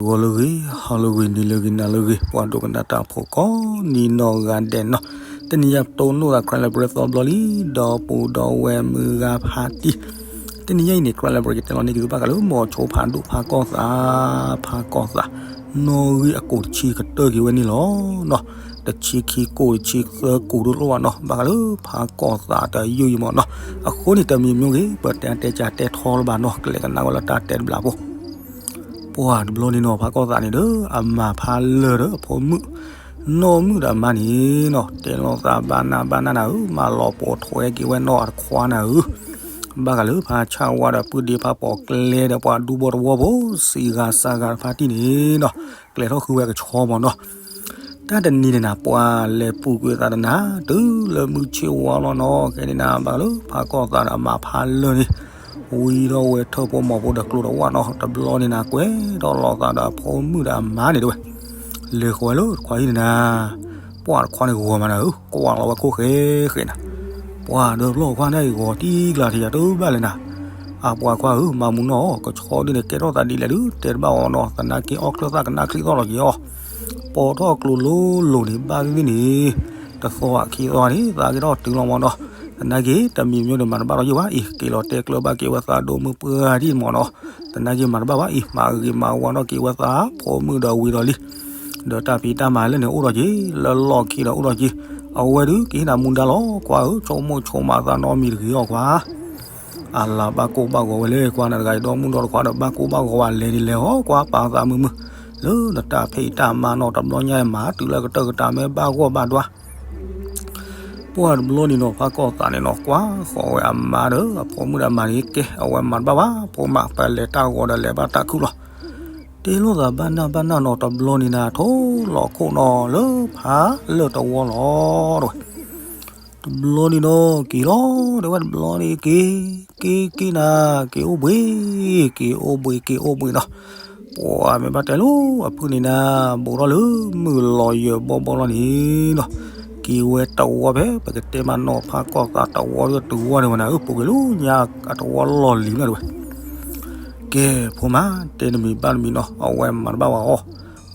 ဂီၤလၢအဂ့ၤ, ဟါလၢအဂ့ၤ, နံၤလၢအဂ့ၤ, နၤလၢအဂ့ၤ, ပှၤဒိကနၣ်တၢ်ဖိကိးနံၤနီၢ်ဂၤဒဲးနီၤ, တနံၤညါပတိၢ်နီၣ်သး Karen Library သီဘျီလံ, ဒီပုၢ်ဒီဝဲၢ်မုၢ်ဂၤဖးတံၢ်, တနံၤညါအံၤန့ၣ် Karen Library ကတဲလီၤန့ၢ်က့ၤသုဘၣ်ဃးလၢ မိၤဆိဖးဒိၣ်ဖးကီၢ်သး, ဖးကီၢ်သး, နီၣ်ဂံၢ်အကိာ်တဆံကတၢၢ်က့ၤဝဲန့ၣ်လီၤနီၤ, တဆံခံကိာ်တဆံသၢကိာ်ဒိၣ်လိၣ်ဘၣ်နီၤ, ဘၣ်ဃးလၢဖးကီၢ်သးတယုၢ်အံၤမ့ၢ်နီၤ, အဃိန့ၣ် တမံၤမ့ၢ်ဂ့ၤ ပတဲတဲကတဲထီလၢၤဘၣ်နီၤ, ကလဲၤကနၣ်ဝဲလၢတၢ်တဲတဘျီဖိ ပှၤတဘျီန့ၣ်နီၤ ဖးကီၢ်သးန့ၣ်ဒီး အမၤဖးလၢာ်ဒီးအဖိမုၣ်, နီၢ်မုၣ်ဒီးအမါန့ၣ်နီၤ, တဲလိာ်သးဘၣ်နၢ်ဘၣ်နၢ်နၤဧၢ, မၤလီၤပိာ်ထွဲက့ၤဝဲနီၢ်အတခွါနၤဧၢ, ဘၣ်ဃးလၢဖးဆၣ်ဝါဒီးပုၢ်ဒ့ဖးပိာ်ကျဲဒီးပှၤဒူဘီတဝီဖိ စံးဂၤစၢ်ဂၤတဖါတံၢ်န့ၣ်နီၤ, ကျဲၤထီၣ်ဃုဝဲကဆီမ့ၢ်နီၤ တၢ်တနံၤန့ၣ်နၤ ပှၤလဲၤပူၤကွံာ်သးတနၤ တုၤလၢမုၢ်ဆ့ၣ်ဝါလီၤနီၤ, ခဲန့ၣ်နၤ ဘၣ်ဃးလၢဖးကီၢ်သးဒီးအမၤဖးလၢာ်န့ၣ်, ဝံၤဒီးဝဲထၢၣ်ဖိမီၤဖိဒီးကျိတဝၣ်နီၤ, တဘျီန့ၣ်နၤ ကွဲးဒီးလီၤသးဒီးအဖိမုၣ်ဒီးအမါန့ၣ်တဝဲ, လဲၤဃီၤဝဲလၢတခွါဟံၣ်န့ၣ်နၤ, ပှၤတခွါန့ၣ်ဂီၤမးနၤဧၢ, ကွၢ်လီၤဝဲခိၣ်ဃဲဃဲနၤ, ပှၤဒီးလီၤခွါန့ၣ်ဂီၤတံၢ်ကျါထံၣ်ယၤတဘၣ်လဲၣ်နၤ, အပှၤခွါဧၢ, မၤမူနီၢ်အီၤ, ကဆီဒ်န့ၣ် ကဲထီၣ်သးဒ်လဲၣ်ဒုး တဲတဘၣ်အီၤနီၤ, သနာ်က့အီၣ်ချၢၣ်သၣ်ကနၣ်ချံသီၣ်လီၤက့ၤအီၤ, ပိာ်ထီၣ်ကျိၤလိၤလိၤန့ၣ် ဘၣ်သ့ၣ်သ့ၣ်န့ၣ်, တသီခံသီန့ၣ် သးက့ၤထီၣ်တုၤလီၤမ့ၢ်နီၤ, သနာ်က့ တမံၤမ့ၢ်ဒီးမၤတဘၣ်ထီၣ်ယံာ်ဘၣ်အံၤ, က့ၤလီၤတဲကျၢၤဘၣ်က့ၤဝဲသးဒိၣ်မုၢ်ပှၢ်ဒ်မ့ၢ်နီၤ, သနာ်က့မၤတဘၣ်ဘၣ်အံၤ, မၤဂ့ၤမၤဝါထီၣ်က့ၤဝဲသးဖိမုၣ်ဒီးဝံၤဒီးလံ, ဒီးတၢ်ဖံးတၢ်မၤလၢန့ၣ်အိၣ်ထီၣ်က့ၤ, လၢလီၢ်ခံဒီးအိၣ်ထီၣ်က့ၤ, အဝဲဒုးကဟ့ၣ်နၤမူဒါလီၤ, ခွါဧၢ, ဆိကမိၣ်ဆိကမးသးနီတမံၤတဂ့ၤအီၤခွါ အလၤဘၣ်ကိၢ်ဘၣ်ဂီၤဝဲလၢခွါ, နတဂၤအံၤဒီမုၣ်ဒီတခွါဒီး ဘၣ်ကိၢ်ဘၣ်ဂီၤဝဲလဲၤဒ်လဲၣ်အီၤ, ကွၢ်ပာ်သးမုာ်မုာ်, လၢနတၢ်ဖံးတၢ်မၤနီၤ, တဘျီညါအံၤမၤတုၤလၢကတၢၢ်ကတၢၢ် မ့ၢ်ဘၣ်ဂီၢ်ဘၣ်ဒွါ, ပှၤတဘျီန့ၣ်နီၤ ဖးကီၢ်သးန့ၣ်နီၤ ကွၢ်ဃီၤဝဲအမါဒီးအဖိမုၣ်ဒီးအမါန့ၣ်, ကဲ အဝဲမၤတဘၣ်ဘၣ်, ဖိမါ ပလဲၤတၢ်ဂီၤဒီးလဲၤဘၣ်တၢ်ခုၣ်လီၤ, တဲလိာ်သးဘၣ်နၢ်ဘၣ်နၢ်နီၤ, တဘျီန့ၣ်နၤ ထိၣ်လီၤခိၣ်နီၤလၢဖးလၢာ်တဝီလီၤတဝဲ တဘျီန့ၣ်နီၤ က့ၤလီၤ, တဲဝဲတဘျီန့ၣ်က့ၤ, က့ၤက့ၤနၤ, က့ၤအိၣ်ဘှံး, က့ၤအိၣ်ဘှံး, က့ၤအိၣ်ဘှံးနီၤ, ပှၤမ့ၢ်ဘၣ်တဲလိၤအဖုၣ်န့ၣ်နၤ, ဘူးထီၣ်လၢမုၢ်လီၤယၢၤဘီဘီလီၤန့ၣ်နီၤ, က့ၤဝဲတဝီဖဲ ပကတဲမးနီၤ ဖးကီၢ်သးတဝီဒီးတုၤဝီန့ၣ်ဝဲနၤဧၢ, ပူၤကွံာ်လၢညါအတဝီလီၢ်လံၤန့ၣ်တဝဲ ကဲ ဖိမါ တဲတမံၤဘၣ်တမံၤနီၤ, အဝဲမၤတဘၣ်ဝဲအီၤ,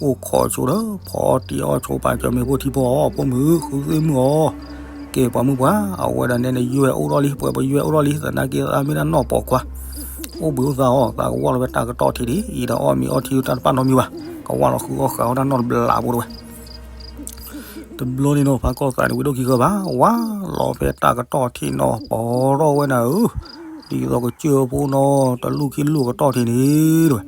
အိၣ်ခိးဆိဒီး ဖီအီၣ်တံၢ်အီၣ်ဆိ ပာ်စၢၤမ့ၤဖိထံဖိအီၤ, ဖိမုၣ် ဃုသ့ၣ်မုၣ်အီၤ, ကဲ ပှၤမုၣ်ပှၢ် အဝဲဒၣ်နဲန့ၣ် ယွဲၢ်အိၣ်ထီၣ်လံ, ပှဲၤပယွဲၢ်အိၣ်ထီၣ်လံ, သနာ်က့သးမ့ၢ်ဒၣ်နီၢ်ပိာ်ခွါ, အိၣ်ဘှံးအိၣ်သါအီၤ, သးကဝၢ်လီၤဝဲတၢ်ကတီၢ်ထံးဒံး, အံၤဒီးအီၣ်မ့ၤအီထံတၢ်တပာ်နီတမံၤဘၣ်, ကဝၢ်လီၤဃုအီၣ်ဃာ်အီၣ်တၢ်နီတဘျီဖိတဝဲ တဘျီန့ၣ်နီၤ ဖးကီၢ်သးန့ၣ် ဝံၤဒိၣ်ခံဃၢဘၣ်, ဝါလီၤဖဲတၢ်ကတီၢ်ထံးနီၤ ပိာ်ထီၣ်ဝဲနၤဧၢ, ဒ်သိးကစၢၢ်ဖိနီၤ တလူၢ်ခံလူၢ်ကတီၢ်ထံးန့ၣ်တဝဲ,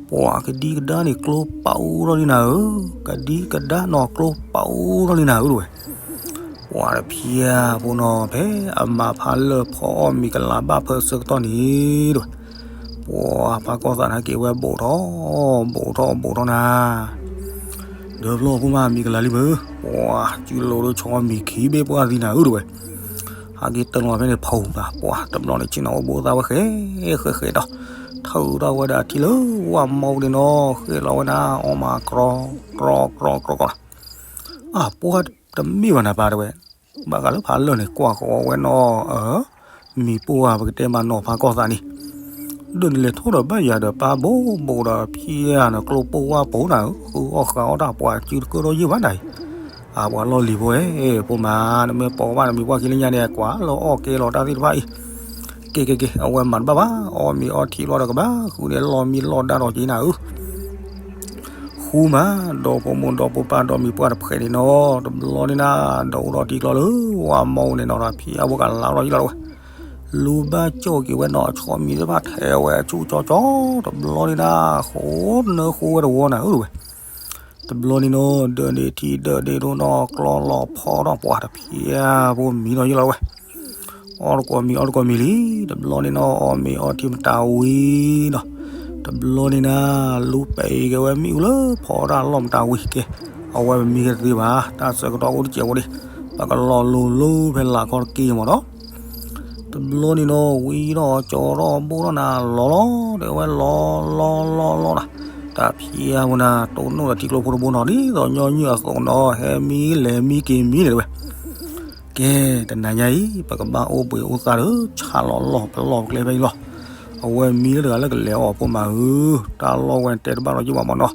ပှၤကဒံကဒါန့ၣ် ကျိပာ်အူထီၣ်လံနၤဧၢ, ကဒံကဒါနီၤ ကျိပာ်အူထီၣ်လံနၤဧၢတဝဲ, ပှၤတဖၠၣ်ဖိနီၤ ဖဲအမၤဖးလၢာ်ဖီအီၣ်မ့ၤကလၤဘၣ်ဖၢဆၢကတီၢ်န့ၣ်တဝဲ, ပှၤဖးကီၢ်သးန့ၣ်က့ၤဝဲဘူးထီၣ် ဘူးထီၣ်ဘူးထီၣ်နၤ ဒီးဖျီဖိမး မံၤကလၤလံမ့ၢ်, ပှၤစုလိၤလၢဆီမံၤခံဘ့ၣ်ပှၢ်သံနၤဧၢတဝဲ, ဟးက့ၤတၢ်လီၤဖဲန့ၣ်ဖီၣ်နၤ, ပှၤတဘျီန့ၣ်ဆ့ၣ်နီၤအိၣ်ဘူးသးဝဲဃဲ ဃဲဃဲဒီး, ထၢထီၣ်ဝဲဒၣ်ထံလၢဝၣ်မီပူၤန့ၣ်နီၤ ဃဲလီၤဝဲနၤ အီၣ်မးကြီကြီကြီ, အပှၤတမ့ၢ်ဘၣ်နၤပၢ်တဝဲ, ဘၣ်ဃးလၢဖးလၢာ်န့ၣ် ကွၢ်ဃီၤဝဲနီၤ မံၤပိၢ်ဝဲပကတဲမးနီၤဖးကီၢ်သးန့ၣ်, ဒိၣ်န့ၣ်လဲၤထီၣ်ဒီးဘၣ်ယၤဒီးပၢ်ဘူးဘူးဒီးဖၠၣ်နၤ ကျိပိၢ်ဝါပိၢ်နၤဧၢ, ဃုအီၣ်ဃာ်အီၣ်တၢ်ပှၤစုတကၢထီၣ်ယုၢ်ဘၣ်နၤအံၤ, အပှၤလီၢ်လံၤဖိဧၢ, ဖိမး နမ့ၢ်ပိာ်ဘၣ်နမံၤပှၢ်ခံလၢညါန့ၣ် ကွၢ်လၢအီၣ်ကဲလီၤတၢ်သ့ၣ်တဖၣ်အံၤ, ကဲကဲကဲ အဝဲမၤတဘၣ်ဘၣ်, အီၣ်မ့ၤအီထံလီၤဒီးကဘၣ်ဃုန့ၣ်လီၢ်မံလီၢ်ဒါဒီးက့ၤနၤဧၢ ဃူမး ဒီဖိမိၢ်ဒီဖိပၢ်ဒီမံၤပှၢ်တဖှဲးန့ၣ်နီၤ, တဘျီန့ၣ်နၤ ဒီးအိၣ်ဒီးထံကျီလၢဝၣ်မီန့ၣ်နီၤ ဒီးဖံးအဝဲကလၤထီၣ်ယံၤလီၤတဝဲ, လူၤဘၣ်ကၠီၣ်က့ၤဝဲနီၤ အဆီမံၤသ့ၣ်တဖၣ်ထဲးဝဲဆူၣ်ကၠီကၠီ, တဘျီန့ၣ်နၤ ဃိနၢဃိဝဲတဝီနၤဧၢတဝဲ, တဘျီန့ၣ်နီၤ ဒၢးန့ၢ်ထံဒၢးန့ၢ်ဒိၣ်နီၤ ကျီလီၤဖီထီၣ်ပှၤတဖၠၣ်ဖိမံၤနီၤယံၤလီၤတဝဲ အီၣ်တကိးမံၤအီၣ်တကိးမံၤလံ, တဘျီန့ၣ်နီၤ အီၣ်မ့ၤအီထံမတၤဝံၤနီၤ, တဘျီန့ၣ်နၤ လူၤပဲာ်က့ၤဝဲမ့ၣ်အူလၢဖီတၢ်လီၢ်မတၤဝံၤကဲ, အဝဲပမံကသ့ဘၣ် တၢ်ဆၢကတီၢ်အိၣ်တစဲးဖိဒံး, ပကလီၤလိၤလိၤဖဲလၢ်ခီတက့ၢ်မ့ၢ်နီၤ, တဘျီန့ၣ်နီၤ ဝံၤဒီးကၠီထီၣ်ဘိၣ်ထီၣ်နၤ လီၤလီၤ တဲဝဲလီၤလီၤလီၤလီၤနၤ, တၢ်ဖံးအဝဲနၤ တိၢ်နီၣ်ဒီးထံကျိဖိတဘိနီၤ ဒ်သိးညီနုၢ်အသိးနီၤ ဟဲမံလဲၤမံက့ၤမံန့ၣ်တဝဲ ကဲ တနၤညါအံၤ ပကဘၣ်အိၣ်ဘှံးအိၣ်သါဒီး ဆးလီၤလီၢ်ပလီၢ်ပကျဲဖဲအံၤလီၤ. အဝဲမံလၢတဂၤလၢကလဲၤအီၣ်ဖိမးဧၢ, တၢ်လီၢ်ဝဲတဲတဘၣ်လီၤက့ၤဘၣ်မၢ်နီၤ,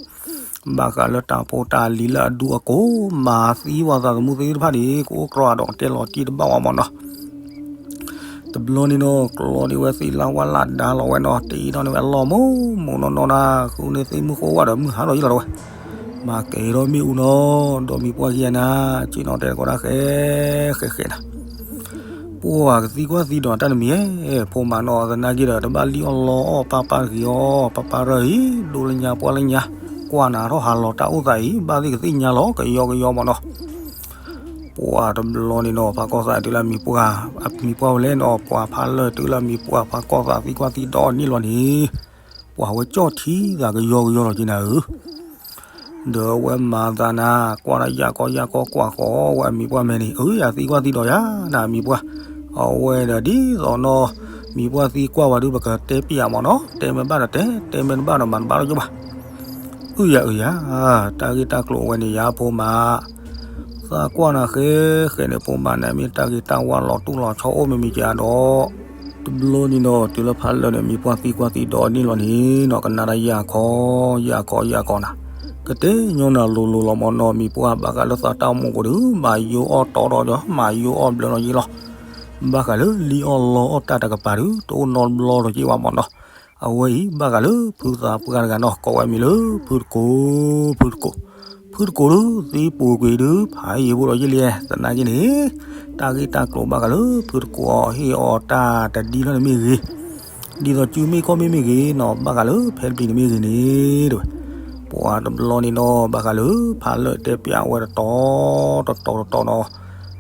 ဘၣ်ဃးလၢတၢ်ဖိတၢ်လံၤလၢအဒူအကိး မၤသံပှၤသးသမူသ့ၣ်တဖၣ်န့ၣ် ကအိၣ်ကြီဒီးတဲလီၤတံၢ်တဘၣ်ဝဲမၢ်နီၤ. တဘျီန့ၣ်နီၤ ကျီဒံးဝဲသ့ၣ်လၢဝဲလၢ်ဒါလီၤဝဲနီၤ, တအံၤနီၣ်န့ၣ်ဝဲအလီၢ်မူမူနီၢ်နီၢ်နၤ, ဃုန့ၢ်သ့ၣ်မုၢ်ဃိဝဲဒီးမုၢ်ဟါထီၣ်ယံလီၤတဝဲ, မၤကဲၤဒီးမ့ၣ်အူနီၤ, ဒီးမံၤပှၢ်ခံဂၤနၤ, က့နီၣ်တဲတကိးတၢ်ဃဲ ဃဲဃဲနၤ ပှၤကသံကွၢ်သံဒိးတၢ်တမံၤဧဲ, ဖိမးနီၤ သနာ်က့ဒီး တဘၣ်လံၣ်အီၣ်လီအီၣ်ပၢ်ပၢ်တဂ့ၤအီၤ, ပၢ်ပၢ်ရၢၢ်အံၤ ဒိၣ်လၢညါပှၢ်လၢညါ, ကွၢ်နၤထီၣ်ဟးလီၤတၢ်အိၣ်သးအံၤ ဘၣ်သ့ၣ်ကသ့ၣ်ညါလီၤ ကယီကယီမၢ်နီၤ. ပှၤတဘျီန့ၣ်နီၤ ဖးကီၢ်သးတုၤလၢမံၤပှၢ်, မံၤပှၢ်ဝဲလဲၣ်နီၤ, ပှၤဖးလၢာ်တုၤလၢမံၤပှၢ် ဖးကီၢ်သးသံကွၢ်သံဒိးန့ၢ်လီၤန့ၣ်, ပှၤဝဲကၠီၣ်ထံသးကယီကယီလီၤက့ၤနၤဧၢ. ဒီးအဝဲမၤသးနၤ, ကွၢ်ဒီးယၢ်ကီယၢ်ကီကွၢ်ဃီဝဲအမံၤပှၢ်မဲာ်န့ၣ်, အၢ ယၤသံကွၢ်သံဒိးယၤနၤမံၤပှၢ်, အဝဲဒီးဒ်သိးနီၤ, မံၤပှၢ်သံကွၢ်ဝဲဒုး ပကတဲပျးမၢ်နီၤ, တဲမ့ၢ်ဘၣ်ဒီးတဲ, တဲမ့ၢ်တဘၣ်ဒီးမၤတဘၣ်လီၤက့ၤဘၣ်. အုၣ်ယၤအုၣ်ယၤ, တၢ်ဂ့ၢ်တၢ်ကျိၤအဝဲန့ၣ်ယၤဖိမး, သးကွၢ်နၤဃဲဃဲန့ၣ် ဖိမးန့ၣ် မ့ၢ်တၢ်ဂ့ၤတၢ်ဝါလီၤတူၢ်လီၤဆီအိၣ်မ့ၢ်မ့ၢ်ကဒီး တဘျီန့ၣ်နီၤ တုၤလၢဖးလၢာ်န့ၣ် မံၤပှၢ်သံကွၢ်သံဒိးန့ၢ်လီၤန့ၣ်နီၤ ကနၣ်တၢ်ယၢ်ခီ, ယၢ်ခီ ယၢ်ခီနၤ, ကတဲညီနၤလိၤလိၤလီၤမၢ်နီၤ မံၤပှၢ်ဘၣ်ဃးလၢသးတၢ်အိၣ်မူပူၤဒီး မၤယိအီၣ်တီဒီး မၤယိအီၣ်ဘျၢလီၤယ့လီၤ. ဘၣ်ဃးလၢလံၣ်အီၣ်လီအီၣ်တၢ်တကပၤဒီး တအိၣ်နီတဘျီလီၤက့ၤဘၣ်မၢ်နီၤ. အဝဲအံၤဘၣ်ဃးလၢဖုသးပှၢ်တဂၤနီၤ ကိးဝဲမံၤလၢ ဖုတကိး, ဖုတကိး, ဖုတကိးဒီး သံပူၤကွံာ်ဒီး ဖးယံၤဖိဒီးယ့လံ, သနာ်က့န့ၣ် တၢ်ဂ့ၢ်တၢ်ကျိၤဘၣ်ဃးလၢ ဖုတကိးအီၤဟ့ၣ်အီၤတၢ်တဒ်လီၢ်န့ၣ်မ့ၢ်ဂ့ၤ, ဒ်သိးစုမ့ၢ်ခီၣ်မ့ၢ်မ့ၢ်ဂ့ၤနီၤ ဘၣ်ဃးလၢဖဲတပျံၤန့ၣ်မ့ၢ်ဂ့ၤန့ၣ် တဲဝဲ, ပှၤတဘျီန့ၣ်နီၤ ဘၣ်ဃးလၢ ဖးလၢာ်တဲပျးဝဲတတီၤတတီၤတတီၤနီၤ,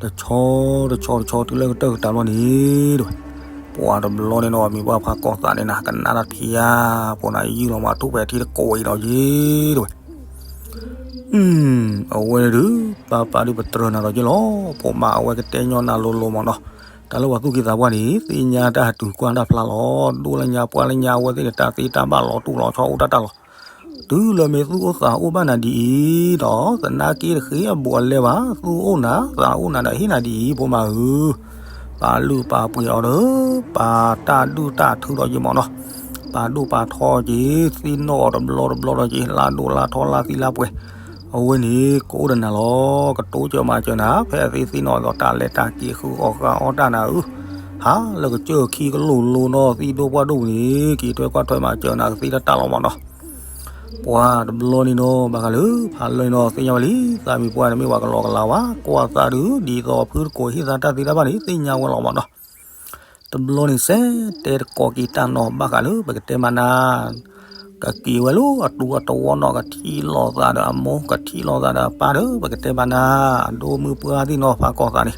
တဆီတဆီတဆီတုၤလၢကတၢၢ်ကတၢၢ်ဘျီန့ၣ် တဲဝဲ, ပှၤတဘျီန့ၣ်နီၤ မံၤပှၢ်ဖးကီၢ်သးန့ၣ်နၤ ကနၣ်တၢ်ဖံးဧါ, ဖိနၤယုၢ်လီၤမးထူၣ်ဖဲထံတကိးအံၤဒီးယ့ တဲဝဲ အဝဲဒုး ပၢ်ပၢ်ဒုးပတြၢၤနၤဒီးယ့လီၤ, ဖိမးအဝဲကတဲညီနၤလိၤလိၤမၢ်နီၤ, တၢ်လၢပှၤသူၣ်က့သးပှၢ်န့ၣ် သ့ၣ်ညါတၢ်ဟးတုၤကွၢ်တၢ်ဖျါလီၤ, ဒိၣ်လၢညါပှၢ်လၢညါအဝဲသ့ၣ်န့ၣ် တၢ်သ့တၢ်ဘၣ်လီၤတူၢ်လီၤဆီအိၣ်တၢ်တၢ်လီၤ, တုၤလၢမ့ၢ်သူၣ်အိၣ်သးအိၣ်ဘၣ်နၤဒ်အံၤဒီး သနာ်က့တဃ့အဘူးအလဲဘၣ်, သူၣ်အိၣ်နၤ သးအိၣ်နၤဒီးဟ့ၣ်နၤဒ်အံၤ ဖိမးဧၢ, ပာ်လုၢ်ပာ်ပှ့ၤအီၤဒီး ပာ်တၢ်ဒုၣ်တၢ်ထုးဒီးယ့မၢ်နီၤ, ပာ်ဒိၣ်ပာ်ထီက့ၤ သ့ၣ်နီၣ်အီၤတဘျီတဘျီဒီးက့ၤ လါဒိၣ်လါထီလါသံလါပှဲၤ, အဝဲန့ၣ် ကအိၣ်ဒီးနၤလီၤ, ကတိစၢၤမၤစၢၤနၤ ဖဲအသ့သ့ၣ်နီၣ်အီၤဒီးတၢ်လဲၤတၢ်က့ၤဃုအီၣ်ဃုအီတၢ်နၤဧၢ, ဟးလၢကစၢၢ်ခံကလိၢ်လိၤနီၤ သံၣ်ဒိၣ်ပှၢ်ဒိၣ်န့ၣ် က့ၤထွဲကွၢ်ထွဲမၤစၢၤနၤကသ့တၢ်တၢ်လီၤမၢ်နီၤ. ပှၤတဘျီန့ၣ်နီၤ ဘၣ်ဃးလၢ ဖးလၢာ်န့ၣ်နီၤ သ့ၣ်ညါဝဲလံ, သးမံၤပှၢ်န့ၣ်မ့ၢ်ပှၤကလီကလီဝဲ, ကွၢ်သးဒုး ဒ်သိးဖုတကိးဟ့ၣ်သးတၢ်သ့တၢ်ဘၣ်န့ၣ် သ့ၣ်ညါဝဲလီၤမၢ်နီၤ. တဘျီန့ၣ်စဲးတဲတကိးက့ၤတၢ်နီၤ ဘၣ်ဃးလၢ ပကတဲမးနၤ ကက့ၤဝဲလၢအတူအတဝီနီၤ ကထံၣ်လိာ်သးဒီးအမိၢ် ကထံၣ်လိာ်သးဒီးအပၢ်ဒီး ပကတဲမးနၤ အဒိမုၢ်ပှၢ်သ့ၣ်နီၤ ဖးကီၢ်သးန့ၣ်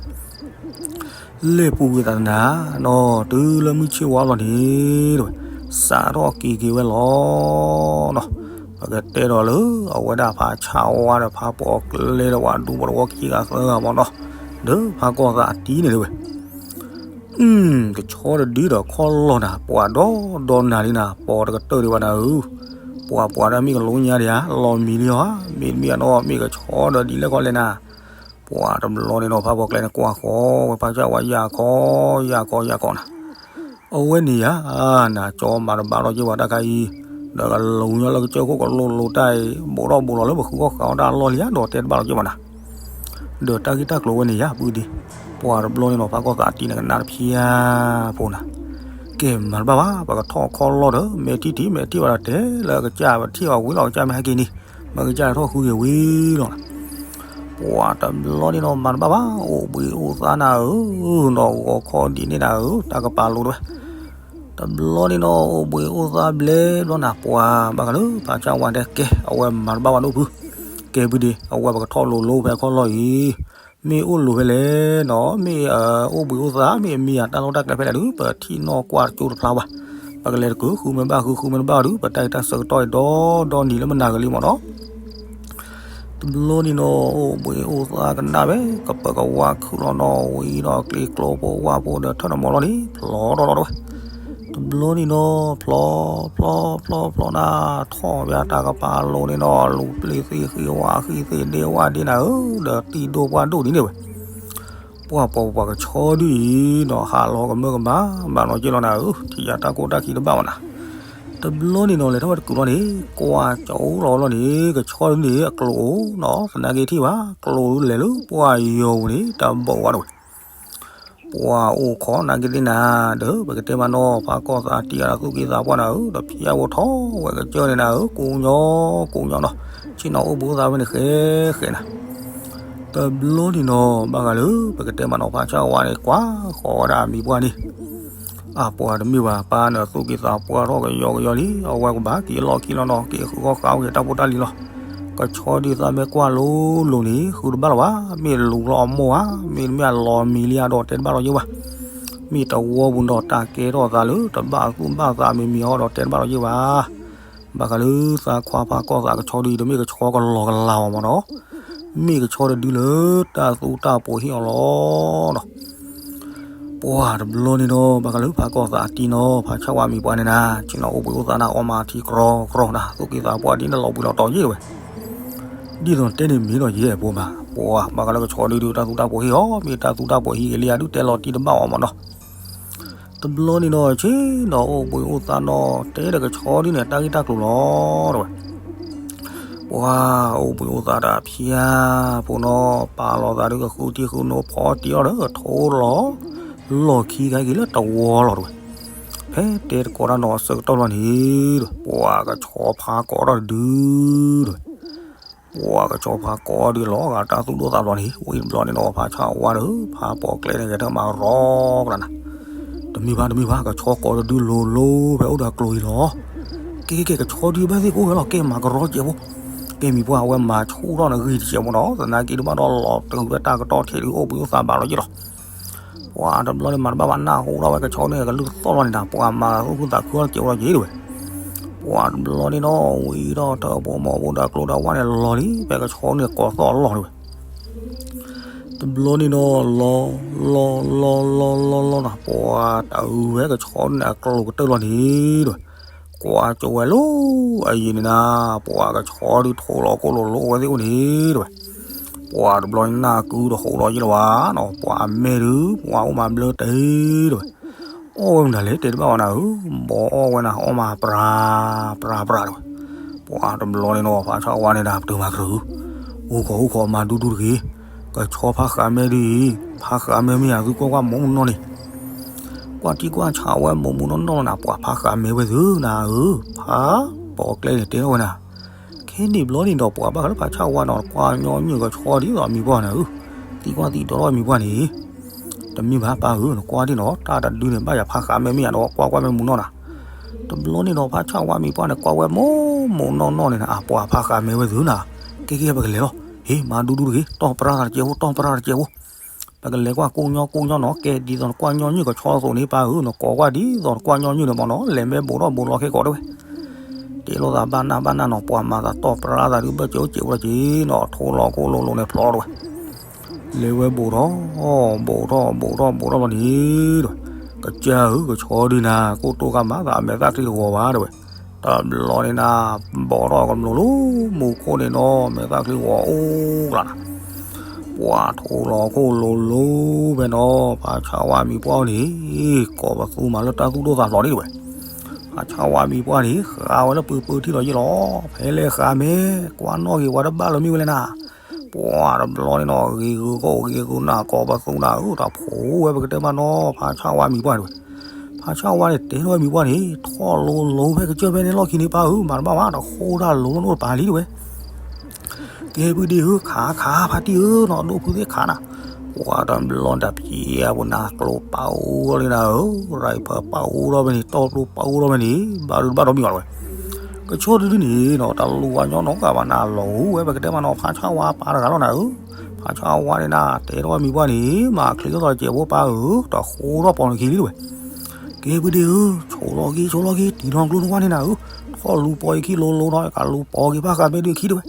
လဲၤပူၤကွံာ်သးနၤနီၤ တုၤလၢမုၢ်ဆ့ၣ်ဝါလီၤန့ၣ် တဲဝဲ စးထီၣ်က့ၤက့ၤဝဲလီၤနီၤ. ပကတဲဒီးလၢ အဝဲဒၣ်ဖးဆၣ်ဝါဒီးဖးပိာ်ကျဲဒီး ပှၤဒူဖိတဝီခံဂၤသၢဂၤမၢ်နီၤ ဒီးဖးကီၢ်သးအတံၤန့ၣ်တဲဝဲ ကဆီတဒုဒီးခီၣ်လီၢ်နၤ ပှၤဒီဒီနၤလံနၤ ပိာ်တကတၢၢ်ဒံးဘၣ်နၤဧၢ, ပှၤပှၤဒၣ်မ့ၢ်ကလိညါဒံးဧါ လီၤမံၤလံဧါ, မ့တမ့ၢ်အနီၢ်မ့ၢ်ကဆီဒီးဒ်လဲၣ်ခီလဲၣ်နၤ. ပှၤတဘျီန့ၣ်နီၤ ဖးပိာ်ကျဲန့ၣ်ကွၢ်ဃီဝဲ ဖးဆၣ်ဝါ ယၢ်ခီ ယၢ်ခီ ယၢ်ခီနၤ. အဝဲန့ၣ်ယၤ နၤကၠီမၤတဘၣ်လီၤက့ၤပှၤတၢ်ခါအံၤ, ဒီးကလူၤညီလၢကစၢၢ်ခိၣ်ကလိလိၤတၢ်အံၤ ဘူးထီၣ်ဘူးလီၤလၢပဃုအီၣ်ဃုအီတၢ်အလီၢ်လံဧါ ဒီးတဲတဘၣ်လီၤက့ၤဘၣ်နၤ. ဒီးတၢ်ဂ့ၢ်တၢ်ကျိၤဝဲန့ၣ်ယၤ ပုၢ်ဒံး, ပှၤတဘျီန့ၣ်နီၤ ဖးကီၢ်သးတံၤန့ၣ်ကနၣ်တဖၣ်ဧါ ဖိနၤ, ကဲမၤတဘၣ်ဘၣ် ပကထီၣ်ခီၣ်လီၢ်ဒီး မဲာ်ထံၣ်ထံၣ် မဲာ်ထံၣ်ဘၣ်ဒီးတဲလၢကစၢ် ပထံၣ်ဘၣ်ဝံၤလီၤ ကစၢ်မ့ၢ်ဟဲက့ၤန့ၣ် မ့ၢ်ကစၢ်ထီၣ်ဃုက့ၤဝံၤလီၤနၤ. ပှၤတဘျီန့ၣ်နီၤ မၤတဘၣ်ဘၣ် အိၣ်ဘှံးအိၣ်သါနၤဧၢ, နီၢ်ဂီၤခီဒံးန့ၣ်နၤဧၢ, တၢ်ကပာ်လိၤတဲဝဲ. တဘျီန့ၣ်နီၤ အိၣ်ဘှံးအိၣ်သါဘျဲၣ်ဘျီနၤ ပှၤဘၣ်ဃးလၢ ဖးဆၣ်ဝါတဲကဲ အဝဲမၤတဘၣ်ဘၣ်ဒိၣ်ဖု, ကဲဖုဒံး အဝဲပကထီၣ်လိၤလိၤဖဲခီၣ်လီၢ်အံၤ မ့ၢ်အိၣ်လိၤဖဲလဲၣ်နီၤ မ့ၢ်အိၣ်ဘှံးအိၣ်သါ မ့ၢ်အမံၤအတၢ်လီၢ်တၢ်ကျဲဖဲလဲၣ်ဒီး ပထံၣ်နီၣ်ကွၢ်တကၠိတဖျါဘၣ်. ပကလဲၤတကုး ဃုမ့ၢ်ဘၣ်ဃု ဃုမ့ၢ်တဘၣ်ဒီး ပတၢ်အံၤတၢ်ဆၢကတီၢ်အံၤဒီဒီနံၤလၢမနၤဂ့ၤလံမၢ်နီၤ. တဘျီန့ၣ်နီၤ အိၣ်ဘှံးအိၣ်သါကနၣ်ဝဲ ကပၢၤကဝါခုၣ်လီၤနီၤ ဝံၤဒီးကျ့ကျိဖိဝၣ်ဖိဒီးထၢၣ်နမီၤလီၤန့ၣ် ဖျီထီၣ်လီၤတဲဝဲ. တဘျီန့ၣ်နီၤ ဖျီ ဖျီ ဖျီ ဖျီနၤ ထီၣ်ဝဲတၢ်ကပၤလိၤန့ၣ်နီၤ လူၤပျ့ၤသ့ၣ်ဃ့ဝါဃံသ့ၣ်ဒ့ဝါဒ့နၤဧၢ ဒီးတံၤဒိၣ်ပှၢ်ဒိၣ်ဒ်န့ၣ်ဝဲ. ပ ပှၤပှၤပှၤကဆီဒုအံၤနီၤ ဟးလီၤကမၢကမၣ်ဘၣ်နီၤက့လီၤနၤဧၢ, ထံၣ်ယၤတၢ်ကိၢ်တၢ်ခံတဘၣ်ဝဲနၤ. တဘျီန့ၣ်နီၤ လဲၤထီၣ်ဝဲတကုာ်လီၤန့ၣ် ကွၢ်ကၠိလီၤလီၤန့ၣ် ကဆီဒုန့ၣ် အကျိၤအိၣ်နီၤ သနာ်က့ထံၣ်ဘၣ် ကျိၤဒုလဲၤလၢပှၢ်ယိၤပူၤန့ၣ် တဘိးဝဲဒၣ်ဝဲ ပှၤအိၣ်ခိးနာ်က့သ့ၣ်နၤ ဒီးပကတဲမးနီၤ ဖးကီၢ်သးတံၢ်အါဒီးသူၣ်က့သးပှၢ်နၤဧၢ, ဒီးဖျါဝဲထီၣ်ဝဲကစၢၢ်န့ၣ်နၤဧၢ, ကိးညီကိးညီနီၤ, ဆ့ၣ်နီၤအိၣ်ဘှံးအိၣ်သါဝဲန့ၣ်ဃဲဃဲနၤ. တဘျီန့ၣ်နီၤ ဘၣ်ဃးလၢ ပကတဲမးနီၤ ဖးဆၣ်ဝါန့ၣ် ကွၢ်ဃီၤဝဲဒၣ်အမံၤပှၢ်န့ၣ် အပှၤတမ့ၢ်ဘၣ် ပၢ်န့ၣ်သူၣ်က့သးပှၢ်ထီၣ်ကယီကယီလံ, အဝဲကဘၣ်က့ၤလီၢ်ခံလီၤနီၤ, က့ၤဃုဃီဃာ်ဝဲတၢ်ဖိတၢ်လံၤလီၤ. ကဆီဒုသးမ့ၢ်ကွၢ်လိၤလိၤန့ၣ် ဃုတဘၣ်လီၤဘၣ်, မ့ၢ်လူၤလီၤအမိၢ်ဧါ, မ့တမ့ၢ်အလီၤမံၤလံဧါဒီးတဲတဘၣ်လီၤယဲဘၣ်. မ့ၢ်တဝီပူၤဒီးတၢ်ကဲထီၣ်သးလၢတဘၣ်သူၣ်ဘၣ်သးမံၤမံၤအီၤဒီးတဲတဘၣ်လီၤယဲဘၣ်. ဘၣ်ဃးလၢသးခွါဖးကီၢ်သးကဆီဒုအံၤ တမ့ၢ်ကဆီကလီၤကလၤအီၤမးနီၤ, မ့ၢ်ကဆီတဒုလၢတၢ်သူတၢ်ပိာ်ဟ့ၣ်အီၤလီၤနီၤ. ပှၤတဘျီန့ၣ်နီၤ ဘၣ်ဃးလၢဖးကီၢ်သးတံၢ်နီၤ ဖးဆၣ်ဝါမံၤပှၢ်န့ၣ်နၤ, ဆ့ၣ်နီၤအိၣ်ဘှံးအိၣ်သါနၤ အီၣ်မၤထံကြီကြီနၤ, သူၣ်က့သးပှၢ်ဒ်န့ၣ်လီၤဘှံးလီၤတီၤယဲဝဲ. ဒ်သိးတဲန့ၣ်မ့ၢ်ဒီးယဲၢ်ဖိမး, ပှၤဘၣ်ဃးလၢကဆီဒုဒုတၢ်သူတၢ်ပိာ်ဟ့ၣ်အီၤ, မ့ၢ်တၢ်သူတၢ်ပိာ်ဟ့ၣ်က့ၤလံဧါဒုးတဲလီၤတံၢ်တဘၣ်အီၤမးနီၤ. တဘျီန့ၣ်နီၤ ဆ့ၣ်နီၤအိၣ်ဘှံးအိၣ်သါနီၤ တဲဒီးကဆီဒုန့ၣ် တၢ်ဂ့ၢ်တၢ်ကျိၤလီၤတဲဝဲ. ပှၤအိၣ်ဘှံးအိၣ်သါတၢ်ဖၠါဖိနီၤ ပာ်လီၤသးဒုးကဃုထံဃုနိဖီတံၢ်အီၤဒီး ထိလီၤ လီၢ်ခံကဟဲက့ၤလၢတဝီလီၤတဲဝဲ. ဖဲတဲတကိးတၢ်နီၤအဆၢကတီၢ်လီၤန့ၣ်ဒီး ပှၤကဆီဖးကိးထီၣ်တဒုတဲဝဲ. ပှၤကဆီဖးကိးဒုးလီၤဂာ်တၢ်သူၣ်ဒိၣ်သးဖျိးန့ၣ် ဝံၤတဘျီန့ၣ်နီၤ ဖးဆၣ်ဝါဒီး ဖးပိာ်ကျဲန့ၣ် ဂဲၤထၢၣ်မၤရီကလၤနၤ. တမ့ၢ်ဘၣ် တမ့ၢ်ဘၣ် ကဆီကိးတဒုလိၤလိၤဖဲအိၣ်ဒီးကျိၤအံၤလီၤ. ကဲကဲကဲ ကဆီဒုးဘၣ်သ့ၣ်ကအိၣ်ဝဲလီၤ ကဲမၤကရီစဲးဖိ. ကဲမံၤပှၢ်အဝဲမၤဆူၣ်ထီၣ်နဂံၢ်တစဲးဖိနီၤ သနာ်က့တဘၣ်ဒီးလီၤတုၤဝဲတၢ်ကတီၢ်ထံးဒုးအိၣ်ဘှံးအိၣ်သါဘၣ်လီၤယဲလီၤ. ပှၤတဘျီန့ၣ်မၤတဘၣ်ဘၣ်နၢ်ဟူထီၣ်ဝဲကဆီန့ၣ် ကလုၢ်သီၣ်လီၤန့ၣ်နၤ ပှၤမၤသူၣ်ခုသးခုအီၤတစဲးဖိလီၤယဲတဲဝဲ. ပှၤတဘျီန့ၣ်နီၤ ဝံၤဒီးတၢ်ဘိးမီၢ်ဘိးဒီးကျိဒီးဝါန့ၣ်လီၤလံ ဖဲကဆီန့ၣ်ကိးသီၣ်လီၤတဲဝဲ. တဘျီန့ၣ်နီၤ လီၤ လီၤ လီၤ လီၤ လီၤ လီၤ လီၤနၤ ပှၤတအုးဝဲကဆီန့ၣ် အကျိၤကတၢၢ်လီၤန့ၣ်တဲဝဲ. ကွၢ်ကၠိဝဲလၢအယံၤန့ၣ်နၤ ပှၤကဆီဒုးထိးလီၤကိၣ်လိၤလိၤဝဲသ့ၣ်အိၣ်န့ၣ်တဲဝဲ. ပှၤတဘျီန့ၣ်နၢ်ကုဒီးဟူးလီၤယဲလီၤဘၣ်နီၤ ပှၤအမဲာ်ဒုး ပှၤအိၣ်မၤဘျၢတ့ၢ်တဲဝဲ. အီၣ်ဝဲမနုၤလဲၣ် တဲတဘၣ်ဝဲနၤဧၢ, ဘီအီၣ်ဝဲနၤ အီၣ်မၤပြၤ ပြၤ ပြၤတဲဝဲ. ပှၤတဘျီန့ၣ်နီၤ ဖးဆၣ်ဝါန့ၣ်ဒၣ် ပတုာ်မၤကရၢ, အူခီၣ်အူခီၣ်မၤဒူဒူတဂ့ၤ, ကဆီဖးဃးမဲဒ်အံၤ, ဖးဃးမဲမ့ၢ်ယၤသုကွၢ်ကွၢ်မိၢ်မုၢ်နီၢ်န့ၣ် ကွၢ်ထံကွၢ်ဆးဝဲမိၢ်မုၢ်နီၢ်နီၢ်လီၤနၤ ပှၤဖးဃးမဲဝဲသုနၤဧၢ, ဖးပိာ်ကျဲန့ၣ်တဲထီၣ်ဝဲနၤ. ခဲန့ၣ်ဘျီန့ၣ်ဒီး ပှၤဘၣ်ဃးလၢဖးဆၣ်ဝါနီၤ ကွၢ်ညီနုၢ်ကဆီဒ်သိးမံၤပှၢ်နၤဧၢ, သံကွၢ်သံဒိးထီၣ်မံၤပှၢ်န့ၣ် တမ့ၢ်ဘၣ်ပၢ်ဧၢ, နကွၢ်ဒ်နီၤ တၢ်တဒုန့ၣ် ဘၣ်ယၤဖးဃးမဲမ့ၢ်ယၤဒီး ကွၢ်ကွၢ်မဲမုၢ်နီၢ်နၤ. တဘျီန့ၣ်ဒီး ဖးဆၣ်ဝါမံၤပှၢ်န့ၣ် ကွၢ်ဝဲမိၢ်မုၢ်နီၢ်နီၢ်န့ၣ်နၤ အပှၤဖးဃးမဲဝဲသုနၤ. ကဲကဲ ပကလဲၤလီၤ, ဟ့ၣ် မၤဒူဒူတဂ့ၤ, တီၢ်ပြၤသးတစဲးဖိ တီၢ်ပြၤသးတစဲးဖိ. ပကလဲၤကွၢ်ကိးညီကိးညီနီၤ, ကဲဒ်သိးနကွၢ်ညီနုၢ်ကဆီအသိးန့ၣ် ပၢ်ဧၢ, နကိးကွၢ်ဒ်သိးနကွၢ်ညီနုၢ်န့ၣ်မ့ၢ်နီၤ, လဲၤမ့ၢ်ဘိးထီၣ်ဘိးလီၤခဲကိးတဲဝဲ. တဲလိာ်သးဘၣ်နၢ်ဘၣ်နၢ်နီၤ ပှၤမၤသးတီၢ်ပြၤသးဒုးဘၢၣ်စဲးအိၣ်စဲးဖိလီၤက့ၤနီၤ ထိးလီၤကိၣ်လိၤလိၤန့ၣ်ဖျီတဲဝဲ. လဲၤဝဲဘိးထီၣ် ဘိးထီၣ် ဘိးထီၣ် ဘိးထီၣ်ဘျီန့ၣ်ဒီး ကစၢ်ဧၢ ကဆီဒုးနၤ ကိၢ်တိၢ်ကမၣ်သး အမဲာ်သၣ်ချံတဂီၤဘၣ်တဲဝဲ. တဘျီန့ၣ်နၤ ဘိးထီၣ်ကမျိးလၢမူခိၣ်န့ၣ်နီၤ မဲာ်သၣ်ချံဂီၤအိၣ်ကျါနၤ. ပှၤထိးလီၤခိၣ်လိၤလိၤဖဲနီၤ ဖးဆၣ်ဝါမံၤပှၢ်န့ၣ် ကိးပသူမၤလၢတၢ်သူၣ်ဒိၣ်သးဖျိးန့ၣ်တဲဝဲ. ဖးဆၣ်ဝါမံၤပှၢ်န့ၣ် ဃးဝဲလၢပၢၤပၢၤထံလီၤယ့ၣ်လီၤ, ဖဲလဲၣ်ဃးမဲာ် ကွၢ်နီၣ်ဂ့ၤဝဲတဘၣ်လၢၤမ့ၢ်ဝဲလဲၣ်နၤ. ပှၤတဘျီန့ၣ်နီၤ ဂ့ၤဂုၤဃီဂ့ၤဂုၤနၤ ကိးပသူနၤဧၢ တၢ်ဖိဝဲပကတဲမးနီၤ ဖးဆၣ်ဝါမံၤပှၢ်တဲဝဲ. ဖးဆၣ်ဝါန့ၣ်တဲထီၣ်ဝဲမံၤပှၢ်န့ၣ် ထီၣ်လိၤလိၤဖဲကစၢၢ်ဖဲန့ၣ်လီၢ်ခံန့ၣ် ပၢ်ဧၢ မၤတဘၣ်ဘၣ် တဃိတၢ်လိၤလိၤတပၤလံတဲဝဲ. ကဲဖုဒ့ဧၢ ခးခးဖါတံၢ်ဧၢနီၤ ဒိၣ်ဖုသ့ၣ်ခးနၤ. ပှၤတဘျီတၢ်ဖံးအပူၤနၤ ကျိပာ်အူထီၣ်လံနၤဧၢ, ရံဖၢပာ်အူထီၣ်ဖဲန့ၣ် တီၢ်ကျိပာ်အူထီၣ်ဖဲန့ၣ် ဘၣ်ဒုးဘၣ်ဒီးမံၤအီၤတဲဝဲ. ကဆီဒုဒုန့ၣ်နီၤ တၢ်လူၤဝဲညီနီတဂၤဘၣ်နၤ လီၤဟူဝဲပကတဲမးနီၤ ဖးဆၣ်ဝါပၢ်တဂၤလီၤနၤဧၢ. ဖးဆၣ်ဝါန့ၣ်နၤ တဲထီၣ်ဝဲမံၤပှၢ်န့ၣ် မၤချ့ထီၣ်သးတစဲးဖိပၢ်ဧၢ တဃိထီၣ်ပိာ်နခံလံတဲဝဲ. ကဲဖုဒ့ဧၢ ဆိးလီၤက့ၤဆိးလီၤက့ၤ တံၤထီၣ်ကျိနကွၢ်န့ၣ်နၤဧၢ, ထီၣ်လူၤပိာ်ယခံလိၤလိၤနီၤ ကလူၤပိာ်က့ၤဖးဃးမဲဒုးခံတဲဝဲ.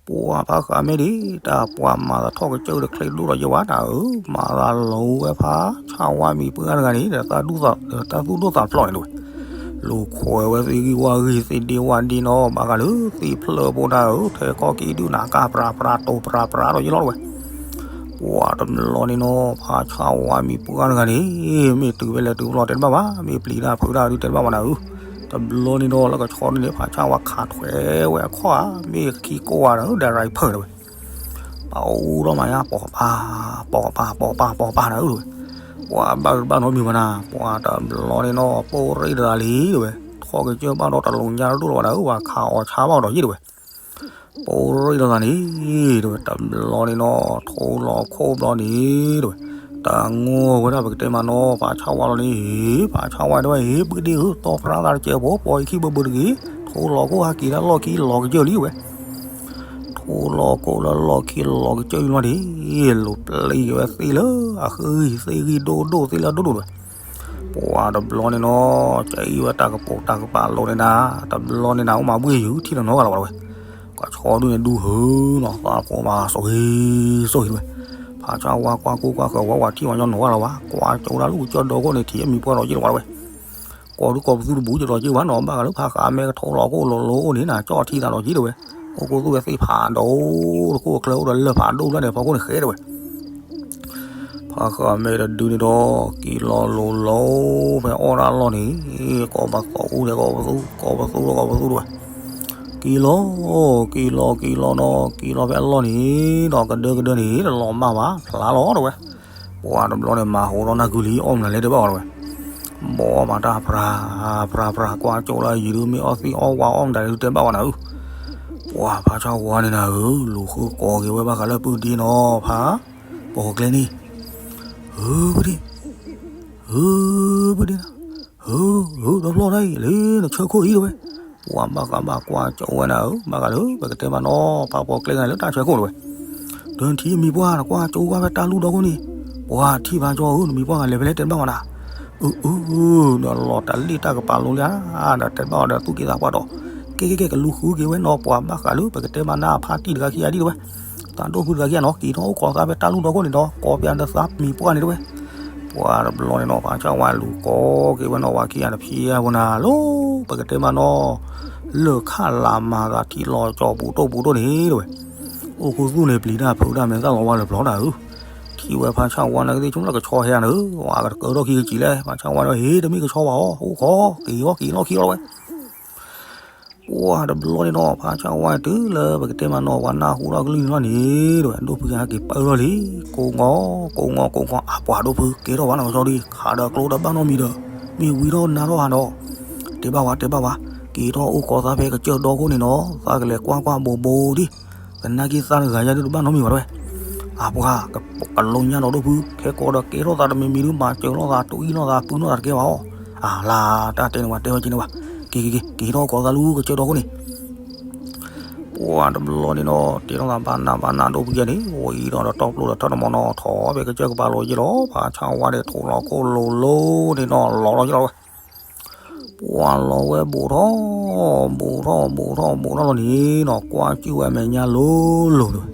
ပှၤဖးဃးမဲဒုး တၢ်ပှၤမၤသးထီၣ်ကစၢၢ်ဒီးချ့ဒိၣ်ဒီးယဲၢ်ဝဲနၤဧၢ, မၤသးလီၤဟူဝဲဖးဆၣ်ဝါမံၤပှၢ်တဂၤန့ၣ် တၢ်သူၣ်ဒိၣ်သးဖျိးန့ၣ်တဲဝဲ. လူၤခွဲးဝဲသ့ၣ်ဂံၢ်ဝၣ်ဂံၢ်သ့ၣ်ဒ့ဝၣ်ဒ့နီၤ ဘၣ်ဃးလၢသ့ၣ်ဖျၢၣ်ဖိနၤဧၢ, ထဲကီၢ်က့ၤဒုးနၤ ကၢ်ပြၤပြၤတိၤပြၤပြၤဒီးယဲၢ်လီၤတဲဝဲ. ပှၤတဘျီန့ၣ်နီၤ ဖးဆၣ်ဝါမံၤပှၢ်တဂၤန့ၣ် မ့ၢ်တုၤဖဲလဲၣ်တုၤဖဲလဲၣ်တဲတဘၣ်ဘၣ်, မ့ၢ်ပျံၤတၢ်ဖုးတၢ်ဒုးတဲတဘၣ်ဘၣ်နၤဧၢ. တဘျီန့ၣ်ဒီးလၢကဆီဒုန့ၣ် ဖးဆၣ်ဝါခးထွဲဝဲအခီၣ်ဧါ, မ့ၢ်ခံကိးဂၤဒီး ဒီးရံဖၢၣ်တဲဝဲ ပအူထီၣ်မးယါ ပိာ်ကပၤ, ပိာ်ကပၤ ပိာ်ကပၤ ပိာ်ကပၤနၤဧၢတဲဝဲ. ပှၤဘၣ်တဘၣ်နီတမံၤဘၣ်နၤ, ပှၤတဘျီန့ၣ်နီၤ ပိၢ်ရ့ၣ်တဂၤလံတဲဝဲ, ထီၣ်ကစၢၢ်ဘၣ်ဒီးတလူညါတဒိၣ်လီၤဘၣ်နၤဧၢ, ပှၤခးအီၤဆါဘၣ်ဒီးယ့ၢ်တဲဝဲ ပိၢ်ရ့ၣ်တဂၤန့ၣ်တဲဝဲ တဘျီန့ၣ်နီၤ ထိလီၤခိၣ်ဘျီန့ၣ်တဲဝဲ, တၢ်ငိၢ်ဝဲဒၣ်ပကတဲမးနီၤ ဖးဆၣ်ဝါလီၤန့ၣ်, ဖးဆၣ်ဝါတဲဝဲ ဟ့ၣ် ပုၢ်ဒ့ဧၢ တီဖရါသးတစဲးဖိ ပိာ်ယခံဘၢဘၢတဂ့ၤ, ထိလီၤခိၣ်ဟဲက့ၤဒၣ်လီၢ်ခံလီၤကစၢၢ်လံတဲဝဲ ထိလီၤခိၣ်လၢလီၢ်ခံလီၤကစၢၢ်လံလီၤန့ၣ်, လူၤပျံၤက့ၤဝဲသ့ၣ်လၢအဃံသ့ၣ်ဂံၢ်ဒိၣ်ဒိၣ်သ့ၣ်လၢဒိၣ်ဒိၣ်တဲဝဲ. ပှၤတဘျီန့ၣ်နီၤ ကအံၤဝဲတၢ်ကပိာ်တၢ်ကပာ်လိၤန့ၣ်နၤ, တဘျီန့ၣ်နၤ အိၣ်မးဘှ့ၣ်ယုာ်ထံၣ်လီၤနီတဂၤလီၤဝဲ. ကဆီဒုန့ၣ်ဒူဟၢနီၤ သးဖိမးစိဟံစိဟံတဲဝဲ. ဖးဆၣ်ဝါကွၢ်ကိၢ်ကွၢ်ဃၢၤဝဲ ဝဲထံၣ်ဝဲညီနီၢ်ဂၤလီၤဝဲ, ကွၢ်ကၠိဒၣ်လၢကစၢၢ်ဒီခိၣ်န့ၣ် ထံၣ်အမံၤပှၢ်ဒီးယ့ၢ်လီၤဝဲ ကိးဒုကိးပသူတဘူး ယဒီးက့ၤဘၣ်နီၤ, ဘၣ်ဃးလၢဖးဃးမဲကထိလီၤခိၣ်လိၤလိၤအိၣ်န့ၣ် နၤကၠီထံသးဒီးက့ၤတဲဝဲ. အိၣ်ကိၢ်သူၣ်ဝဲသ့ၣ်ဖးဒိၣ်တခိၣ်အကျဲအိၣ်ဒီးလၢၢ်ဖးဒိၣ်လၢန့ၣ် ဖီခိၣ်န့ၣ်ဃဲတဲဝဲ. ဖးဃးမဲတဒုန့ၣ်ဒီး က့ၤလီၤလိၤလိၤဖဲအီၣ်ဒၣ်အလီၢ်န့ၣ်, ကိးပသူဒီးကိးပသူ, ကိးပသူဒီးကိးပသူတဲဝဲ. က့ၤလီၤ, က့ၤလီၤက့ၤလီၤနီၤ က့ၤလီၤဖဲအလီၢ်န့ၣ်ဒီး ကဒၢကဒၢန့ၣ် တလီၤမၢ်ဘၣ် ဖျါလီၤတဲဝဲ. ပှၤတဘျီန့ၣ် မၤဟးထီၣ်နၢ်ကုလံ အီၣ်မနုၤလဲၣ်တဲဘၣ်ဝဲတဲဝဲ. ဘီမၤတၢ်ဖြါ, ဖြါဖြါ ကွၢ်ကၠိလၢယံၤဒု မ့ၢ်အီၣ်သံအီၣ်ဝါအီၣ်မတၤဒု တဲဘၣ်ဝဲနၤဧၢ. ပှၤဖးဆၣ်ဝါန့ၣ်နၤဧၢ, လူၤဃုကိးက့ၤဝဲဘၣ်ဃးလၢပုၢ်ဒ့နီၤ ဖး, ပိာ်ကျဲန့ၣ်, ဧၢ, ပုၢ်ဒ့, ဧၢ, ပုၢ်ဒ့နၤ, ဧၢ, ဒီဖျီတၢ်အံၤ လၢနဆၢခိၣ်အံၤတဲဝဲ. ပှၤဘၣ်ဃးဘၣ်ကွၢ်ကၠိဝဲနၤဧၢ, ဘၣ်ဃးလၢပကတဲမးနီၤ ဖးပိာ်ကျဲဂၤလၢတၢ်ဆၢခိၣ်တဲဝဲ. ဒီးနထံၣ်အမံၤပှၢ် နကွၢ်ကၠိကွၢ်ဖဲတၢ်လူၢ်ဒီခိၣ်န့ၣ်, ပှၤထံၣ်ဘၣ်ကၠီဧၢ နမံၤပှၢ်ဂၤလဲၤဖဲလဲၣ်တဲတဘၣ်မးနၤ. အၢ အၢ ဒီးလီၤတၢ်လ့ၣ်တၢ်ကပၤလိၤလံဧါ, ဒီးတဲဘၣ်အီၤဒီးသူၣ်က့သးပှၢ်ဒီး, ကဲကဲကဲ ကလူၤဃုက့ၤဝဲနီၤ ပှၤဘၣ်ဃးလၢပကတဲမးနၤ ဖါတံၢ်တဂၤခံဂၤဒ်တဲဝဲ, သးဒိၣ်ဖုတဂၤခံဂၤနီၤ က့ၤထီၣ်အိၣ်ခိးသးဖဲတၢ်လူၢ်ဒီခိၣ်န့ၣ်ဒီး ကိးပၠးဒီးသးမံၤပှၢ်န့ၣ်တဲဝဲ. ပှၤတဘျီန့ၣ်နီၤ ဖးဆၣ်ဝါလူၤကိးက့ၤဝဲနီၤ ပှၤခံဂၤတဖျဲးဝဲနၤလီၤ ပကတဲမးနီၤ လၢခးလၢ်မၤသးထံလီၤကၠီပူၤတိၣ်ပူၤတိၣ်န့ၣ်တဲဝဲ. အိၣ်ခူသူၣ်န့ၣ် ပျံၤတၢ်ဖုးတၢ်မဲာ်သၣ်လီၤဝါလၢာ်ပျီတၢ်ဧၢ, ထံၣ်ဝဲဖးဆၣ်ဝါန့ၣ်ကသ့ၣ်ဆိကမိၣ်လၢကဆီဟဲဧါန့ၣ်, ဝဲကတကၢထီၣ်ခံကစံးလဲၣ်, ဖးဆၣ်ဝါန့ၣ် ဟ့ၣ် တမ့ၢ်ကဆီဘၣ်အီၤ အိၣ်ခိး က့ၤအီၤက့ၤလီၢ်ခံလီၤဝဲ. ပှၤတဘျီန့ၣ်နီၤ ဖးဆၣ်ဝါတုၤလၢပကတဲမးနီၤ ပှၤနၢ်ဟူထီၣ်ကလုၢ်န့ၣ်လီၤန့ၣ် ဒိၣ်ဖုကဟဲက့ၤပၢၢ်ထီၣ်လံ, ကိးငီၤ ကိးငီၤ ကိးငီၤ အပှၤဒိၣ်ဖု ကဲထီၣ်ဘၣ်နီၤကဆီဒု ခးဒီးကျိဒီးဘၣ်နီတမံၤဒီး မ့ၢ်ဝံထီၣ်နါထီၣ်ဧါဒီး တဲဘၣ်ဝဲ တဲဘၣ်ဝဲ, က့ၤထီၣ်အိၣ်ခိးသးဖဲကစၢၢ်ဒီခိၣ်န့ၣ်နီၤ သးကလဲၤကွၢ်ကွၢ်ဘိးဘိဒံး, သနာ်က့သးတဂၤယါဒုတဘၣ်နီတမံၤဘၣ်တဲဝဲ. အပှၤ ကလိညါဒီးဒိၣ်ဖု ခဲကိးဒီးကဲထီၣ်သးတမံၤမံၤဒု မၤစၢၤလိာ်သး တအံၣ်လိာ်သး ပုၢ်လိာ်သးတကဲဘၣ်အီၤ, အလါ တၢ်တဲန့ၢ်ဝဲ တဲဝဲက့ၤန့ၢ်ဝဲ, က့ၤက့ၤက့ၤ က့ၤထီၣ်အိၣ်ခိးသးလၢကစၢၢ်ဒီခိၣ်န့ၣ် ပှၤတဘျီန့ၣ်နီၤ တဲထီၣ်သးဘၣ်နးဘၣ်နးဒိၣ်ဖုယဲန့ၣ် ဝံၤဒီးတၢ်ပျိဒီးတၢ်တမီၤနီၤ ထီၣ်ဖဲကစၢၢ်ကပၤလိၤယ့ၢ်လီၤ, ဖးဆၣ်ဝါန့ၣ် ထိးလီၤခိၣ်လိၤလိၤန့ၣ်နီၤ လီၤလီၤယ့ၢ်လီၤဝဲ. ပှၤလီၤဝဲဘူးထီၣ် ဘူးထီၣ် ဘူးထီၣ် ဘူးထီၣ်လီၤန့ၣ်နီၤ ကွၢ်ကၠုၢ်ဝဲအမဲာ်ညါလိၤလိၤန့ၣ်,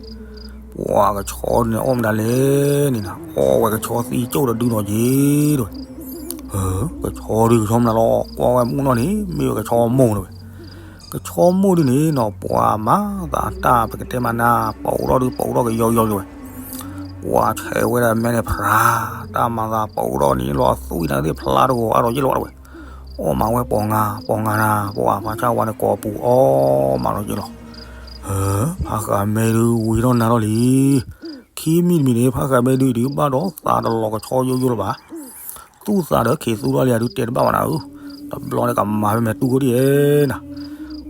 ပှၤကဆီန့ၣ် အီၣ်မတၤလဲၣ်န့ၣ်နၤ အီၣ်ဝဲကဆီသံကၠိၣ်တဒုနီၤက့ၤတဲဝဲ. ကဆီဒုကဆီမနုၤလီၤ ကွၢ်ဝဲမုၢ်နီၢ်န့ၣ် မ့ၢ်ဝဲကဆီမိၢ်တဲဝဲ. ကဆီမိၢ်ဒုန့ၣ်နီၤ ပှၤမၤသးတၢ်ပကတဲမးနၤ ပအိးထီၣ်ဒု ပအိးထီၣ်ကယီယီတဲဝဲ. ပှၤဆဲးဝဲဒၣ်မဲန့ၣ်ဖျါ တၢ်မၤသးပအိးထီၣ်န့ၣ်လီၤ အသွံၣ်နၤသ့ၣ်ဖျါတဂီၤအါထီၣ်ယ့ၢ်လီၤတဲဝဲ. အီၣ်မးဝဲပီၤငါ ပီၤငါနၤ ပှၤဖးဆၣ်ဝါန့ၣ် ကိးပူၤအီၣ်မးထီၣ်ယ့ၢ်လီၤ. ဖးဃးမဲဒုဝံထီၣ်နါထီၣ်လံ. ခံမံၤတမံၤန့ၣ် ဖးဃးမဲဒုဒုးဘၣ်ဒီးသးတလီၤကဆီယိယိလၢၤဘၣ်. သူၣ်သးဒီးခံးသူထီၣ်လံ အဒုးတဲတဘၣ်ဘၣ်နၤဧၢ, တဘျီန့ၣ်ကမၤဖဲမဲာ်တူၢ်ခိၣ်ဒ်အံၤနၤ,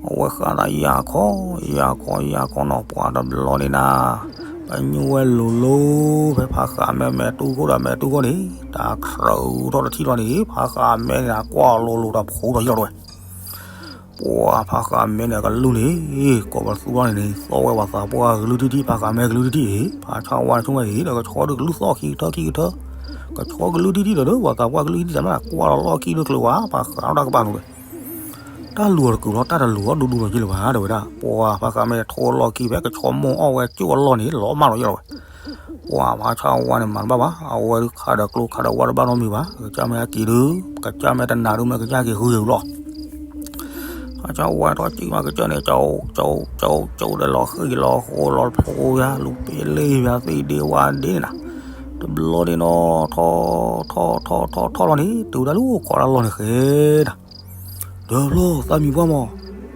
အဝဲဃးသးယၤခီ ယၤခီ ယၤခီနီၤ ပှၤတဘျီန့ၣ်နၤ, ပညိၣ်ဝဲလိၤလိၤ ဖဲဖးဃးမဲမဲာ်တူၢ်ခိၣ်ဒီးမဲာ်တူၢ်ခိၣ်န့ၣ် တၢ်ကြၢးထီၣ်တထံၣ်လီၤန့ၣ် ဖးဃးမဲန့ၣ် ကွၢ်လိၤလိၤဒီးဖှူထီၣ်ယ့ၢ်လီၤတဲဝဲ. ပှၤဖးဃးမဲန့ၣ် အကလုၢ်န့ၣ် ကိးပသူထီၣ်န့ၣ်န့ၣ် သီၣ်ဝဲပှၤသးပှၢ်ကလုၢ်ထံထံၣ် ဖးဃးမဲကလုၢ်ထံထံၣ်အံၤ ဖးဆၣ်ဝါဆိကမိၣ်အံၤ ဒီးကဆီဒုကလုၢ်သီၣ်ခံကထၢခံကထၢ, ကဆီကလုၢ်ထံထံၣ်ဒီး ပှၤသးပှၢ်ကလုၢ်ထံထံၣ်တၢ်မ့ၢ်ကွၢ်လီၤလီၢ်ခံဒုးချုးဝဲ ဖးဃးထီၣ်တၢ်ကပၤနုၤဒီး တၢ်လူၤအီၤတကုာ်လီၤ တၢ်တလူၤအီၤဒူဒူလီၤက့ၤလၢၤဘၣ် တဲဝဲဒၣ်. ပှၤဖးဃးမဲထိလီၢ်ခံဖဲကဆီမိၢ်အီၣ်ဝဲကၠိၣ်အလီၢ်န့ၣ် လီၤမၢ်လီၤယ့ၢ်လီၤဝဲ. ပှၤဖးဆၣ်ဝါန့ၣ်မၤတဘၣ်ဘၣ် အဝဲဒုးခးဒီးကျိခးဒီးဝါတဘၣ်နီတမံၤဘၣ် ကစၢ်မ့ၢ်ဟဲက့ၤဒုး ကစၢ်မ့ၢ်တနာ်ဒုးမ့ၢ်ကစၢ်က့ၤဃုဂ့ၤလီၤ. ဖးဆါဝါထီၣ်ကံၣ်မၤကစၢၢ်န့ၣ် ကၠိကၠိကၠိဒီးလီၤဃံလီၤဃိလီၤဖိယါ လူၤပ့လ့ၢ်ယါသ့ၣ်ဒ့ဝါဒ့န့ၣ်နီၤ, တဘျီန့ၣ်နီၤ ထီ ထီ ထီ ထီ ထီလီၤန့ၣ် တုၤဒၣ်လၢအိၣ်ခိးတၢ်လီၢ်န့ၣ်ဃဲဒၣ် ဒီးဘျီသးမံၤပှၢ်မး,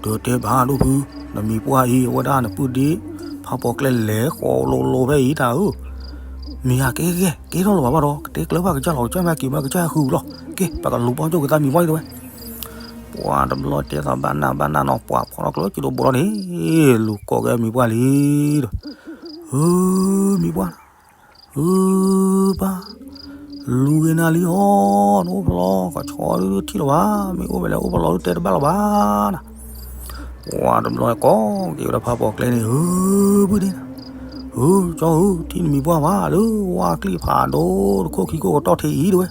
ဒီးတဲဘၣ်ဒိၣ်ဖု, နမံၤပှၢ်အံၤ အဝဲဒၣ်နပုၢ်ဒ့ ဖးပိာ်ကျဲလဲၤဃီၤလိၤလိၤဖဲအံၤတၢ်ဧၢ, မ့ၢ်ဧါ ကဲကဲကဲ ကဲထီၣ်လီၤဘၣ်ဘၣ်ဒီး ကတဲကျၢၤဘၣ်ကစၢ်လီၤ ကစၢ်မ့ၢ်က့ၤမ့ၢ်ကစၢ်ဃုလီၤ, ကဲ ပကလူၤပီၣ်ကၠိကသးမံၤပှၢ်အံၤတဝဲ, ပှၤတဘျီတဲသးဘၣ်နၢ်ဘၣ်နၢ်နီၤ ပှၤဖီထီၣ်ကျၢၤကၠိတဘိလီၤန့ၣ်, လူၤကိးက့ၤမံၤပှၢ်လံဒီး, ဧၢ မံၤပှၢ် ဧၢ ပၢ်, လူၤဂ့ၤနၤလံအီၤ နအိၣ်ဖျီ ကဆီဒုထံၣ်လီၤဘၣ်, မ့ၢ်အိၣ်ဖဲလဲၣ်အိၣ်ဖျီဒုတဲတဘၣ်လီၤဘၣ်နၤ, ပှၤတဘျီကိးက့ၤဝဲဒၣ်ဖးပိာ်ကျဲန့ၣ် ဧၢ ပုၢ်ဒ့နၤ, ဧၢ ကၠီဧၢ ထံၣ်နမံၤပှၢ်ဘၣ်လၢဝါကျံၣ်ဖးဒိၣ်တခိၣ်ခံခိၣ်ကတီၢ်ထံအံၤတဝဲ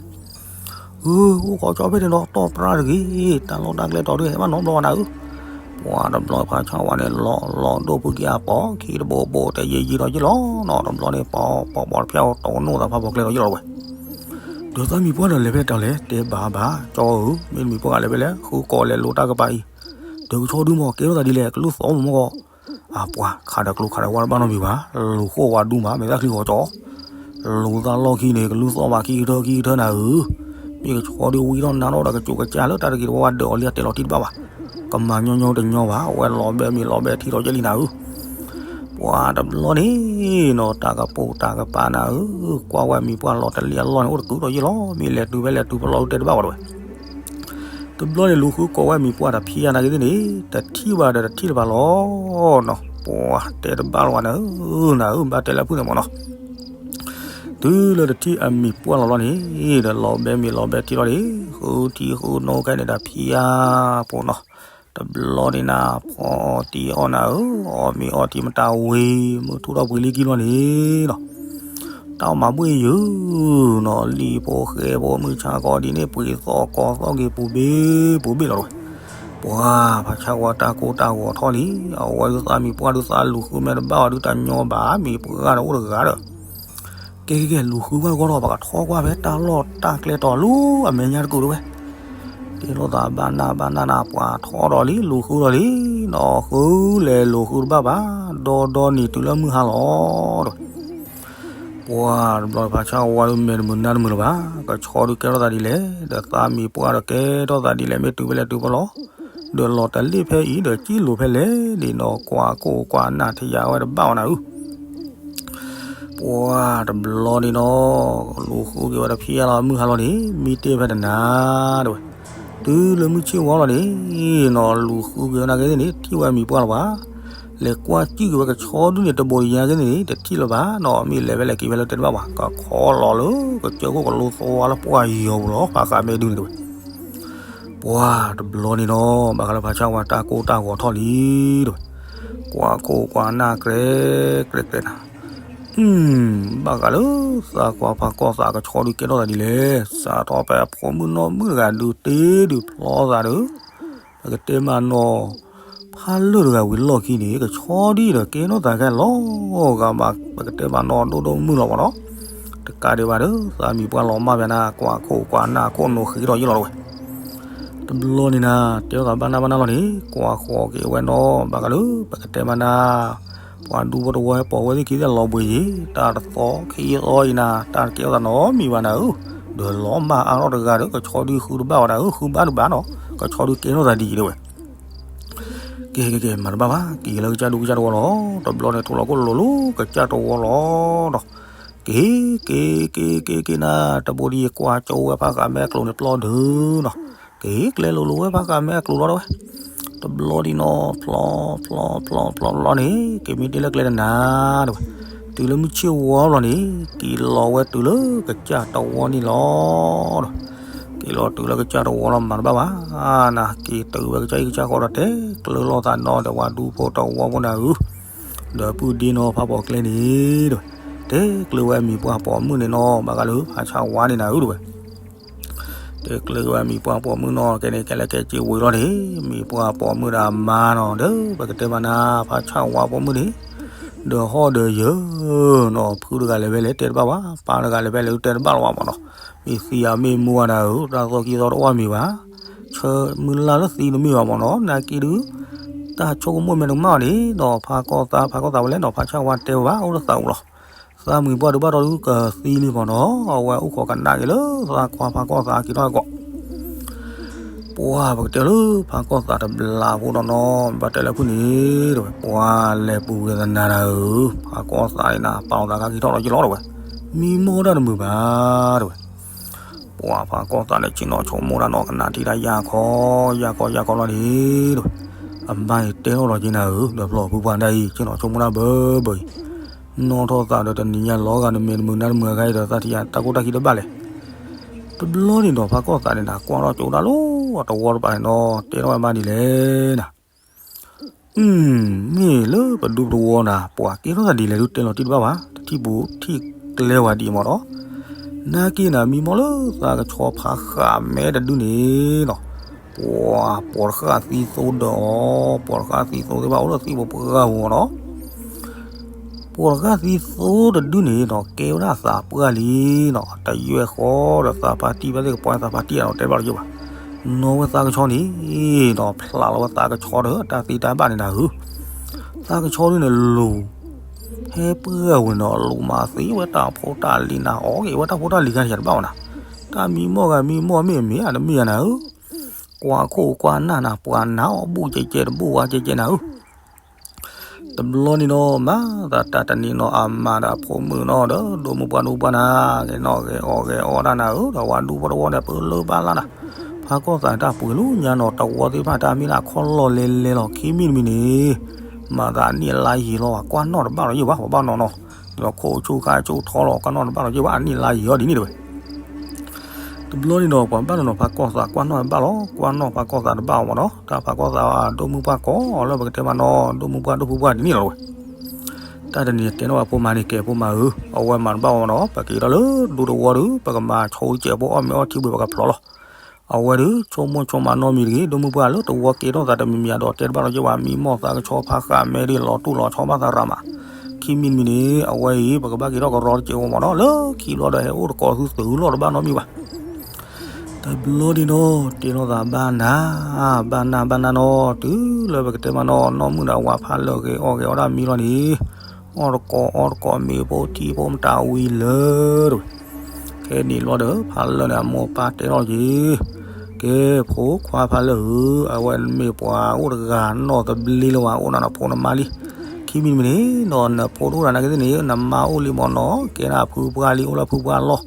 ဧၢ အိၣ်ခိးကၠီဖဲန့ၣ်ဒီး တီၢ်ပြၢ်တဂ့ၤ, တၢ်လီၢ်တၢ်ကျဲတီၤဒုဟဲဘၣ်နီတဘျီဘၣ်နၤဧၢ, ပှၤတဘျီဖးဆါဝါန့ၣ် လီၤလီၤဒိၣ်ဖုက့ၤအပိာ်ခံတဘိဘိတဲယံာ်ယံာ်ဒီးယံာ်လီၤနီၤ, တဘျီန့ၣ် ပီပီပီတဖျၢၣ်တအိၣ်နီၢ်သးဖးပိာ်ကျဲဒီးယံာ်လီၤတဝဲ ဒီးသးမံၤပှၢ်ဒီးလဲၤဖဲတၢ်လဲၣ် တဲဘၣ်ဘၣ် ကၠီဧၢ မ့ၢ်တမံၤပှၢ်ဂၤလဲၤဖဲလဲၣ် ဃုကိးလဲၤလိာ်တၢ်ကပၤအံၤ, ဒီးကဆီဒုမ့ၢ်ကဲထီၣ်သးဒ်လဲၣ် ကလုၢ်သီမ့ၢ်မ့ၢ်ကီး, အပှၤခးဒီးကျိခးဒီးဝါတဘၣ်နီတမံၤဘၣ်, လူၤဃိဝါဒူမး မ့ၢ်တၢ်ချံဃီကၠီ လူၤသးလီၢ်ခံန့ၣ် ကလုၢ်သီဘၣ်ခံကထၢခံကထၢနၤဧၢ, မ့ၢ်ကဆီဒုဝံထီၣ်နါထီၣ်ဒီးကစူးကစၢ်လၢတၢ်တဂ့ၤတဝါဝါဒၢးအီၤလံအတဲလီၤတံၢ်တဘၣ်ဘၣ်, ကမၤညီညီတညီဘၣ် အဝဲလီၤဘဲမ့ၢ်လီၤဘဲထံလီၤယဲၢ်လံနၤဧၢ ပှၤတဘျီန့ၣ်နီၤ တၢ်ကပိာ်တၢ်ကပၤနၤဧၢ, ကွၢ်ဝဲမံၤပှၢ်လီၤတလံအလီၢ်န့ၣ် အိၣ်တကုာ်ဒီးယံာ်လီၤ, မ့ၢ်လဲၤတုၤဖဲလဲၤတုၤဖဲလီၤတဲတဘၣ်ဘၣ်တဝဲ, တဘျီန့ၣ်လူၤဃုကိးဝဲမံၤပှၢ်တၢ်ဖံးယါနာ်က့သ့ၣ်န့ၣ် တထံၣ်ဘၣ်ဒီးတထံၣ်တဘၣ်လီၤနီၤ, ပှၤတဲတဘၣ်လီၤဘၣ်နၤဧၢ, နၤဧၢ ဘၣ်တဲလၢဖုၣ်န့ၣ်မ့ၢ်နီၤ တုၤလၢတထံၣ်အမံၤပှၢ်လီၤလီၤန့ၣ် ဒီးလီၤဘဲမ့ၢ်လီၤဘဲထံလီၤန့ၣ် ဃုထံဃုနိခဲန့ၣ်ဒီးဖံးယါဖိနီၤ, တဘျီန့ၣ်နၤ ဖီအီၣ်တံၢ်အီၣ်နၤဧၢ, အီၣ်မ့ၤအီထံမတၤဝံၤ မုၢ်ထူၣ်ထီၣ်ပှ့ၤလံကံလီၤန့ၣ်နီၤ, တၢ်မၤဘှ့ၣ်ယုာ်နီၤ လံာ်ဖိဃဲဖိမုၢ်ဆါခီဒ်န့ၣ် ပှ့ၤသီၣ်ကီသီၣ်က့ၤပူၤဘ့ၣ်ပူၤဘ့ၣ်လီၤတဝဲ, ပှၤဖးဆါဝါတၢ်ကိၢ်တၢ်ဂီၤထီၣ်လံ, အဝဲဒုးသးမံၤပှၢ်ဒုးသးလူၤဃုမဲာ်တဘၣ်အီၤဒုးတညီဘၣ် မ့ၢ်ပှၤဂၤဒီးအိၣ်တဂၤဒီး ကဲကဲကဲ လူၤဃုကွၢ်ဂီၢ်ဒီး ပကထီကွၢ်ဖဲတၢ်လီၢ်တၢ်ကျဲတီၤလၢအမဲာ်ညါတကုာ်တဝဲ, ကဲထီၣ်သးဘၣ်နၢ်ဘၣ်နၢ်နၤ ပှၤထီဒီးလံ လူၤဃုဒီးလံ, နီၢ်ဃုလဲၤလူၤဃုတဘၣ်ဘၣ်, ဒီဒီနံၤတုၤလၢမုၢ်ဟါလီၤတဝဲ ပှၤတဘျီဖးဆါဝါဒုးမဲာ်တမုာ်နါတမုာ်လၢၤဘၣ်, ကဆီဒုးကဲထီၣ်သးဒ်လဲၣ်, ဒီးသးမံၤပှၢ်ဒီးကဲထီၣ်သးဒ်လဲၣ် မ့ၢ်တုၤဖဲလဲၣ်တုၤဖဲလီၤ, ဒီးလီၤတလ့ၣ်ဖဲအံၤ ဒီးကံၣ်လိာ်ဖဲလဲၣ်န့ၣ်နီၤ ကွၢ်ခိၣ်ကွၢ်နၢ်ထံယါဝဲတဘၣ်အီၤနၤဧၢ ပှၤတဘျီန့ၣ်နီၤ လူၤဃုက့ၤဝဲတဖံးယါလီၤ မုၢ်ဟါလီၤန့ၣ် မံတ့ၢ်ဖဲတနၤတဝဲ, တုၤလၢမုၢ်ဆ့ၣ်ဝါလီၤန့ၣ်နီၤ လူၤဃုက့ၤဝဲနာ်က့သ့ၣ်န့ၣ် ထံၣ်ဝဲမံၤပှၢ်လီၤဘၣ်, လဲၤကွၢ်စံၣ်က့ၤဝဲကဆီဒုန့ၣ် တဘိးယါက့သ့ၣ်န့ၣ် တထံၣ်လၢၤဘၣ်နီၤ မ့ၢ်လဲၤဖဲလဲၣ်က့ၤဖဲလဲၣ်တဲတဘၣ်ဘၣ် ကခီလီၤလၢကစၢၢ်ခိၣ်ကလိသီဝါလၢပှၢ်ယီၤပူၤလီၤ ဖးဃးမဲာ်ဒုန့ၣ်တဝဲ ပှၤတဘျီန့ၣ်နီၤ ဘၣ်ဃးလၢဖးဆါဝါတၢ်ကိၢ်တၢ်ဂီၤထီၣ်လံတဝဲ, ကွၢ်ခိၣ်ကွၢ်နၢ်ကြဲ ကြဲကြဲနၤ, ဘၣ်ဃးလၢသးကွၢ်ဖးကီၢ်သးကဆီဒုးကဲထီၣ်သးဒ်လဲၣ်, စးထီၣ်ဖဲအဖိမုၣ်နီၢ်မုၣ်တဂၤဒုးတ့ဒုးဖျီသးဒီး ပကတဲမးနီၤ ဖးလၢာ်တဂၤဝံၤလီၢ်ခံန့ၣ် ကဆီဒုဒီးကဲထီၣ်သးခဲလီၤဂာ်ဘၣ် ပကတဲမးနီၤဒိၣ်ဒိၣ်မုၢ်လီၤမးနီၤ, တကးဒံးဘၣ်ဒီး သးမံၤပှၢ်လီၤမၢ်ဖဲနၤ ကွၢ်ခိၣ်ကွၢ်နၢ်ခိၣ်နိာ်ဃ့ထီၣ်ယ့ၢ်လီၤတဝဲ တဘျီန့ၣ်နၤ တဲထီၣ်သးဘၣ်နၢ်ဘၣ်နၢ်လီၤန့ၣ် ကွၢ်ဃီၤက့ၤဝဲနီၤ ဘၣ်ဃးလၢ ပကတဲမးနၤ ပှၤဒူဖိတဝီပိာ်ဝဲသ့ၣ်ခံသ့ၣ်လီၤဘှံးယံၤ တၢ်တသီခံသီအံၤနၤ တၢ်တကဲထီၣ်သးနီတမံၤဘၣ်နၤဧၢ, ဒီးလီၤမၢ်အါထီၣ်တဂၤဒီး ကဆီဒုဃုတဘၣ်ဘၣ်နၤဧၢ, ဃုဘၣ်တဘၣ်နီၤ ကဆီဒုကဲထီၣ်သးဒ်အံၤတဝဲ ကဲကဲကဲ မၤတဘၣ်ဘၣ် က့ၤလၢကစၢ်ဒူကစၢ်တဝီလီၤ, တဘျီန့ၣ် ထိၣ်လီၤခိၣ်လိၤလိၤကစၢ်တဝီလီၤဒီး က့ၤ က့ၤ က့ၤ က့ၤ က့ၤ က့ၤနၤ တဘိဒံးကွၢ်ကၠိဝဲဖးဃးမဲာ်အကျိၤန့ၣ်ပျီဒုနီၤ, က့ၤကျဲလိၤလိၤဝဲဖးဃးမဲာ်အကျိၤလီၤတဝဲ, တဘျီဒံးနီၤ ဖျီ ဖျီ ဖျီ ဖျီ ဖျီလီၤန့ၣ် က့ၤမ့ၢ်တ့ၢ်လၢကျဲတနၤတဝဲ, တုၤလၢမုၢ်ဆ့ၣ်ဝီလီၤန့ၣ် က့ၤလီၤဝဲတုၤလၢကစၢ်တဝီန့ၣ်လီၤဒီး က့ၤလီၤတုၤလၢကစၢ်တဝီလီၤ မၤတဘၣ်ဘၣ် နၤ က့ၤတုၤဝဲကစၢ်အံၤကစၢ်ဃီဒီး တဲကျၢၤလိာ်သးနီၤ ဒီးပှၤဒူဖိတဝီဖိနၤဧၢ, ဒီးပုၢ်ဒ့နီၤ ဖးပိာ်ကျဲန့ၣ်တဝဲ, တဲကျၢၤဝဲမံၤပှၢ်ပိာ်မုၣ်န့ၣ်နီၤ ဘၣ်ဃးလၢဖးဆါဝါန့ၣ်နၤဧၢတဝဲ တဲကျၢၤဝဲမံၤပှၢ်ပိာ်မုၣ်နီၤ ကဲန့ၣ် ကဲလဲၣ်ကဲစ့ဝံၤလီၤန့ၣ် မံၤပှၢ်ပိာ်မုၣ်ဒီးအမါနီၤ ဒီးပကတဲမးနၤ ဖးဆါဝါပိာ်မုၣ်န့ၣ် ဒီးဟီၣ်ဒီးယၢၤနီၤ ဖုတဂၤလဲၤဖဲလဲၣ်တဲတဘၣ်ဘၣ် ပၢ်တဂၤလဲၤဖဲလဲၣ်တဲတဘၣ်လီၤဘၣ်မးနီၤ မ့ၢ်သံဧါမ့ၢ်မူဧါနၤဧၢ တၢ်သီခံသီတအိၣ်မံၤဘၣ် ဆ မုၢ်လၢ်လၢသံတမ့ၢ်ဘၣ်မ့ၢ်နီၤ, နာ်က့ဒုး တၢ်ဆိကမိၣ်မဲာ်တကမၣ်အီၤန့ၣ်ဒီး ဖးကီၢ်သး ဖးကီၢ်သးဝဲလဲၣ်နီၤ, ဖးဆၣ်ဝါတဲဝဲဘၣ် အိၣ်လၢသးပူၤလီၤ. သးမုာ်ပှၢ်ဒုးဘၣ်ဒီးဒုးကသံလံမ့ၢ်နီၤ, အဝဲအိၣ်ခိးကနၣ်က့ၤလၢသးခွါဖးကီၢ်သးက့ၤထီၣ်အဂီၢ် ပှၤပကတဲလၢဖးကီၢ်သးတဘျီဖိဒီးနီၤ, ဘၣ်တဲလၢဖုၣ်န့ၣ် တဲဝဲ ပှၤလဲၤပူၤဝဲသနာ်တၢ်ဧၢ, ဖးကီၢ်သးန့ၣ်နၤ ပာ်လီၤသးခါက့ၤထီၣ်လီၤက့ၤလီၤ တဲဝဲ, မံမီၢ်တၢ်တမုာ်ဘၣ် တဲဝဲ. ပှၤဖးကီၢ်သးန့ၣ် ဆ့ၣ်နီၤဆိကမိၣ်တၢ်နီၤ, ကနၣ်ထံၣ်တၢ်ယၢ်ခီ ယၢ်ခီယၢ်ခီလီၤန့ၣ် တဲဝဲ, အမါအံၤတဲထီၣ်လီၤက့ၤနၤဧၢ, ဒီးဖျီၣ်ဖုပှၢ်ဒၣ်အံၤ ဆ့ၣ်နီၤဆိကမိၣ်တၢ်ဘၢဘၢအံၤ, နီၣ်ထီၣ်သးဒီးတနံၤညါလီၤဂာ် နမဲာ်တမုာ်နါတမုာ်အဂၤအံၤဒီး သးထံၣ်ယၤတၢ်ကိၢ်တၢ်ခံတဘၣ်လဲၣ်. တဘျီန့ၣ်ဒီး ဖးကီၢ်သးန့ၣ်နၤ ကွၢ်ထီၣ်ကၠိဒၣ်လီၤ အတဝီတပၤန့ၣ်နီၤ, တဲထီၣ်ဝဲမါဒ်လဲၣ်နၤ မ့ၢ်လၢပဒူပတဝီနၤ ပှၤကဲထီၣ်သးဒ်လဲၣ်ဒုးတဲလီၤတံၢ်တဘၣ်ဘၣ်, တထံၣ်ဘူးထံၣ်ကျဲဝဲဒ်အံၤမ့ၢ်နီၤ, နာ်က့နၤ မံမီၢ်လၢသးကဆီဖးဃးမဲတဒုန့ၣ်နီၤ, ပှၤပိာ်တဃၣ်သံသိဒီးအီၤ, ပိာ်တဃၣ်သံသိသ့ၣ်တဖၣ်အိၣ်လၢသံးပူၤပှၢ်ပူၤမ့ၢ်နီၤ ပိာ်တဃၣ်သံသိတဒုန့ၣ်နီၤ ကဲဝဲဒၣ်သးပှၢ်လံနီၤ, တယွဲၢ်ဃီဒီးသးဖါတံၢ်ဘၣ်သ့ၣ်ကပှၢ်သးဖါတံၢ်အနီၤ တဲဘၣ်လီၤယိၣ်ဘၣ်, နီၣ်ဝဲသးကဆီန့ၣ်နီၤ ဖျးလီၤဝဲသးကဆီဒီးတၢ်သ့တၢ်ဘၣ်န့ၣ်နၤဧၢ, သးကဆီဒုန့ၣ်လူၤ ဟဲပှၢ်ဝဲနီၤ လူၤမၤသံဝဲတၢ်ဖိတၢ်လံၤနၤ အီၣ်က့ၤဝဲတၢ်ဖိတၢ်လံၤခါန့ၣ် ယတဘၣ်ဝဲနၤ, တၢ်မံမီၢ်ဂၤမံမီၢ်မ့ၢ်မ့ၢ်ဧါ တမ့ၢ်ဧါနၤဧၢ, ကွၢ်ခိၣ်ကွၢ်နၢ်နၤ ပှၤနၤအီၣ်ဘူၣ်ကဲကဲတဘူၣ်ဝါကဲကဲနၤဧၢ တဘျီန့ၣ်နီၤ မၤသးတၢ်တနံၤနီၤ အမါဒီးအဖိမုၣ်နီၤ ဒီးဒိၣ်မုၢ်ပှၢ်ဒိၣ်ပှၢ်နၤ ကဲနီၣ်ဂဲၤအီၣ်ဂဲၤအီတၢ်နၤဧၢ, ဒီးဝဲဒူဖိတဝီန့ၣ် ပလၢဘၣ်လၢ်နၤ, ဖးကီၢ်သးတၢ်ပှ့ၤလၢညါနီၤ တဝီသ့ၣ်တဖၣ်တၢ်မ့ၢ်လၢအခီၣ်လီၢ်လဲၤလဲၤလီၤ ခံမံၤတမံၤန့ၣ် မၤသးအနံၣ်အလါယံာ်လီၤ ပှၤကွၢ်နီၣ်တဘၣ်လီၤယိၣ်ဘၣ် ပှၤဘၣ်နီၣ်နီၤ, ဒီးခိၣ်ဆူၣ်ခါဆူၣ်ထီလီၤ ကွၢ်နီၣ်တဘၣ်လီၤယိၣ်ဘၣ် အနံၣ်အလါယံာ်လီၤဒ်န့ၣ်တဝဲ တဘျီန့ၣ်ဒီး ပှၤဘၣ်နီၣ်နီၤ ဖးကီၢ်သးကွၢ်နီၣ်ဘၣ်လီၤ, ကွၢ်နီၣ်ဖးကီၢ်သးတဘၣ်အီၤမ့ၢ်နီၤ, တၢ်ဖးကီၢ်သးဒိၣ်မုၢ်ပှၢ်ကီးလၢပကတဲမးနီၤ ဒိၣ်မုၢ်ပှၢ်ဒိၣ်ဖုပှၢ်ဒ်န့ၣ်လီၤဝဲ, တၢ်တနံၤတဲနီၤ ပှၤဖိမါန့ၣ် ကဲဖိမါဧၢ, အဝဲမၤတဘၣ်အီၤမ့ၢ်နီၤ ပက့ၤထီၣ်လၢဒူသဝီဒီး ပကမၤဆိကဲးဖိအီၣ်မ့ၤအီထံဘှံးပကဖျိးလီၤ, အဝဲဒီး ဆိကမိၣ်ဆိကမးနီတမံၤတဂ့ၤ ဒိၣ်မုၢ်ပှၢ်လၢသဝီကဲထီၣ်သးတမံၤမံၤဒီး တဲတဘၣ်လီၤယိၣ်ဘၣ် မံမီၢ်သးကဆီဖးဃးမဲဒ်လီၤတူၢ်လီၤဆီဘၣ်သးရၤမး, ခံမံၤတမံၤန့ၣ် အဝဲအံၤ ပကဘၣ်က့ၤထီၣ်ကရီတစဲးဖိမ့ၢ်နီၤ လၢခံဘျီဒီးဟဲအိၣ်တကိးသုသုးလီၤတဘၣ်နီတမံၤဘၣ် တဘျီန့ၣ်နီၤ တဲလိာ်သးဘၣ်နၤ, ဘၣ်နၤဘၣ်နၤနီၤ တုၤလၢပကတဲမးနီၤ နီၢ်မုၣ်ဒီးအဝၤဖးလၢာ်ဂဲၤအီၣ်ဂဲၤအီတၢ်မံလီၤန့ၣ်, အီၣ်တကိးအီတကိးမ့ၤဖိထံဖိမတၤဝံၤလၢာ်တဝဲ, ခဲန့ၣ်လီၤဒီး ဖးလၢာ်န့ၣ် အမိၢ်ပၢ်တဲထီၣ်က့ၤ, ကဲ ဖိခွါဖးလၢာ်ဧၢ, အဝဲနမ့ၢ်ပှၤအိၣ်တဂၤနီတဘျီလၢၤဘၣ် အိၣ်နၤဒီးဖိနမါလံ, ခံမံၤတမံၤန့ၣ် ဒီးနဖိတအိၣ်တၢ်နာ်က့သ့ၣ်န့ၣ် နမါအိၣ်လံမ့ၢ်နီၤ ကဲနၤဖုပှၢ်လံ အိၣ်လၢဖုပှၢ်လီၢ်,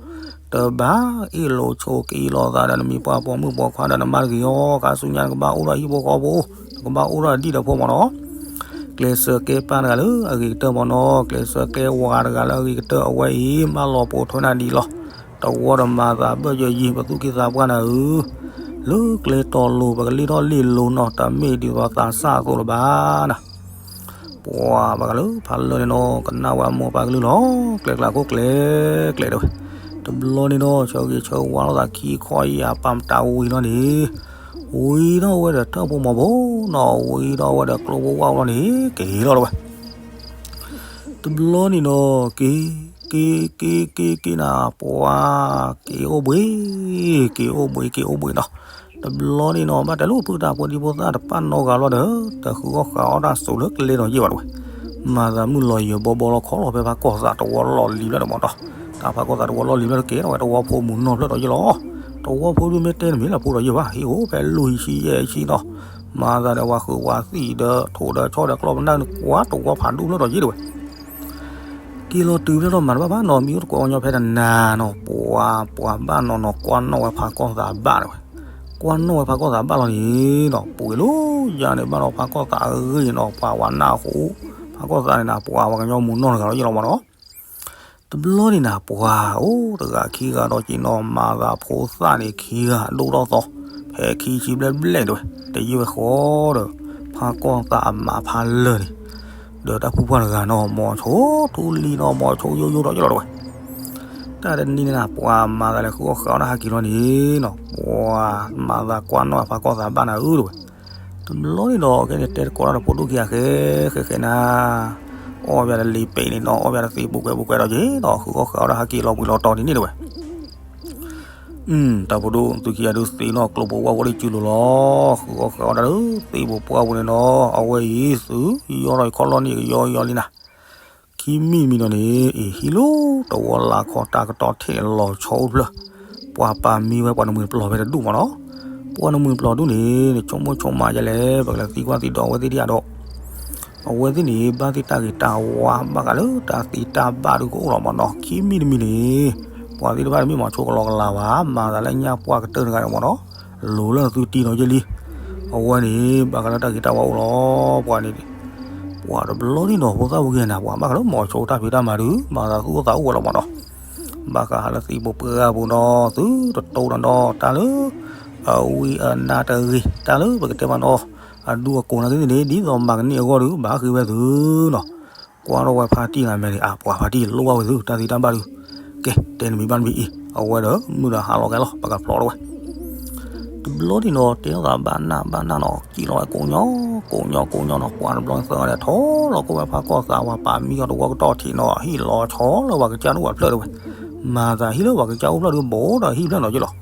တဘၣ်အ့ၣ်လိာ်ဆိးက့လိာ်သးဒီး နမံၤပှၢ်ပိာ်မုၣ်ပိာ်ခွါဒီးနမါတဂ့ၤအီၤ, ခါဆူညါနကဘၣ်အိၣ်ဒီးဟံၣ်ဖိဃီဖိ, နကဘၣ်အိၣ်ဒီးဒံၣ်ဒီးဖိမ့ၢ်နီၤ ကျဲးစၢးကဲပၢ်တဂၤလၢအဂ့ၤကတၢၢ်မ့ၢ်နီၤ, ကျဲးစၢးကဲဝၤတဂၤလၢအဂ့ၤကတၢၢ် အဝဲအံၤ မၢလီၤပိာ်ထွဲနၤဒံးလီၤ, တဝီတမၤသးဘၢၣ်ယၢယံၤ ပသူၣ်က့သးပှၢ်နၤဧၢ, လၢကျဲတီၤလိၤ ပကလ့ထီၣ်လ့လိၤနီၤ တမ့ၢ်ဒ်သိးသးစၢ်အသိးလၢၤဘၣ်နၤ ပှၤဘၣ်ဃးလၢဖးလၢာ်န့ၣ်နီၤ ကနၣ်ဝဲအမိၢ်ပၢ်ကလုၢ်လီၤ, ကျဲကျါခိၣ်ကျဲကျဲတဲဝဲ, တဘျီန့ၣ်နီၤ ဆၢဂ့ၤဆၢဝါလိာ်သးခံခီယၤပာ်မတၤဝံၤလီၤန့ၣ်, ဝံၤထီၣ်ဝဲဒီးထၢၣ်ဖိမီၤဖိနီၤ ဝံၤထီၣ်ဝဲဒီးကျိဖိဝၣ်ဖိလီၤန့ၣ် က့ၤလီၤလၢၤဝဲ တဘျီန့ၣ်နီၤ က့ၤ က့ၤ က့ၤ က့ၤ က့ၤနၤ ပှၤ က့ၤအိၣ်ဘှံး က့ၤအိၣ်ဘှံး က့ၤအိၣ်ဘှံးနီၤ, တဘျီန့ၣ်နီၤ ဘၣ်တဲလိာ်ဖုတၢ်ဖိဒံဖိသၣ်တပာ်နီၢ်ဂၤလီၤဒီး တဃုအီၣ်ဃုအီတၢ်စိၤလၢကျဲဒီးယဲၢ်ဘၣ်တဝဲ, မၤသးမုၢ်လီၤယံၤဘီဘီလီၤခီလီၤဖဲဖးကီၢ်သးတဝီလီၢ်လံၤဘျဲၣ်ဒီးမ့ၢ်နီၤ, တၢ်ဖးကီၢ်သးတဝီလီၢ်လံၤဘျဲၣ်တကဲထီၣ်ဝဲတဝီဖိမုၢ်နီၢ်ဖျၢၣ်ဒီးယဲၢ်လီၤ, တဝီဖိဒုးမ့ၢ်တဲနမ့ၢ်လၢဖိဒီးယဲၢ်ဘၣ် ဟံၣ်အိၣ်ဖဲလူၢ်ဟံးဆံယဲၢ်ဆံနီၤ, မၤသးဒီးဝၤဃုာ်ဝၤသံၣ်ဒီးထိၣ်ဒီးဆီဒီးကျီၢ်ပနၢ်နကွၢ်တဝီဖးဒူၣ်ဖျၢၣ်ဒီးယဲၢ်တဝဲ က့ၤလီၤတုၤဖဲထီၣ်မၤတဘၣ်ဘၣ်နီၤ မံအိၣ်တကိးညီဖဲတနၤနီၤ ပှၤ ပှၤဘၣ်နီၤနီၤ ကွၢ်နီၣ်ဝဲဖးကီၢ်သးဘၣ်တဝဲ, ကွၢ်နီၣ်ဝဲဖးကီၢ်သးဘၣ်လီၤန့ၣ်နီၤ ပှ့ၤလီၤယၤန့ၣ် ဘၣ်ဒီးဖးကီၢ်သးအဂ့ၢ်နီၤ ပှၤဝၤနၢ်ဟူ ဖးကီၢ်သးန့ၣ်နၤ ပှၤဝၤကညီမုၢ်နီၢ်တဂၤလီၤယဲၢ်လီၤမ့ၢ်နီၤ တဘျီန့ၣ်နၤ ပှၤအိၣ်တဂၤခံဂၤဒီးက့ၤနီၤ မၤသးဖိသၣ်န့ၣ်ခံဂၤ ဒိၣ်ထီၣ်သီ ဖဲခံဆံဘျဲၣ်ဘျဲၣ်တဝဲ တယဲၢ်ဝဲဃီဒီး ဖးကီၢ်သးအမါဖးလၢာ်န့ၣ် ဒီးတၢ်ဖုပှၢ်တဂၤနီၤ မီၤဆိထူလံနီၤ မီၤဆိယိယိဒီးယလီၤတဝဲ တၢ်တနံၤန့ၣ်နၤ ပှၤမၤသးလဲၤဃုအီၣ်ဃုအီတၢ်ဟးက့ၤလီၤန့ၣ်နီၤ ပှၤမၤသးကွၢ်နီၣ်ဖးကီၢ်သးဘၣ်နၤဧၢတဝဲ တဘျီန့ၣ်ဒီး ခဲန့ၣ်တဲတကိးတၢ်ဒီးဖိဒိၣ်ခံဂၤဃဲ ဃဲဃဲနၤ အီၣ်ဘၣ်တလံၤပဲာ်န့ၣ်နီၤ အီၣ်ဘၣ်တသ့ပူၤကွဲပူၤကွဲဒီးက့ၤနီၤ ဃုအီၣ်ဃုအီတၢ်ဟးက့ၤလီၤဘှံးလီၤတီၤဒ်န့ၣ်တဝဲ တၢ်ဖိဒိၣ်သုခံဂၤဒုးသ့ၣ်နီၣ်ကျိၤပူၤဝဲဝဲဒ်စုလိၤလီၤ. ဃုအီၣ်ဃုအီတၢ်လၢသ့ၣ်ပူၤပှၢ်ပူၤန့ၣ်ဒီး အဝဲအံၤသု ယီၢ်ထီၣ်ယခီၣ်လီၢ်န့ၣ်ကယီယီလံနၤ. ခံမံၤတမံၤဒီးန့ၣ် အံၤဟံၣ်လီၤတဝီလၢခီတၢ်ကတီၢ်ထံးလီၤဆီအိၣ်တဖျၢၣ်, ပှၤပာ်မံဝဲပှၤနမှံၤတပျီၤဖဲတဒူၣ်မးနီၤ. ပှၤနမှံၤတပျီၤဒူၣ်န့ၣ် နဆိကမိၣ်ဆိကမးယဲလဲၣ် ပကလဲၤသံကွၢ်သံဒိးအဝဲသ့ၣ်ဒ်အံၤဒီး အဝဲသ့ၣ်န့ၣ် ဘၣ်သ့ၣ်တၢ်ဂ့ၤတၢ်ဝါဘၣ်ဃးလၢတၢ်သံတၢ်ဘၣ်ဒုးကအိၣ်လီၤမးနီၤ. ခံမံၤတမံၤန့ၣ် ပှၤသ့ၣ်တဖၣ်တမ့ၢ်မၤဆိကလီကလၤဘၣ်, မၤသးလၢညၣ်ပှၢ်ကတၢၢ်တဂၤန့ၣ်မးနီၤ, လိၤလၢနသုတံၤနီၤယဲလံ. အဝဲန့ၣ် ဘၣ်ဃးလၢတၢ်ဂ့ၤတၢ်ဝါအိၣ်လီၤ. ပှၤန့ၣ် ပှၤတဘျီန့ၣ်နီၤ ဖိသၣ်ဝံၤက့ၤနၤ ပှၤဘၣ်ဃးလၢမၤဆိတၢ်ဖံးတၢ်မၤဒုး မၤသးသူၣ်အိၣ်သးအိၣ်ဝဲလီၤမးနီၤ. ဘၣ်ဃးလၢသံပူၤပှၢ်ပူၤနီၤ သုတတိဒီးတၢ်လၢ အဝံအနါတဂ့ၤ တၢ်လၢပကတဲမးနီၤ အဒူအကိးနၤသ့ၣ်န့ၣ် ဒ်သိးမၤကန့ၢ်အဂီၢ်ဒုး ဘၣ်ဃ့ဝဲသုနီၤ. ကွၢ်ထီၣ်ဝဲဖါတံၢ်နၤမဲာ်န့ၣ် အပှၤဖါတံၢ်လိၣ်ဘၣ်ဝဲသု တၢ်သံတၢ်ဘၣ်ဒုး, ကဲ တဲနမံၤဘၣ်နမံၤအံၤ အဝဲဒီးမုၢ်ဒီးဟါလီၤကဲလီၤ ပကဖျီထီၣ်ဝဲ တဘျီန့ၣ်နီၤ တဲထီၣ်သးဘၣ်နၢ်ဘၣ်နၢ်နီၤ စံၣ်လီၤဝဲကိးညီ ကိးညီကိးညီနီၤ ပှၤတဘျီသၢဂၤဒီး ထီၣ်လီၤကိၣ်ဝဲဖးကီၢ်သး ပှၤပာ်မံအီၤတဝီကတီၢ်ထံးနီၤ ဟံၣ်လီၤဆီလၢပှၤကစၢ်ဒိၣ်ဝဲဖျၢၣ်တဝဲ, မၤသးဟံၣ်လၢပှၤကစၢ်အိၣ်ဖျၢၣ်ဒုး ဘူးဒီးဟံၣ်ဖျၢၣ်နီၤက့လီၤ.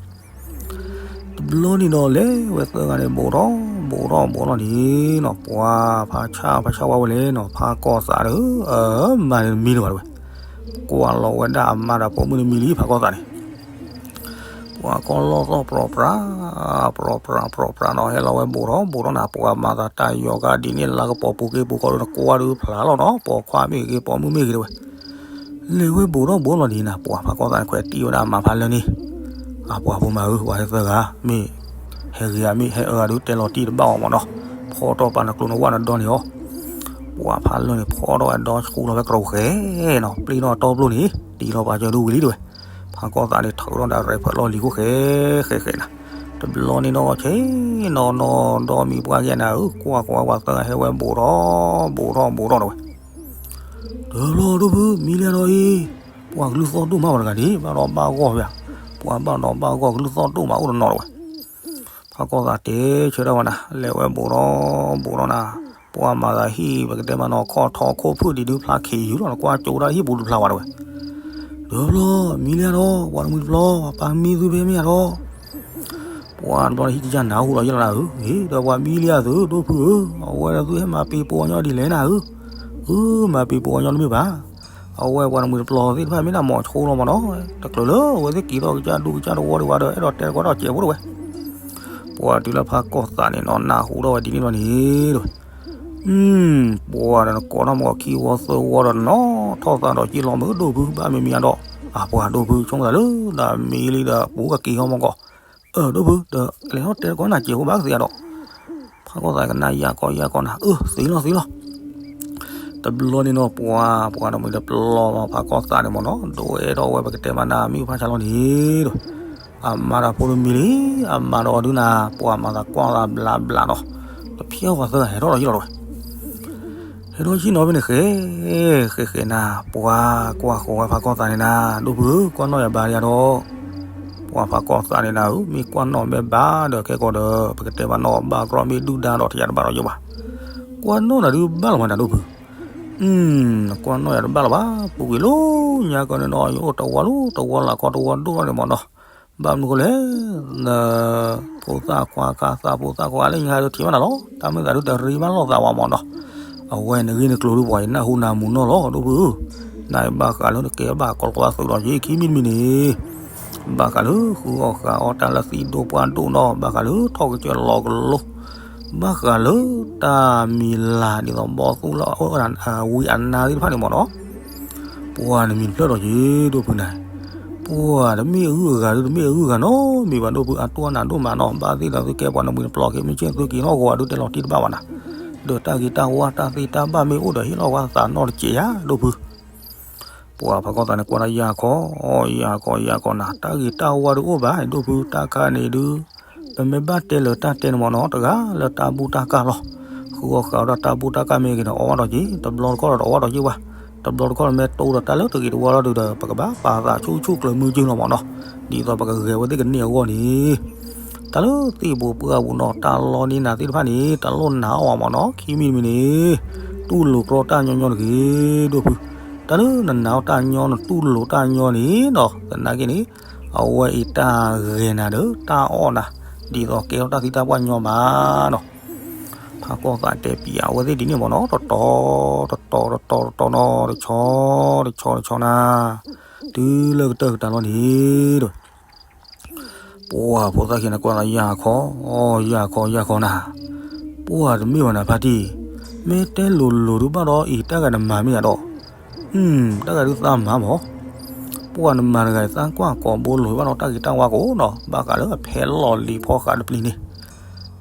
တဘျီန့ၣ်ဒီး လဲၤဝဲသၢဂၤန့ၣ် ဘူးထီၣ် ဘူးထီၣ် ဘူးထီၣ်န့ၣ်နီၤ ပှၤဖးဆါ ဖးဆါဝဲဝဲလဲၣ်နီၤ ဖးကီၢ်သးဒီး မၤန့ၣ်တမံၤလၢၤဘၣ်တဝဲ, ကွၢ်လီၤဝဲဒၣ်အမါဒီးဖိမုၣ်တမံၤလံ ဖးကီၢ်သးန့ၣ် ပှၤကီၢ်လီၢ်သီၣ်ပြီပြး ပြီပြး ပြီပြးနီၤ ဟဲလီၤဝဲဘူးထီၣ် ဘူးထီၣ်နၤ ပှၤမၤသးတၢ်ယီၤကါဒ်န့ၣ် လၢကပိာ်ပူၤက့ၤပူၤကီၢ်ဒုး နကွၢ်ဒုးဖျါလီၤနီၤ ပိာ်ခွါမ့ၢ်ဂ့ၤ ပိာ်မုၣ်မ့ၢ်ဂ့ၤတဝဲ လဲၤဝဲဘူးထီၣ်ဘူးလီၤန့ၣ်နၤ ပှၤဖးကီၢ်သးန့ၣ် ခွဲးတံၢ်ဝဲဒၣ်အမါဖးလၢာ်န့ၣ်, အပှၤဖိမးဧၢ ပှၤဟဲသၢဂၤ မ့ၢ်ဟဲဂ့ၤဧါ မ့ၢ်ဟဲအၢဂၤဒုး တဲလီၤတံၢ်တဘၣ်အီၤမးနီၤ, ဖီၣ်ထီၣ်ပာ်နကျိၤနဝၣ်နဒီန့ၣ်အီၤ, ပှၤဖးလၢာ်န့ၣ် ဖီၣ်ထီၣ်ဝဲဒီဆူလီၤဝဲကရူၢ်ဃဲနီၤ ပျ့ၤထီၣ်တီပျိန့ၣ် တံၢ်လီၤပာ်စၢၤဒုးဝံၤလံတဝဲ, ဖးကီၢ်သးန့ၣ် ထုးထီၣ်ဒီးရဲၣ်ဖၢၣ်လီၢ်လံၤခိၣ်ဃဲဃဲဃဲနၤ, တဘျီန့ၣ်နီၤ ဆ့နီၤနီၤ ဒီမံၤပှၢ်ကဲနၤဧၢ ကွၢ်ကွၢ်ပှၤသၢဂၤဟဲဝဲဘူးထီၣ် ဘူးထီၣ် ဘူးထီၣ်တဝဲ တဘျီဒိၣ်ဖု မံလံဒီးအံၤ, ပှၤကလုၢ်သီၣ်ဒိၣ်မးဝဲတဂၤဒ် ဘၣ်ဒီးဘၣ်ဂီၢ်ဖဲ, ပှၤဘၣ်ဒီးဘၣ်ဂီၢ်ကလုၢ်သီၣ်ဒိၣ်မးအိၣ်တနီၤတဝဲ, ဖးကီၢ်သးတဲဆၢထၢၣ်ဝဲနၤ လဲၤဝဲဘူးထီၣ်ဘူးထီၣ်နၤ, ပှၤမၤသးဟံၣ် ပကတဲမးနီၤ ခီၣ်ထီၣ်ခိၣ်ဖုၣ်ဒံးဒုးဖျါခံးယူၤလီၤ နကွၢ်ကၠိတၢ်ဟံၣ်ပူၤတဖျါဝဲတဝဲ, တဘျီ မံလံဒီး ပှၤတမှံၤတဘျီ ပှၤပာ်မံသုဖဲမ့ၢ်ဧါဒီး ပှၤတဘျီဟံၣ်ကစၢ်နၢ်ဟူလီၤယဲလီၤနၤဧၢ, ဒီးပှၤမံလံအသုဒိၣ်ဖုဧၢ, အဝဲဒီးသုဟဲမၤပ့ၤပိာ်အညီဒ်လဲၣ်နၤဧၢ, အၢ မၤပ့ၤပိာ်အညီတမ့ၢ်ဘၣ်, အဝဲပှၤတမှံၤတပျီၤသ့ၣ်တဖၣ်မ့ၢ်ဒၣ်မီၤဆိလီၤမးနီၤ, တချုးလၢအဝဲသ့ၣ်က့ၤထီၣ်ကစၢ်ဒူကစၢ်တဝီဒံးဘၣ်ဒီး အဲၣ်ဒိးတဲတကိးထီၣ်စဲးဖိတဝဲ, ပှၤတုၤလၢဖးကီၢ်သးန့ၣ်နီၤ နၢ်ဟူထီၣ်ဝဲဒ်န့ၣ်လီၤန့ၣ်တဝဲ ပှၤဒီးနကိးထီၣ်မ့ၢ်ခံဝီသၢဝီဒီးနီၤထီၣ်သးဒီးက့ၤလီၤမုၢ်ဒိၣ်ဖု ဘၣ်မံၤမံၤအဒီး, အပှၤဒိၣ်ဖုဆိကမိၣ်သးလၢ ဒီးမံလံဒီးပူၤကက့ၤဟီမီၢ်ကီး, အၢ ဒိၣ်ဖု ဒီးကလဲၤထီၣ်တဲတကိးနၤစဲးဖိဘၣ်ကသ့အဒီး, ဖးကီၢ်သးကနၣ်ယၢ်ကီယၢ်ကီနၤ အၢ သ့လီၤသ့လီၤ တဘျီန့ၣ်နီၤ ပှၤ ပှၤတမှံၤတပျီၤမး ဖးကီၢ်သးန့ၣ်မးနီၤ ဒိးအဲၣ်ထီၣ်ဝဲပကတဲမးနၤ မ့ၢ်ဖးဆါလီၤန့ၣ်ဒီး, အမါဒီးဖိတမံၤလံ, အမါဒီးဒုးနၤ ပှၤမၤသးကွၢ်သးဘျးဘျးနီၤ, တဖျဲၣ်ပှၤသၢဂၤဟဲထီၣ်လီၤယံလီၤတဝဲ ဟဲထီၣ်ဆံၣ်နီၤဖဲန့ၣ်ဃဲ, ဃဲဃဲနၤ, ပှၤကွၢ်ဃီၤဝဲဖးကီၢ်သးန့ၣ်နၤ, ဒိၣ်ဖုဧၢ ကွၢ်နီၣ်ယၤဘၣ်ယၤဒီး, ပှၤဖးကီၢ်သးန့ၣ်နၤဧၢ, မ့ၢ်ကွၢ်နီၣ်မ့ၢ်ဘၣ်ဒီး ခဲကီးဒီး ပကတဲဘၣ်နီၣ်ဘၣ်ကြီမ့ၢ်ဒုၣ်ဒါဒီး တယၤတဘၣ်ဒီးယိဘၣ်, ကွၢ်နီၣ်နၤဒုးဘၣ်လီၤမးနၤဒိၣ်ဖု, နကွၢ်နီၣ်ယၤတဘၣ်လီၤဘၣ်, ပူၤကွံာ်လီၤညါကီန့ၣ်နီၤ, ယအိၣ်တဝီလီၤ တဝီလၢ်ကီတဝီဒိၣ်ထီၣ်န့ၣ်မးနီၤ ဘၣ်မနုၤဃိလဲၣ်, နဖိသၣ်ခွါခါသးဖိသၣ်ခွါလၢညါဒီးထံၣ်ဘၣ်နၤလီၤ, တၢ်မ့ၢ်သးဒုးတရံးဘၣ်လိာ်သးဝဲမးနီၤ, အဝဲနဂ့ၢ်နကျိၤဒုးပှၤအံၤနၢ်ဟူနၤမူနီၢ်လီၤ ဒိၣ်ဖုဧၢ, နဘၣ်ဃးလၢနကဲဘၣ်ကီလီၤဘၣ်သုးဒီးယခံမံၤတမံၤန့ၣ်, ဘၣ်ဃးလၢဃုအီၣ်ဃုအီတၢ်လၢသံဒိၣ်ပှၢ်ဒိၣ်နီၤ, ဘၣ်ဃးလၢထီၣ်ကစၢၢ်လီၤကလိ, ဘၣ်ဃးလၢတၢ်မံၤလၤဒ်သိးဘီၣ်သူလၢအဝံအနါသ့ၣ်တဖၣ်န့ၣ်မးနီၤ ပှၤနမံၤတဖျၢၣ်ဒီးက့ၤဒိၣ်ဖုန့ၣ်, ပှၤတမ့ၢ်အဂုၤအဂၤဒုး တမ့ၢ်အဂုၤအဂၤနီတမံၤဘၣ်ဒိၣ်ဖု အတိၢ်အနၢ်ဒိၣ်မးနီၤ ဘၣ်သ့ၣ်ဒီးသုကဲပှၤနမံၤတပျီၤက့ၤ မ့ၢ်က့သုက့ၤထီၣ်ဂီၤအဒုးတဲလီၤတံၢ်တဘၣ်ဘၣ်နၤ, ဒီးတၢ်ဂ့ၤတၢ်ဝါတၢ်သ့တၢ်ဘၣ်မ့ၢ်အိၣ်ဒီးဟ့ၣ်လီၤဝဲသးနီတစဲးယၤဒိၣ်ဖု ပှၤဖးကီၢ်သးန့ၣ် ကွၢ်တၢ်ယၢ်ခီ, ယၢ်ခီ ယၢ်ခီနၤ တၢ်ဂ့ၤတၢ်ဝါဒုးအိၣ်ဘၣ် ဒိၣ်ဖု တၢ်ခါန့ၣ်ဒုး, ပမ့ၢ်ဘၣ်တဲလၢတၢ်တဲန့ၣ်မးနီၤ တဂၤလၢတၢ်ဘူၣ်တၢ်ကၢ်လီၤ. ဃုအီၣ်ဃုအီဒီးတၢ်ဘူၣ်တၢ်ကၢ်မ့ၢ်ဂ့ၤဒီး အီၣ်ဘၣ်ဒီးက့ၤ, တဘျီတခီၣ်ဒီးအီၣ်ဒီးက့ၤဝဲ, တဘျီတခီၣ်ဒီးမ့ၢ်တိဒီးတၢ်လၢတဂ့ၤတဝါလီၤဒုးဒီး ပကဘၣ်ပာ်သးဆူၣ်ဆူၣ်ကျၢၤမုၢ်ကၠုၢ်လီၤမးနီၤ, ဒ်သိးပကဂဲၤဝဲသ့ၣ်ကန့ၢ်အဂီၢ်န့ၣ် တၢ်လၢသ့ၣ်ပူၤပှၢ်ပူၤနီၤ တၢ်လီန့ၢ်နၤသ့ၣ်တဖၣ်န့ၣ် တၢ်လိၣ်နာ်အီၣ်မးနီၤ ခံမံၤတမံၤန့ၣ်, တူၢ်လိာ်ကြီတၢ်ညီညီတဂ့ၤ, ဒိၣ်ဖု, တၢ်လၢနနာ်အီၣ်တၢ်ညီနတူၢ်လိာ်တၢ်ညီန့ၣ်နီၤ သနာ်က့န့ၣ်, အဝဲအံၤတၢ်ဂဲၤနၤဒီးတၢ်အီၣ်နၤ, ဒ်သိးကဲထီၣ်တၢ်သံတၢ်ပှၢ်ညီမးနီၤ. ဖးကီၢ်သးတဲပံးအဝဲသ့ၣ်ဒ်န့ၣ်မ့ၢ်နီၤ, တတီၤ, တတီၤ, တတီၤ, တတီၤနီၤ, တဆီ, တဆီ, တဆီနၤ, တုၤလၢကတၢၢ်ကတၢၢ်လီၤန့ၣ်ဒီး ပှၢ်ဖိသၣ်ခံဂၤန့ၣ်ကွၢ်သးယၢ်ခီ, ယၢ်ခီ, ယၢ်ခီနၤ, ပှၢ်တမ့ၢ်ဘၣ်နၤဖါတံၢ်, မ့ၢ်တဲလိၤလိၤဒုးဘၣ်ဒီးအံၤ တၢ်ဂၤနမၤမ့ၢ်ယၤဒီး, တၢ်ဂၤဒုးသးမၤမး, ပှၢ်နမၤတဂၤအံၤ သးကွၢ်ကိးဘိလိၤဘၣ်ဒီးတၢ်ဂ့ၤတၢ်ဝါကိးနီၤ, ဘၣ်ဃးလၢအဖဲလီၤလံၤဖီဃးတပျံၤန့ၣ်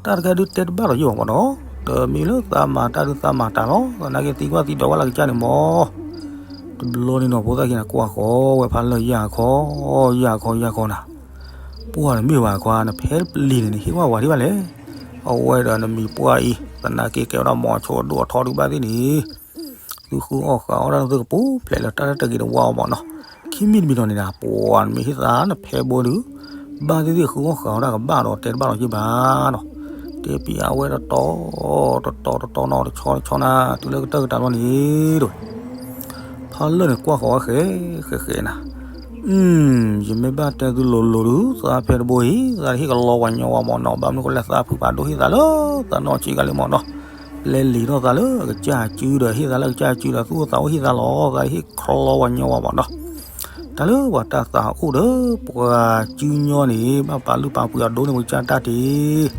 တၢ်တခါဒုးတဲတဘၣ်ဒီးယဲၢ်ဘၣ်မ့ၢ်နီၤ, တမ့ၢ်လၢသးမၤတၢ်ဒုးသးမၤတၢ်လီၤ, သနာ်က့သံကွၢ်သံဒိးဝဲလၢကစၢ်န့ၣ်မး. တဘျီန့ၣ်နီၤ ဖိသၣ်ခံဂၤန့ၣ်ကွၢ်ဃီဝဲဖးလၢာ်ယၢ်ခီ, ယၢ်ခီ, ယၢ်ခီနၤ, ပှၢ်တမ့ၢ်ဘၣ်ခွါ နဖဲပျံၤန့ၣ်န့ၣ် ဟ့ၣ်ဝဲဝၤဒံးဘၣ်လဲၣ်. အဝဲဒီးနမံၤပှၢ်အံၤ သနာ်က့ကဲဝဲဒၣ်မီၤဆိဒိၣ်အထီဒုးဘၣ်သ့ၣ်န့ၣ် သုဃုအီၣ်ဃုအီၣ်တၢ်သုကပူၤဖျဲးလၢတၢ်တဂ့ၤတဝါအီၤမ့ၢ်နီၤ, ခံမံၤတမံၤနီၤန့ၣ်နၤ ပှၢ်နမ့ၢ်ဟ့ၣ်သးနဖဲဘိဒုး ဘၣ်သ့ၣ်သ့ၣ်ဃုအီၣ်ဃုအီၣ်တၢ်ကဘၣ်ဒီးတဲတဘၣ်ဒီးယဲၢ်ဘၣ်နီၤ, တဲပံၤအဝဲတတီၤ, တတီၤ, တတီၤနီၤ, တဆီ, တဆီနၤ, တုၤလၢကတၢၢ်ကတၢၢ်လီၤန့ၣ်ဒီး ဖးလၢာ်န့ၣ်ကွၢ်ဃီဝဲဃဲ, ဃဲဃဲနၤ, ယမ့ၢ်ဘၣ်တဲသုလိၤလိၤဒုး သးဖဲတဘိအံၤ သးဟ့ၣ်ကလီဝဲညီဝဲမ့ၢ်နီၤ, ဘၣ်မနုၤဃိလဲၣ်သးဖုးဖးဒိၣ်ဟ့ၣ်သးလၢသးနီၢ်ဆံးကၤလံမ့ၢ်နီၤ, ပျဲလံာ်ထီၣ်သးလၢအကစၢ်စုဒီး ဟ့ၣ်သးလၢအကစၢ်စုဒီး သူၣ်အိၣ်သးအိၣ်ဟ့ၣ်သးလီၤ, သးဟ့ၣ်ကလီဝဲညီဝဲမ့ၢ်နီၤ, တၢ်လၢပှၤတၢ်သးအိၣ်ဒီး ပှၤစုညီန့ၣ် ဘၣ်ပာ်လုၢ်ပာ်ပှ့ၤအဒိန့ၣ် ပကစၢ်တၢ်တ့ၢ်,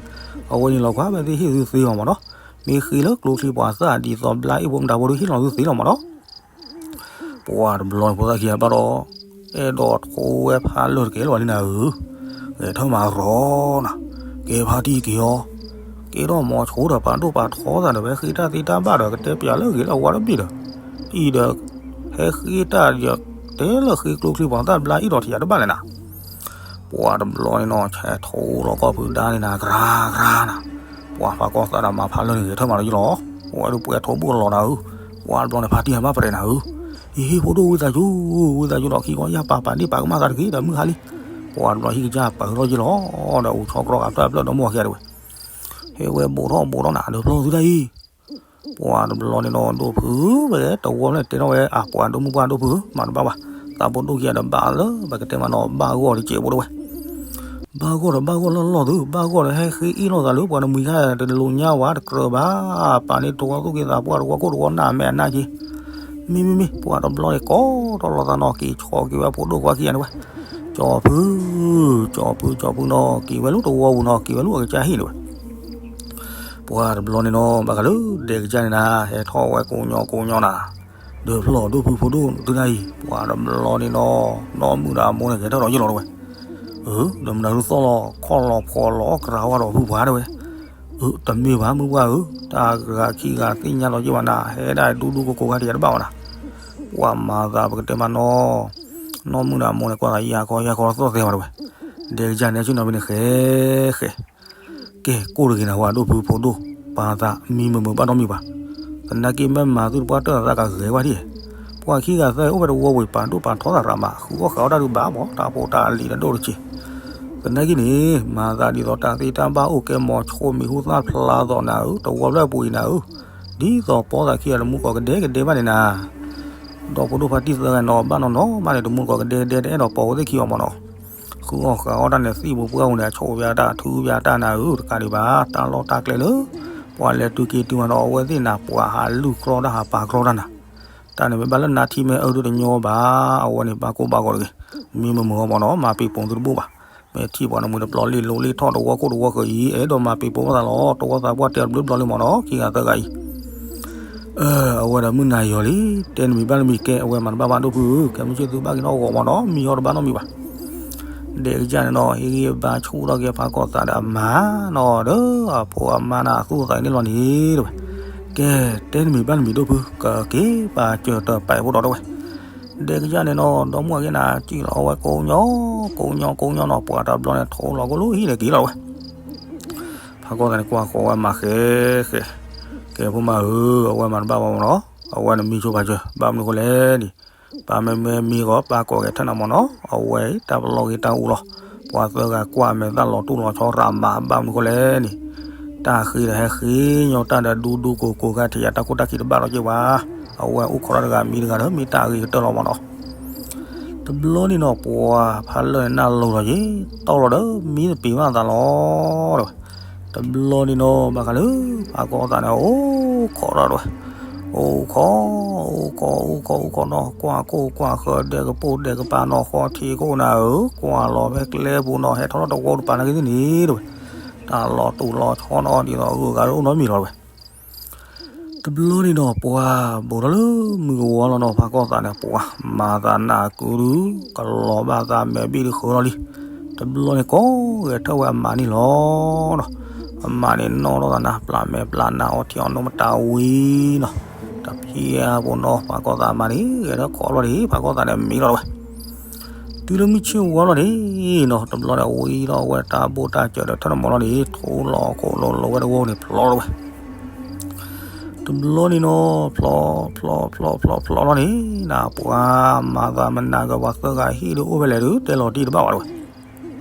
အဝဲန့ၣ်လီၤကွၢ် ဘၣ်သ့ၣ်ဟ့ၣ်သုသ့အီၤမ့ၢ်နီၤ, မ့ၢ်ဃ့လၢကျိချံပှၤသၣ်ဒ်သိးဘျါအ့ၣ်ဖိမတၤဖိဒုး ဟ့ၣ်လီၤသုသ့လီၤမ့ၢ်နီၤ. ပှၢ်တဘျီန့ၣ် ဖိသၣ်ခံဂၤဘၣ်ဒီး အဲၣ်ဒိးထိဝဲဖးလၢာ်တကဲလၢၤဘၣ်လံနၤဧၢ, ဂဲၤထၢၣ်မၤရီနၤ, ကဲဖါတံၢ်က့ၤအီၤ, ကဲထီၣ်မီၤဆိဒီးပာ်ဒိၣ်ပာ်ထီသးဒီး ဟဲဃ့တၢ်သ့တၢ်ဘၣ်ဒီး ကတဲပၠးလၢဂ့ၤလၢဝါတဘ့ၣ်ဒီး, အံၤဒီး ဟဲဃ့တၢ်ဒီး တဲလၢဃ့ကျိချံပှၤသၣ်ဘျါအ့ၣ်ဒီးထံၣ်ယၤတဘၣ်လဲၣ်နၤ. ပှၢ်တဘျီန့ၣ်နီၤ ဆဲးထိလီၤကီၢ်ဖုဒါန့ၣ်နၤ ကြၤကြၤနၤ, ပှၢ်ဖးကီၢ်သးဒီးမၤဖးလၢာ်န့ၣ် ဂဲၤထၢၣ်မၤလၢာ်ယလီၤ, ဝဲဒုးပှဲၤထိဘိၣ်လီၤနၤဧၢ, ပှၢ်တဘျီန့ၣ် ဖါတံၢ်ဟဲဘၣ်ပရဲးနၤဧၢ, ယဟံၣ်ဖိဒိၣ်ဝံသးစူၤ, ဝံသးစူၤဒီးခံကွၢ်ယၢ်ပာ်ပာ်ဒ့ၣ်ပာ်ကမၣ်သးတက့ၢ်ဒီးမုၢ်ဟါလံ, ပှၢ်တဘျီဟံၣ်ကစၢ်ပၢၢ်ထီၣ်ယလီၤ, ဒီးအိၣ်ဆီကြီဂၤဖျၢၣ်ဖျၢၣ်ဒီးမိၢ်အခံဂၤတဝဲ ဟဲဝဲဘိးထီၣ်ဘိးထီၣ်နၤ ဒီးဖျီသုတၢ်အံၤ, ပှၢ်တဘျီန့ၣ်နီၤ ဒိၣ်ဖုဝဲ တဝီဖျၢၣ်တဲထီၣ်ဝဲ အပှၤဒိၣ်မုၣ်ပှၢ်ဒိၣ်ဖု မၤတဘၣ်ဘၣ်, သးဖိဒိၣ်ခံဂၤဒီးဘၣ်လၢ ပကတဲမးနီၤ ဘၣ်ဂီၢ်တစဲးဖိတဝဲ, ဘၣ်ဂီၢ်ဒီးဘၣ်ဂီၢ်လီၢ်လီၢ်သု ဘၣ်ဂီၢ်ဒီးဟဲဃ့အ့ၣ်လိာ်သးလၢပှၤတမှံၤခါ တလိာ်ညါဝဲတကြၢးဘၣ်, ပာ်န့ၢ်တဝီသူၣ်က့သးပှၢ်တဝီခိၣ်တဝီနၢ်မဲာ်အနၢ်က့ မ့မ့မ့ၢ် ပှၢ်တဘျီန့ၣ် ကိးထီၣ်လီၤသးနီၤ က့ၤဆီက့ၤဝဲဖိဒိၣ်ခွါခံဂၤန့ၣ်ဝဲ, ကၠီဖု, ကၠီဖု ကၠီဖုနီၤ က့ၤဝဲလၢတဝီပူၤနီၤ က့ၤဝဲလၢအကစၢ်ဟံၣ်န့ၣ်ဝဲ, ပှၢ်တဘျီန့ၣ်နီၤ ဘၣ်ဃးလၢဒဲကစၢ်န့ၣ်နၤ ဟဲထီၣ်ဝဲကိးညီကိးညီနၤ, ဒီးဖျီၣ်ဒိၣ်ဖုဖိဒိၣ်သုတၢ်အံၤ ပှၢ်တဘျီန့ၣ်နီၤ နီၢ်မုၣ်ဒီးအမိၢ်န့ၣ် ကဲထီၣ်ဒီးယလီၤတဝဲ, ဒီးမနုၤဒုးသီၣ်လီၤခီၣ်လီၤဖီလီၤကရၤဝါဒီးဖုပှၢ်တဝဲ, တမ့ၢ်ဘၣ်မုၢ်ပှၢ်ဧၢ, တၢ်ဂၤခံဂၤသ့ၣ်ညါလီၤယ့ၢ်ဘၣ်နၤ ဟဲဒၣ်ဒူဒူကိကိဂၤတယၤတဘၣ်ဘၣ်နၤ, ပှၢ်မၤသးပကတဲမးနီၤ, နီၢ်မုၣ်ဒီးအမိၢ်န့ၣ် ကွၢ်သးယၤခီယၤခီသီၣ်သဲဝဲတဝဲ, ဒဲကစၢ်န့ၣ် ဆ့ၣ်နီၤဖဲန့ၣ်ဃဲဃဲ ကဲ ကိၢ်တဂ့ၤနၤဝဲဒိၣ်ဖုဖိဒိၣ်, ပာ်သးမံမုာ်မုာ်ဘၣ်နီတမံၤဘၣ်, သနာ်က့မ့ၢ်မၤသုတပှၢ်တၢၢ်သးကဂဲၤဝဲဒၣ်, ပှၤခံဂၤသၢဂၤအိၣ်ဖဲတဝီဝံၤ ပာ်ဒိၣ်ပာ်ထီသးရးမး ဃုအီၣ်ဃုအီၣ်တၢ်ဒုးဘၣ်မး တၢ်ဖိတၢ်လံၤတဒိၣ်တဆံး, သနာ်က့န့ၣ် မၤသးဒ်သိးတၢ်သ့တၢ်ဘၣ်အိၣ်ကဲမီၤဆိမံၤဟူသၣ်ဖျါသိးနၤဧၢ တဝီဖျၢၣ်ပူၤအံၤနၤဧၢ, ဒ်သိးပီသးခံဂၤတမူကီၢ်ကဒဲကဒဲဘၣ်န့ၣ်နၤ ဒီဖိဒိၣ်ဖါတံၢ်သၢဂၤနီၤ ဘၣ်နီၢ်နီၢ်ဘၣ်န့ၣ် တမူတကိးကဒဲကဒဲ တအဲၣ်ဒိးပိာ်ဝဲသ့ၣ်ခံအီၤမ့ၢ်နီၤ. ဃုအီၣ်ဃုအီၣ်တၢ်န့ၣ် သံၣ်ပူၤပှၢ်ပူၤန့ၣ် အဆိးပၠးတၢ် ထုပၠးတၢ်နၤဧၢ တကးဒံးဘၣ် တၢ်လီၢ်တၢ်ကျဲလၢ ပှၤလဲၤတုၤက့ၤတုၤမးဒီး အဝဲသ့ၣ်နၤ ပှၤဟးလုၢ်ကြီတၢ် ဟးပာ်ကြီတၢ်နၤ. တၢ်န့ၣ်မ့ၢ်ဘၣ်လၢနါထံမဲအၢဒုးတညီဘၣ် အဝဲန့ၣ် ဘၣ်ကိၢ်ဘၣ်ဂီၤတဂ့ၤ. မံမုာ်မုာ်အီၤမ့ၢ်နီၤ မၤပ့ၤပိာ်သုတဘိၣ်ဘၣ်. မ့ၢ်ထံၣ်ပှၤနမှံၤတပျီလ့ၣ်လိၤလ့ၣ်ထီၣ် တဝီခိၣ်တဝီဃၢၤအံၤ အဲၣ်ဒိးမၤပ့ၤပိာ်သးလီၤ. တဝီသးပှၢ်တဲအီၤတဘျုးဘျီလံမ့ၢ်နီၤ ခံဂၤသၢဂၤအံၤ အဝဲဒီးမုၢ်နၤယီၤလံ တဲနမံၤဘၣ်နမံၤကဲ အဝဲမၤတဘၣ်ဘၣ်ဒိၣ်ဖုဧၢ ကဲမုၢ်ဆ့ၣ်သုဘၣ်က့ၤနီၣ်ဂီၤမ့ၢ်နီၤ မံၤဟီတဘၣ်နီတမံၤဘၣ်. ဒဲကစၢ်န့ၣ်နီၤ ဟ့ၣ်ဂံၢ်ဘါဆူၣ်ထီၣ်က့ၤဖးကီၢ်သးဒီးအမါနီၤ ဒီးအဖိအမါနၤသူၣ်သးန့ၣ်လီၤန့ၣ်တဝဲ ကဲ တဲနမံၤဘၣ်နမံၤဒိၣ်ဖု ကက့ၤပာ်စၢၤတပာ်ဖိဒီးတဝဲ ဒဲကစၢ်န့ၣ်နီၤ ဒီမါဝၤက့ၤနၤ စံၣ်လီၤအဝဲကိးညီ ကိးညီကိးညီနီၤ ပှၤတဘျီန့ၣ် ထိလီၤကိးလၢဟံၣ်န့ၣ်က့ၤလီၤဝဲ ဖးကီၢ်သးန့ၣ် ကွၢ်ဃီၤဝဲမၤဃဲဃဲ ကဲဖိမါဧၢ အဝဲမၤတဘၣ်ဘၣ်မ့ၢ်နီၤ အဝဲနမံဆိပာ်စၢၤ ဘၣ်မနုၤဃိလဲၣ်န့ၣ် ပၢ်မ့မ့ၢ်မံဂီၤ ပၢ်ကိးဂဲၤထၢၣ်နၤမ့ၢ်နီၤ အဝဲတၢ်ပလီၢ်ဂ့ၤတၢ်အူလီၤ ပှၤသၢဂၤကွၢ်မဲာ်သၣ်လီၤတူၢ်လီၤဆီရးမး ဘၣ်မနုၤဃိလဲၣ်န့ၣ် တၢ်ဃ့ဒီးဟဲဃ့ညီတၢ်ဒီးဒူဒူကိၢ်ကိၢ်ဂၤထံးယၤ တၢ်ခိၣ်တၢ်ခံတဘၣ်လီၤက့ၤဝဲ အဝဲအိၣ်ခိးတၢ်တဂၤမံတဂၤဒီး မ့ၢ်တၢ်အဂ့ၤကတၢၢ်လီၤမ့ၢ်နီၤ တဘျီန့ၣ်နီၤ ပှၤဖးလၢာ်န့ၣ်နၢ်လိၤလီၤက့ၤ, တီၢ်လီၤဒီး မံတပ့ၤဘၣ်သးလီၤ တဲဝဲ. တဘျီန့ၣ်နီၤ ဘၣ်ဃးလၢ ဖးကီၢ်သးန့ၣ် အိၣ်ခိးထီၣ်တဲဝဲ. အိၣ်ခိး, အိၣ်ခိး အိၣ်ခိး အိၣ်ခိးနီၤ, ကွၢ်ကိၢ်ကွၢ်ဃၢၤ ဒဲကပိၢ်ဒဲကပၤနီၤ, ဃီထံးခိၣ်နၤဧၢ, ကွၢ်လီၤဖဲကျဲပူၤနီၤ, ဟဲထီၣ်ထီၣ်တဝီတပၤနာ်က့သ့ၣ်န့ၣ် တဲဝဲ. တၢ်လီၤတူာ်လီၤဆီနီၤ ဒ်သိးအဂုၤအဂၤအိၣ်နီတမံၤလီၤ တဲဝဲ. တဘျီန့ၣ်နီၤ ပှၤဘူးထီၣ်လၢမုၢ်ကဝီၤလီၤနီၤ ဖးကီၢ်သးန့ၣ် ပှၤမၤသးနးကုဒု ကလီၤဘၣ်သးမဲာ်ဘ့ၣ်တဃၢၤလီၤလံ. တဘျီန့ၣ် ကိးဂဲၤထၢၣ်ဝဲအမါန့ၣ်လီၤနီၤ. အမါန့ၣ်နီၣ်ထီၣ်သးနၤ ပျၢ်မဲာ်ပျၢ်နါ အီထံအီနိမတၤဝံၤနီၤ. တဖံအပူၤနီၤ ဖးကီၢ်သးအမါန့ၣ် ဂဲၤထၢၣ်ခိးလီၤန့ၣ် ဖးကီၢ်သးန့ၣ်မံလီၤ တဲဝဲ. တုၤလၢမုၢ်ဆ့ၣ်ဝါလီၤန့ၣ်နီၤ တဘျီန့ၣ် ဝံထီၣ်ဝဲတၢ်ဘိၣ်တၢ်စၢၤဒီး ထၢၣ်တမီၤလီၤန့ၣ် ထိလီၤခိၣ်လိၤလိၤဝဲတဝီန့ၣ် ဖျီလီၤဝဲ. တဘျီန့ၣ်နီၤ ဖျီ ဖျီ ဖျီ ဖျီ ဖျီလီၤန့ၣ် နပှၤမၤသးမနၤက့ၤ ပှၤသၢဂၤဟံၣ်ဒီးအိၣ်ဖဲလဲၣ်ဒီး တဲလီၤတံၢ်တဘၣ်ဘၣ် တဲဝဲ.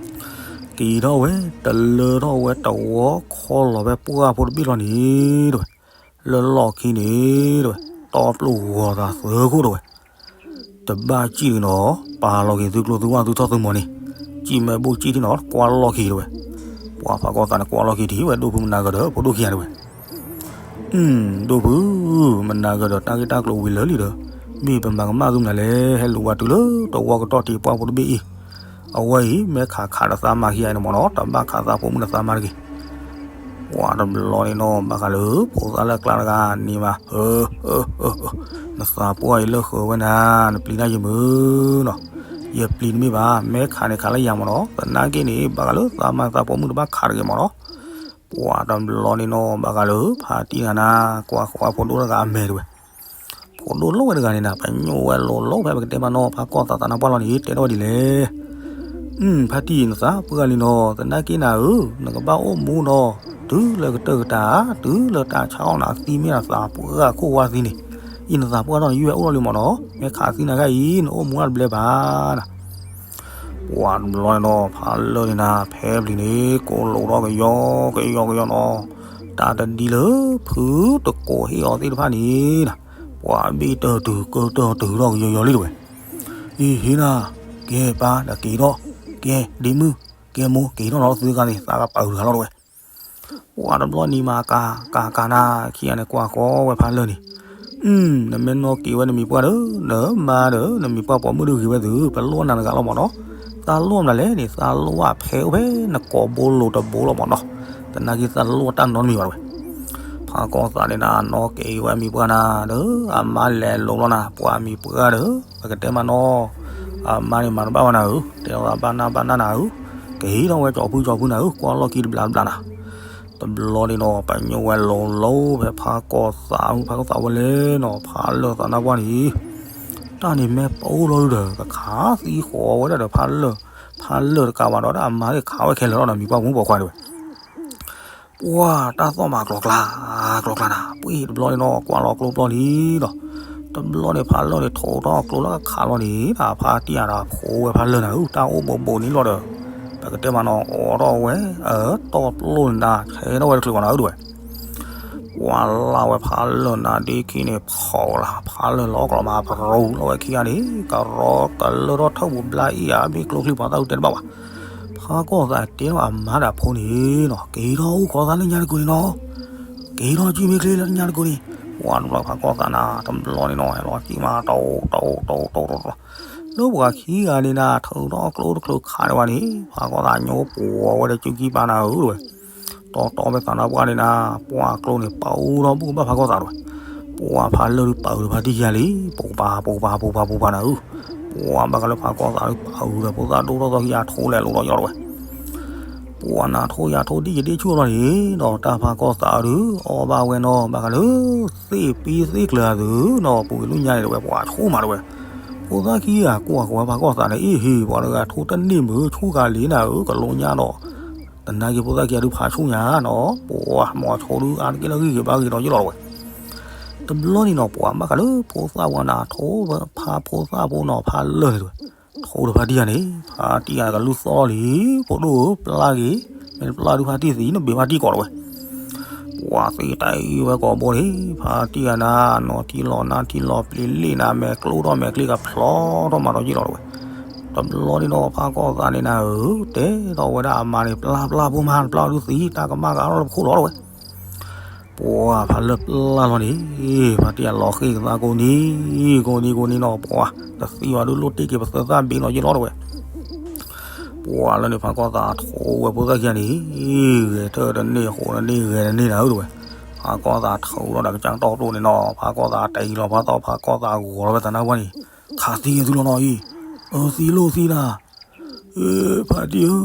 က့ၤထီၣ်ဝဲ တလၢထီၣ်ဝဲတဝီ ခီလီၤဖဲပှၢ်ဖိတဘ့ၣ်လီၤန့ၣ် တဲဝဲ. လၢလီၢ်ခံန့ၣ် တဲဝဲ တီပျိၢ်ဂီၤသးသၢခိၣ် တဲဝဲ. တဘၣ်စံၣ်နီၤ ပာ်လီၤက့ၤသုကျိသုဝၣ်သုထီၣ်သုမီၤန့ၣ် စံၣ်မဲာ်ဘိၣ်စံၣ်ထံနီၤ ကွၢ်လီၢ်ခံ တဲဝဲ. ပှၤဖးကီၢ်သးန့ၣ် ကွၢ်လီၢ်ခံထံၣ်ဝဲ ဒိၣ်ဖုမနၤဂၤဒီး ဖိဒိၣ်ခံဂၤ တဲဝဲ. ဒိၣ်ဖု မနၤဂၤဒီး တၢ်ဂ့ၢ်တၢ်ကျိၤဝံၤလၢာ်လံဒီး မ့ၢ်ပမၤကမၣ်သုမနုၤလဲၣ် ဟဲလူၤဝဲတုၤလၢတဝီကတီၢ်ထံးပှၢ်ဖိတဘ့ၣ်အံၤ အဝဲအံၤ မ့ၢ်ခးခးဒီးသးမါခံဂၤန့ၣ်မ့ၢ်နီၤ တဘၣ်ခးသးဖိမုၣ်ဒီးသးမါတဂ့ၤ. ပှၤတဘျီန့ၣ်နီၤ ဘၣ်ဃးလၢ ဖိသၣ်လၢကျါတဂၤန့ၣ်မး နသးပှၢ်အံၤလၢဃၢၤဝဲနၤ နပျံၤတၢ်ယမုာ်နီၤ. ယပျံၤတမ့ၢ်ဘၣ် မ့ၢ်ခးန့ၣ်ခးလၢယၤမ့ၢ်နီၤ သနာ်က့န့ၣ် ဘၣ်ဃးလၢသးမါသးဖိမုၣ်တဘၣ်ခးတဂ့ၤမ့ၢ်နီၤ. ပှၤတဘျီန့ၣ်နီၤ ဘၣ်ဃးလၢ ဖါတံၢ်ဂၤနၤ ကွၢ်ဃီဖိဒိၣ်တဂၤအမဲာ် တဲဝဲ. ဖိဒိၣ်လိၣ်ဝဲတဂၤန့ၣ်နၤ ပညိၣ်ဝဲလိၤလိၤဖဲပကတဲမးနီၤ ဖးကီၢ်သးသးနါပှၢ်လီၤန့ၣ် တဲထီၣ်ဝဲဒ်လဲၣ်. ဖါတံၢ် နသးပှၢ်လံနီၤ သနာ်က့နၤဧၢ နကဘၣ်အိၣ်မူနီၤ တုၤလၢကတၢၢ်ကတၢၢ် တုၤလၢတၢ်ဆါအီၣ်နၤသံမ့ၢ်နၤ သးပှၢ်ခိၣ်ဝါသံန့ၣ် အံၤနသးပှၢ်ထီၣ်နယုၢ်ဝဲအိၣ်ထီၣ်လံမ့ၢ်နီၤ မ့ၢ်ခးသံနၤခါအံၤ နအိၣ်မူအတဘျဲဘၣ်နၤ. ပှၤတဘျီန့ၣ်နီၤ ဖးလၢာ်န့ၣ်နၤ ဖဲပျံၤန့ၣ် ကိးလိာ်ထီၣ်ကယီကယီကယီနီၤ တၢ်တဒ်လၢ ဖုတကိးဟ့ၣ်အီၤသ့ၣ်တဖၣ်န့ၣ်နၤ ပှၤဘ့ၣ်တၢၢ်တုၤကၢတၢၢ်တုၤထီၣ်ကယီယီလံ တဲဝဲ. အံၤဟ့နၤ ကဲပၢ်ဒီးက့ၤထီၣ် ကဲဒ့မုၣ် ကဲမိၢ်က့ၤထီၣ်နီၤ သုတဂၤန့ၣ် သးကပာ်အုးတဂၤလီၤ တဲဝဲ. ပှၤတဘျီန့ၣ်မၤကၤကၤကၤနၤ ခံဂၤန့ၣ် ကွၢ်ဃီဝဲဖးလၢာ်န့ၣ် နမ့ၢ်နီၣ်က့ၤဝဲနမံၤပှၢ်ဒီး နမါဒီး နမံၤပှၢ်ပိာ်မုၣ်ဒုးဂ့ၤဝဲသု ပလိၣ်နၤတဂၤလီၤမ့ၢ်နီၤ. သးလိၣ်မနုၤလဲၣ်န့ၣ် သးလိၣ်အဖဲအိၣ်ဖဲနကိာ်ဘိလိၤတဘိလီၤမ့ၢ်နီၤ. သနာ်က့သးလိၣ်တၢ်နီတမံၤဘၣ် တဲဝဲ. ဖးကီၢ်သးန့ၣ်နၤ နီၣ်က့ၤဝဲအမံၤပှၢ်နၤဒီး အမါလဲၤလိၤလီၤနၤ ပှၤမံၤပှၢ်ဒီး ပကတဲမးနီၤ အမါန့ၣ်မၤတဘၣ်ဝဲနၤဧၢ တဲလီၤသးဘၣ်နၢ်ဘၣ်နၢ်နၤဧၢ ကဟံးထီၣ်ဝဲကၠီၤဖုကၠီၤဖုနၤဧၢ ကွၢ်လီၢ်ခံတဘျီတဘျီနၤ. တဘျီန့ၣ်နီၤ ပညိၣ်ဝဲလိၤလိၤဖဲဖးကီၢ်သး ဖးကီၢ်သးဝဲလဲၣ်နီၤ ဖးလၢာ်သးနါပှၢ်န့ၣ် တၢ်န့ၣ်မ့ၢ်ပအိၣ်လီၤဒီး ကခးသံဃီၤဝဲဒၣ်ဒီးဖးလၢာ် ဖးလၢာ်တကးဘၣ်ဒီး အမါသ့ၣ်ခးဝဲခဲလၢာ်လီၤဒီးမံၤပှၢ်မူပိာ်ခွါတဲဝဲ ပှၤတၢ်သီၣ်မၤကျီၤကျါ ကျီၤကျါနၤ ပှ့ၢ်တဘျီန့ၣ်နီၤ ကွၢ်လီၤကျိပျီလံဒီး တဘျီန့ၣ်ဖးလၢာ်န့ၣ် ထိးထီၣ်ကျိလၢအခးလီၤန့ၣ် တၢ်ဖါတံၢ်အတၢ်ဖိဝဲဖးလၢာ်နၤဧၢ တၢ်အိၣ်ဘူးဘူးန့ၣ်လီၤဒီး ပကတဲမးနီၤ အိးထီၣ်ဝဲ တီၢ်ပျိၢ်နၤ ဆဲထီၣ်ဝဲတချုးဘၣ်နၤဧၢ တဲဝဲ ပှၤလၢ်ဝဲဖးလၢာ်နၤဒ့ခံန့ၣ် ဖီၣ်လၢ် ဖးလၢာ်လီၤကျီၤမး ပရိလီၤဝဲခံဂၤန့ၣ် ကရီကလၢထီၣ်ထၢၣ်ပူၤဘျါအံၤဧါ မ့ၢ်ကျိချံပှၤသၣ်ဒုးတဲတဘၣ်ဘၣ်. ဖးကီၢ်သးတဲလီၤအမါဒီးအဖိန့ၣ်နီၤ က့ၤထီၣ်အိၣ်ခိးသးလၢညါတကိးန့ၣ်နီၤ က့ၤထီၣ်ကံၣ်မ့ၢ်ချ့လၢညါတကိးန့ၣ် ပှၤတဘျီဖးကီၢ်သးနၤ တဘျီန့ၣ်နီၤ ဟဲလီၤကံၣ်မး တိၢ်တိၢ်တိၢ်တိၢ်တိၢ် လၢပှၤခံဂၤန့ၣ်နၤ ထုးထီၣ်ကျိတချုးခးန့ၢ်ဝဲန့ၣ် ဖးကီၢ်သးညိပှီၤဝဲဒီးစုကံၢ်ပာ်နၤဧၢ တဲဝဲ တီတီဖဲသးနါပှၢ်န့ၣ်နၤ ပှၤကျိန့ၣ် ပာ်အူထီၣ်ဘူၣ်ကဘၣ်ဖးကီၢ်သးတဲဝဲ ပှၤဖးလၢာ်ဒုးပာ်အုးဒီးဖါတံၢ်ခံဂၤလံ ပူၤပာ်ပူၤပာ်ပူၤပာ်ပူၤပာ်နၤဧၢ ပှၤဘၣ်ဃးလၢဖးကီၢ်သးဒုးပာ်အုးဒီးဖိသၣ်ဒိၣ်ထီၣ်သီခံဂၤထိလဲၤလိၤဒီးယီၢ်တဲဝဲ ပှၤနၤထိယၤထိဒံၣ်ယဒ့ၣ်ဆူၣ်လီၤန့ၣ် ဒီးတၢ်ဖးကီၢ်သးဒုး အီၣ်ဘၣ်ဝဲနီၤ ဘၣ်ဃးလၢ သ့ၣ်ပံသ့ၣ်ကျၢၤအသုးနီၤ ပူၤကွံာ်လၢညါန့ၣ်တဲဝဲ ပှၤဆိကမိၣ်မးတဲဝဲ ဖိသၣ်ခံဂၤကွၢ်ဃီၤဝဲဖးကီၢ်သးန့ၣ် အ့ၣ်ဟ့ၣ် ပှၤတဂၤထိတန့ၢ်မုာ် ဆိကၤလံနၤဧၢ ကလိညါဒီး သနာ်က့ဖိသၣ်ခံဂၤဒုးဖးဆူၣ်ညါနီၤ ပှၤမၤဆိဒုးအါတက့ၢ်လၢဂံၢ်ဂ့ၤဘါဂ့ၤဒီးယလီၤတဲဝဲ တဘျီန့ၣ်နီၤ ပှၤဘၣ်ဃးလၢဖိသၣ်ဝဲနၤ ထိဖးဖိသၣ်ဖိနီၤ ဖးလၢာ်န့ၣ်တဲဝဲ ထိဒီးဖါတံၢ်ဂၤန့ၣ် ဖါတံၢ်ဂၤကလုၢ်သီၣ်လံ ဖိဒိၣ်ဧၢ ပျၢ်ဂ့ၤ မ့ၢ်တပျၢ်ဒုးဖါတံၢ်သံ နဘ့ၣ်ဖါတံၢ်ကိးတဲဝဲ ပှၤသ့တၢ်အံၤဝဲကိာ်ဘိန့ၣ် ဖါတံၢ်ဂၤနၤ နီၢ်ထံလီၤနါထံလီၤပျံၤလ့ၣ်နၤ မဲာ်ကျိထီၣ်မဲာ်ကျ့ကဖျီထီၣ်မၤထီၣ်ယလီၤတဲဝဲ တဘျီန့ၣ်ဒီး ဖးကီၢ်သးန့ၣ်နၤဧၢ, တဲထီၣ်ဝဲဒၣ်အမါန့ၣ် ပျၢ်ပျၢ်ဖိမါ ပျၢ်ဒုးသံ တၢ်ကမၣ်ကအါထီၣ်လၢပခိၣ်လီၤ တဲဝဲ. ပှၤဖးလၢပျၢ်လီၤန့ၣ် ဖါတံၢ်အလီၤဃ့ၢ်ကသါကိးနံၤ ကိးနံၤကိးနံၤနီၤ ပှၤတသံဘၣ်ဒုးလိၣ်တ့ၢ်က့ၤပသၢသၣ်ဘ့နီၤယ့ၢ်လီၤ တဲဝဲ. ပှၤလၢန့ၣ်ဖးကီၢ်သးထိးဝဲဖိသၣ်ခံဂၤန့ၣ် ဂဲၤထၢၣ်တန့ၢ်ဃိးတန့ၢ်ဂဲၤတန့ၢ်နၤဧၢ တဲဝဲ. ဖးကီၢ်သးထိးလီၤဒီးကစၢ်တီၢ်ပျိန့ၣ်နီၤ ဖးကီၢ်သးတအံၤလီၤ ဖးသီဖးကီၢ်သးဂီၤလီၤဝဲသးနါပှၢ်န့ၣ် ခးသံသုလီၤနီၤအံၤ, အၢသံလိၣ်သံနၤ ဖါတံၢ်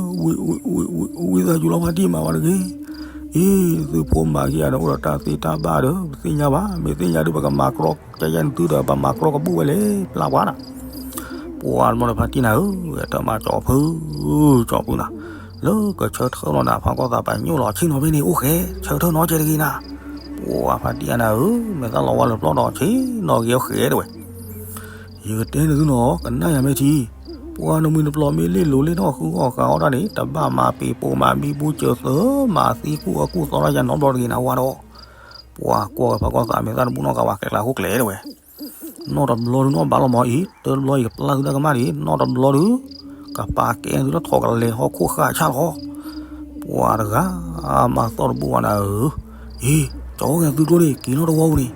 ဧၢ, ဝံသးစူၤလီၤ ဖါတံၢ်မၤဝဲတဂ့ၤ. အံၤ သုဖိမၤခံဂၤဒီး အိၣ်ဒီးတၢ်သ့တၢ်ဘၣ်ဒီး ပသ့ၣ်ညါဘၣ်, မ့ၢ်သ့ၣ်ညါဒုး ပကမၤကြီကယဲၢ်နသုဒီး ပမၤကြီကဘူၣ်ဝဲလဲၣ် ပျၢ်ပှၤနၤ. ပှၤတဘျီဒီးဖါတံၢ်နၤဧၢ, ဂဲၤထၢၣ်မၤကၠီဖု ကၠီဖုနၤ, လၢကဆၢထၢၣ်လီၤနၤ ဖးကီၢ်သးပညိၣ်လီၤ ဆ့ၣ်နီၤဖဲန့ၣ်အိၣ်ဃဲ, ဆၢထၢၣ်နီၤကဲတဂ့ၤနၤ. ပှၤဖါတံၢ်နၤဧၢ, မဲာ်သၣ်လီၤဝါလၢပျီဒီး ဆ့ၣ်နီၤက့ၤအိၣ်ဃဲ တဲဝဲ. ယကတဲနသုနီၤ ကနၣ်ယၤမ့ၢ်ထံ, ပှၤနမှံၤနပျီမ့ၢ်လ့ၣ်လိၤလ့ၣ်ထီၣ်ဃုအီၣ်ဃုအီတၢ်န့ၣ် တဘၣ်မၤပ့ၤပိာ်မၤဘံဘူစၢၤသၢ မၤသံကူၣ်အကူၣ်သီထီၣ်ယၤနီတဘျီတဂ့ၤနၤဝါဒီး. ပှၤကွၢ်ဝဲဖးကီၢ်သးမဲာ်သၣ်တဘူၣ်နီၢ်ကဝၤကျဲကျါခိၣ်ကျဲ တဲဝဲ. နီၢ်တဘျီဒုးနီၢ်ဘၣ်လီၤမးအံၤ, တဘျီအံၤကပျၢ်သုတၢ်ကမၣ်ဒံး, နီၢ်တဘျီဒုး ကပာ်ကဲသုလၢထိးကလဲၤဟီၣ်ခိၣ်ဃၢ်ဆၣ်လီၤ. ပှၤတဂၤမၤသီၣ်တဘူၣ်ဝဲနၤဧၢ, အံၤ ကၠီအိၣ်ဂဲၤသုကျိန့ၣ် က့ၤနီၢ်တဝီပူၤန့ၣ်.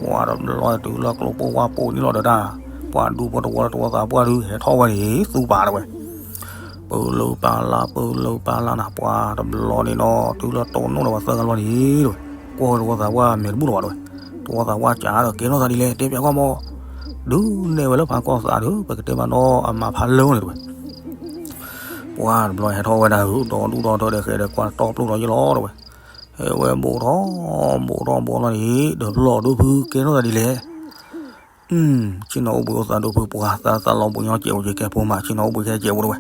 ပှၤတဘျီတုၤလၢကျိပိၢ်ဝါပိၢ်န့ၣ်လီၤဒီးတၢ်, ပှၤဒူဖိတဝီလၢတဝီသးပှၢ်ဒုး ဟဲထီၣ်ဝဲန့ၣ် သူပာ်တဲဝဲ. ပလၢပာ်လၢ ပလၢပာ်လၢနၤ ပှၤတဘျီန့ၣ်နီၤ တုၤလၢတိၢ်နီၣ်ဒီးပှၤသၢဂၤလီၤန့ၣ်တဲဝဲ. ကွၢ်ဝဲတဝီသးပှၢ်မဲာ်တဘူၣ်လီၤဘၣ်တဲဝဲ. တဝီသးပှၢ်ကးဒီးကဲထီၣ်သးဒ်လဲၣ် တဲပၠးကွၢ်မး, ဒုးနဲၣ်ဝဲလၢဖးကီၢ်သးဒီး ပကတဲဘၣ်နီၤအမါဖးလၢန့ၣ်တဲဝဲ. ပှၤတဘျီဟဲထီၣ်ဝဲဒၣ်ဧၢ ဒီဒူၣ်ဒီထၢဒီးဃဲဒီး ကွၢ်တီပျိၢ်ဒီးယ့ၢ်လီၤတဲဝဲ. ဟဲဝဲဘိးထီၣ် ဘိးထီၣ်ဘိးလီၤန့ၣ် ဒီးပျီၢ်ဒိၣ်ဖုကဲထီၣ်သးဒ်လဲၣ်. ဆ့ၣ်နီၤအိၣ်ဘှံးအိၣ်သါဒိၣ်ဖု ပှၤသးသးလီၤဘှံးညီကဲးဖိမး ဆ့ၣ်နီၤအိၣ်ဘှံးခဲကဲးဖိတဲဝဲ.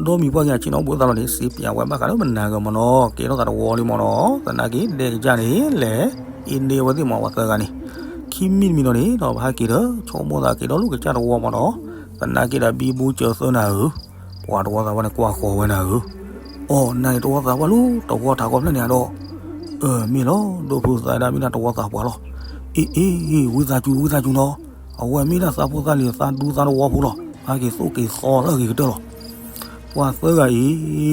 ဒီးမံၤပှၢ်က့ၤ ဆ့ၣ်နီၤအိၣ်ဘှံးအိၣ်သါလီၤန့ၣ် စံးပၠးဝဲဘၣ်ဃးလၢမနၤဂၤမးနီၤ ကဲထီၣ်သးတဝီလံမးနီၤ သနာ်က့ဒဲကစၢ်န့ၣ် လဲၤအ့န့ဝဲသ့ၣ်မး ပှၤသၢဂၤန့ၣ် ခံမံၤတမံၤနီၤန့ၣ်ဒီး ပဟဲက့ၤဒီး ဆိကမိၣ်သးက့ၤဒီးလူၤကစၢ်တဝီမးနီၤ သနာ်က့ဒီးဘံဘူစၢၤသၢနၤဧၢ. ပှၤတဝီသးပှၢ်န့ၣ်ကွၢ်ဃီၤဝဲနၤဧၢ. အိ နၤန့ၣ်တဝီသးပှၢ်လၢတဝီထးကီဖျၢၣ်န့ၣ်ဧါဒီး. အၢ မ့ၢ်လီၤ ဒိၣ်ဖုသးဒၣ်မ့ၢ်ဒၣ်တဝီသးပှၢ်လီၤ. အ့ အ့ ဝံသးစူၤ ဝံသးစူၤနီၤ. အဝဲမ့ၢ်ဒၣ်သးဖိသၣ်လံၤသးဒူသးတဝီဖိလီၤ. ဟဲက့ၤသိၣ်က့ၤသီလၢအဂ့ၤကတၢၢ်လီၤ. ပှၤသၢဂၤအံၤ တဲအီ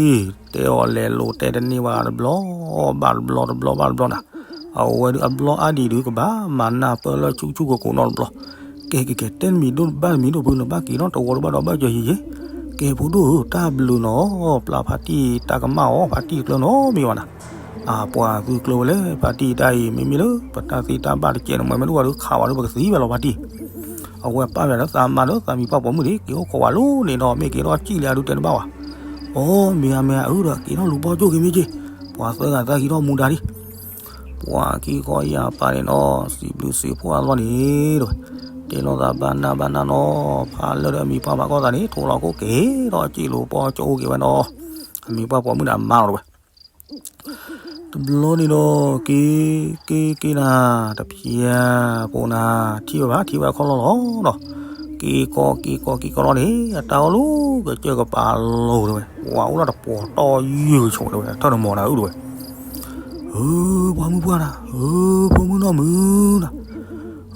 ၤလဲၤလိၤတဲတန့ၢ်ဘၣ်တဘျီဘၣ်တဘျီ တဘျီဘၣ်တဘျီနၤ. အဝဲဒုးအဘျီအါဒံးဒုး ကဘၣ်မၤနၢ်ပၢၢ်လၢဆူၣ်ဆူၣ်ကိၤကိၤနီတဘျီ. ကဲကဲကဲ တဲနမံၤဒိၣ်နဘၣ်နမံၤဒိၣ်ဖု နဘၣ်က့ၤထီၣ်တဝီဒုးဘၣ်ဒီးဘၣ်ယီၤယံၤယံၤ. ကဲဖိဒိၣ်ဧၢ တၢ်ဘျုးနီၤ ပျၢ်ဖါတံၢ်တၢ်ကမၣ်အီၤ ဖါတံၢ်ကျၢၤနီတမံၤဘၣ်နၤ. အပှၤသုကျၢၤဝဲလဲၣ် ဖါတံၢ်တၢ်အံၤ မ့မ့ၢ်လၢ ပတၢ်သ့တၢ်ဘၣ်တကဲးနမဲာ်မ့ၢ်တအိၣ်ဘၣ်ဒီး ခးဝဲဒီးပကသံဝဲလီၤဖါတံၢ်. အဝဲပာ်ဝဲလၢသးမါဒီးသးမံၤပှၢ်ပိာ်မုၣ်န့ၣ် က့ၤအိၣ်ခိးဝဲလီၤန့ၣ်ဒီး မ့ၢ်က့ၤထီၣ်စံၣ်လံအဒုးတဲတဘၣ်ဘၣ်. အိ မ့ၢ်ဧါမ့ၢ်ဧါ အၢဒီးက့ၤထီၣ်လူၤဘီကၠိၣ်က့ၤမ့ၢ်က့ၤ. ပှၤသၢဂၤသးက့ၤထီၣ်မူဒါလံ. ပှၤခံခီယၤပာ်န့ၣ်နီၤ စံးဘျုးစံးဖှိၣ်အလီၢ်န့ၣ်တဲဝဲ. တဲလိာ်သးဘၣ်နၢ်ဘၣ်နၢ်နီၤ ဖးလၢဒီးအမံၤပှၢ်ဖးကီၢ်သးန့ၣ် ထိးလီၤခိၣ်က့ၤဒီးစံၣ်လူၤဘီကၠိၣ်က့ၤဝဲနီၤ. အမံၤပှၢ်ပိာ်မုၣ်န့ၣ်အမါလီၤတဲဝဲ. တဘျီန့ၣ်ဒီး က့ၤ က့ၤ က့ၤနၤ တဖျၢၣ်ဖိနၤ ထံၣ်ဝဲဘၣ် ထံၣ်ဝဲအခီၣ်လီၢ်လီၤနီၤ. က့ၤကီက့ၤကီက့ၤကီလီၤန့ၣ် အတၢ်အိၣ်လူၤကစၢၢ်ကပၤလိၤတဲဝဲ ပှၤအိၣ်ဒၣ်တပှီၤတီၢ်ယုၢ်ကဆိးတဲဝဲ ထၢၣ်တမီၤနၤအုၣ်တဲဝဲ. ဧၢ ပှၤမုၣ်ပှၢ်နၤ ဧၢ ဖိမုၣ်နီၢ်မုၣ်နၤ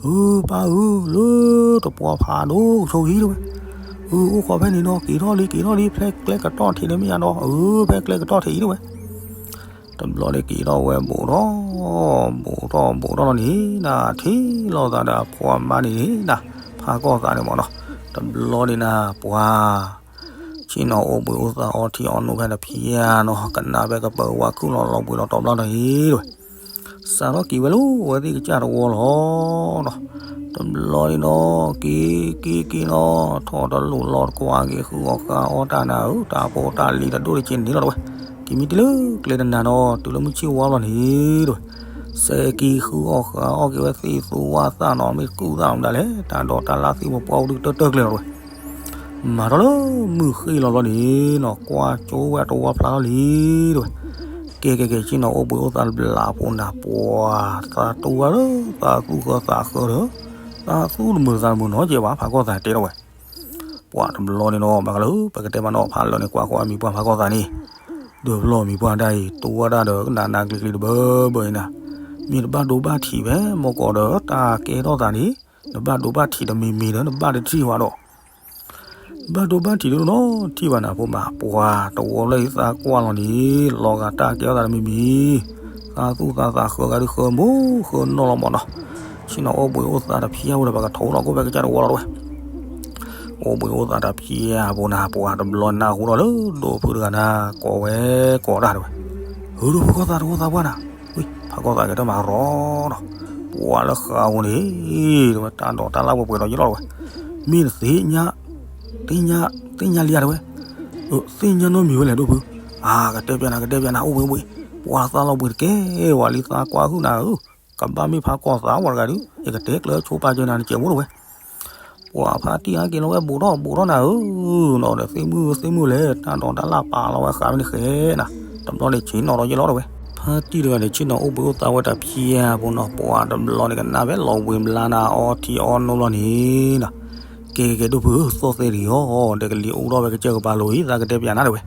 ဧၢ ပၢ်ဧၢ လၢတပှီၤဖးဒိၣ်ကဆိးအံၤတဲဝဲ. ဧၢ အိၣ်ခိးဖဲန့ၣ်နီၤ က့ၤထီၣ်လံ က့ၤထီၣ်လံ ဖဲကျဲကတီၢ်ထံးန့ၣ်မ့ၢ်ယါဒီး ဧၢ ဖဲကျဲကတီၢ်ထံးအံၤတဲဝဲ. တဘျီန့ၣ်က့ၤထီၣ်ဝဲဘူးထီၣ် ဘူးထီၣ်ဘူးထီၣ်လီၤန့ၣ် နၤထံၣ်လိာ်သးဒီးအဖိအမါန့ၣ်နၤ ဖးကီၢ်သးန့ၣ်မ့ၢ်နီၤ. တဘျီန့ၣ်နၤ ပှၤ ဆ့ၣ်နီၤအိၣ်ဘှံးအိၣ်သါအီထံအီနိဖဲတဖျၢၣ်နီၤ ကနၣ်ဖဲကပၢၤဝါခုၣ်လီၤလီၤဘှံးလီၤတီၤဘျီတဟံးတဲဝဲ. စးထီၣ်က့ၤဝဲလၢအဝဲသ့ၣ်ကစၢ်တဝီလီၤနီၤ. တဘျီန့ၣ်နီၤ က့ၤက့ၤက့ၤနီၤ ထီၣ်တလိၣ်လီၤတကွၢ်က့ၤဃုအီၣ်ဃုအီတၢ်နၤဧၢ တၢ်ဖိတၢ်လံၤတဒိၣ်တဆံးန့ၣ်လီၤတဲဝဲ. က့ၤမံတ့ၢ်လၢကျဲတနၤနီၤ တုၤလၢမုၢ်ဆ့ၣ်ဝါလီၤန့ၣ်တဲဝဲ. စဲက့ၤဃုအီၣ်ဃုအီက့ၤဝဲသ့ၣ်သူဝါသၣ်နီၤ မ့ၢ်ကူၣ်သၣ်မတၤလဲၣ် တၢ်ဒိးတၢ်လၢ်သ့ၣ်မပှီၢ်ဒုးတၢၢ်တၢၢ်ကျဲလီၤတဲဝဲ. မၤထီၣ်လၢမုၢ်ဃ့ၢ်လီၤလီၤန့ၣ်နီၤ ကွၢ်ကၠိဝဲတဝီဖျါလီၤလံတဲဝဲ. ကဲကဲကဲ ဆ့ၣ်နီၤအိၣ်ဘှံးအိၣ်သါတဘျုးဖိနၤ ပှၤ သးတူၢ်ဝဲလၢသးသူၣ်ဃၢသးဃၢဒီး သးသူၣ်တမုာ်သးတမုာ်နီတစဲးဘၣ် ဖးကီၢ်သးတဲထီၣ်ဝဲ. ပှၤတဘျီန့ၣ်နီၤ ဘၣ်ဃးလၢပကတဲဘၣ်နီၤ ဖးလၢာ်န့ၣ် ကွၢ်ဃီအမံၤပှၢ်ဖးကီၢ်သးန့ၣ် ဒီးဘျီမံၤပှၢ်တၢ်အံၤ တူၢ်ဝဲဒၣ်ဒီးကနးနးကျံၤကျံၤတဘၢဘၢအံၤနၤ, မ့ၢ်တဘၣ်ဒိဘၣ်ထံးဖဲမီၢ်ကီးဒီးတၢ်ကဲထီၣ်သးန့ၣ်, နဘၣ်ဒိဘၣ်ထံးတမံၤမံၤဒီး နဘၣ်တထံၣ်ဝဲဒီး, တ ဘၣ်ဒိဘၣ်ထံးဒိၣ်နီၤ ထံၣ်ဘၣ်နၤဖိမး ပှၤတဝီလၢအံၤသးကွၢ်လီၤန့ၣ် လီၤဂာ်တၢ်ကဲထီၣ်သးတမံၤမံၤ, သးသူၣ်သးသးဃၢဂၤဒုဃၢမိၢ်ဃၢနီၢ်လီၤမးနီၤ, ဆ့ၣ်နီၤအိၣ်ဘှံးအိၣ်သါတဖျၢၣ်ဝဲဒီး ပှၤကထိးလီၤကိၣ်ဖဲကစၢ်တဝီလီၤတဝဲ အိၣ်ဘှံးအိၣ်သါတဖျၢၣ်အပူၤနၤ ပှၤတဘျီနၢ်ဟူထီၣ်လၢဒိၣ်ဖုတဂၤနၤ ကိးဝဲကိးဒၣ်တဝဲ, ဟုဒိၣ်ဖုကီၢ်သးတဝီသးပှၢ်နၤ, ဖးကီၢ်သးကဲထီၣ်မးရီနီၤ, ပှၤလၢဃးဧိၤန့ၣ် တဝဲတၢ်ဒိးတၢ်လၢ်ပှဲၤပှဲၤဒီးယလီၤတဝဲ, မ့ၢ်နသ့ၣ်ညါ သ့ၣ်ညါ သ့ၣ်ညါလံဧါတဝဲ, သ့ၣ်ညါနီတမံၤဝဲလဲၣ်ဒိၣ်ဖု, အကတဲပျးနၤ ကတဲပျးနၤ အိၣ်ဘှံးအိၣ်ဘှံး, ပှၤသးလီၤဘှံးတကဲဝဲလံ သးကွၢ်ဟုၣ်နၤဧၢ, ကဘၣ်မ့ၢ်ဖးကီၢ်သးဝဲတဂၤဒုး ယကတဲကျၢၤဆိပာ်စၢၤနၤနစဲးဖိတဝဲ ပှၤဖါတံၢ်ဟဲက့ၤလီၤဝဲဘူးထီၣ်ဘူးထီၣ်နၤဧၢ, နီၤဒီးသ့ၣ်မုၣ်သ့ၣ်မုၣ်လဲၣ် တၢ်ဒိးတၢ်လၢ်ပာ်လီၤဝဲဃးမ့ၢ်နဃဲနၤ, တဘျီန့ၣ်ဆ့ၣ်နီၤဒီးယလီၤတဝဲ, ဖါတံၢ်တဂၤန့ၣ် ဆ့ၣ်နီၤအိၣ်ဘှံးအိၣ်သါဝဲတဖျၢၣ်အပူၤနီၤ ပှၤတဘျီန့ၣ်ကနၣ်ဖဲလီၤဘှံးဘျါနၤအီထံအီနိဘျီန့ၣ်နီၤ, ကဲကဲကဲဒိၣ်ဖုဧၢ သီၣ်သဲဒံးအီၤ ဒီးကလံၤအူထီၣ်ဝဲကစၢၢ်ကပၤလိၤအံၤ သးကတဲပျးနၤတဝဲ,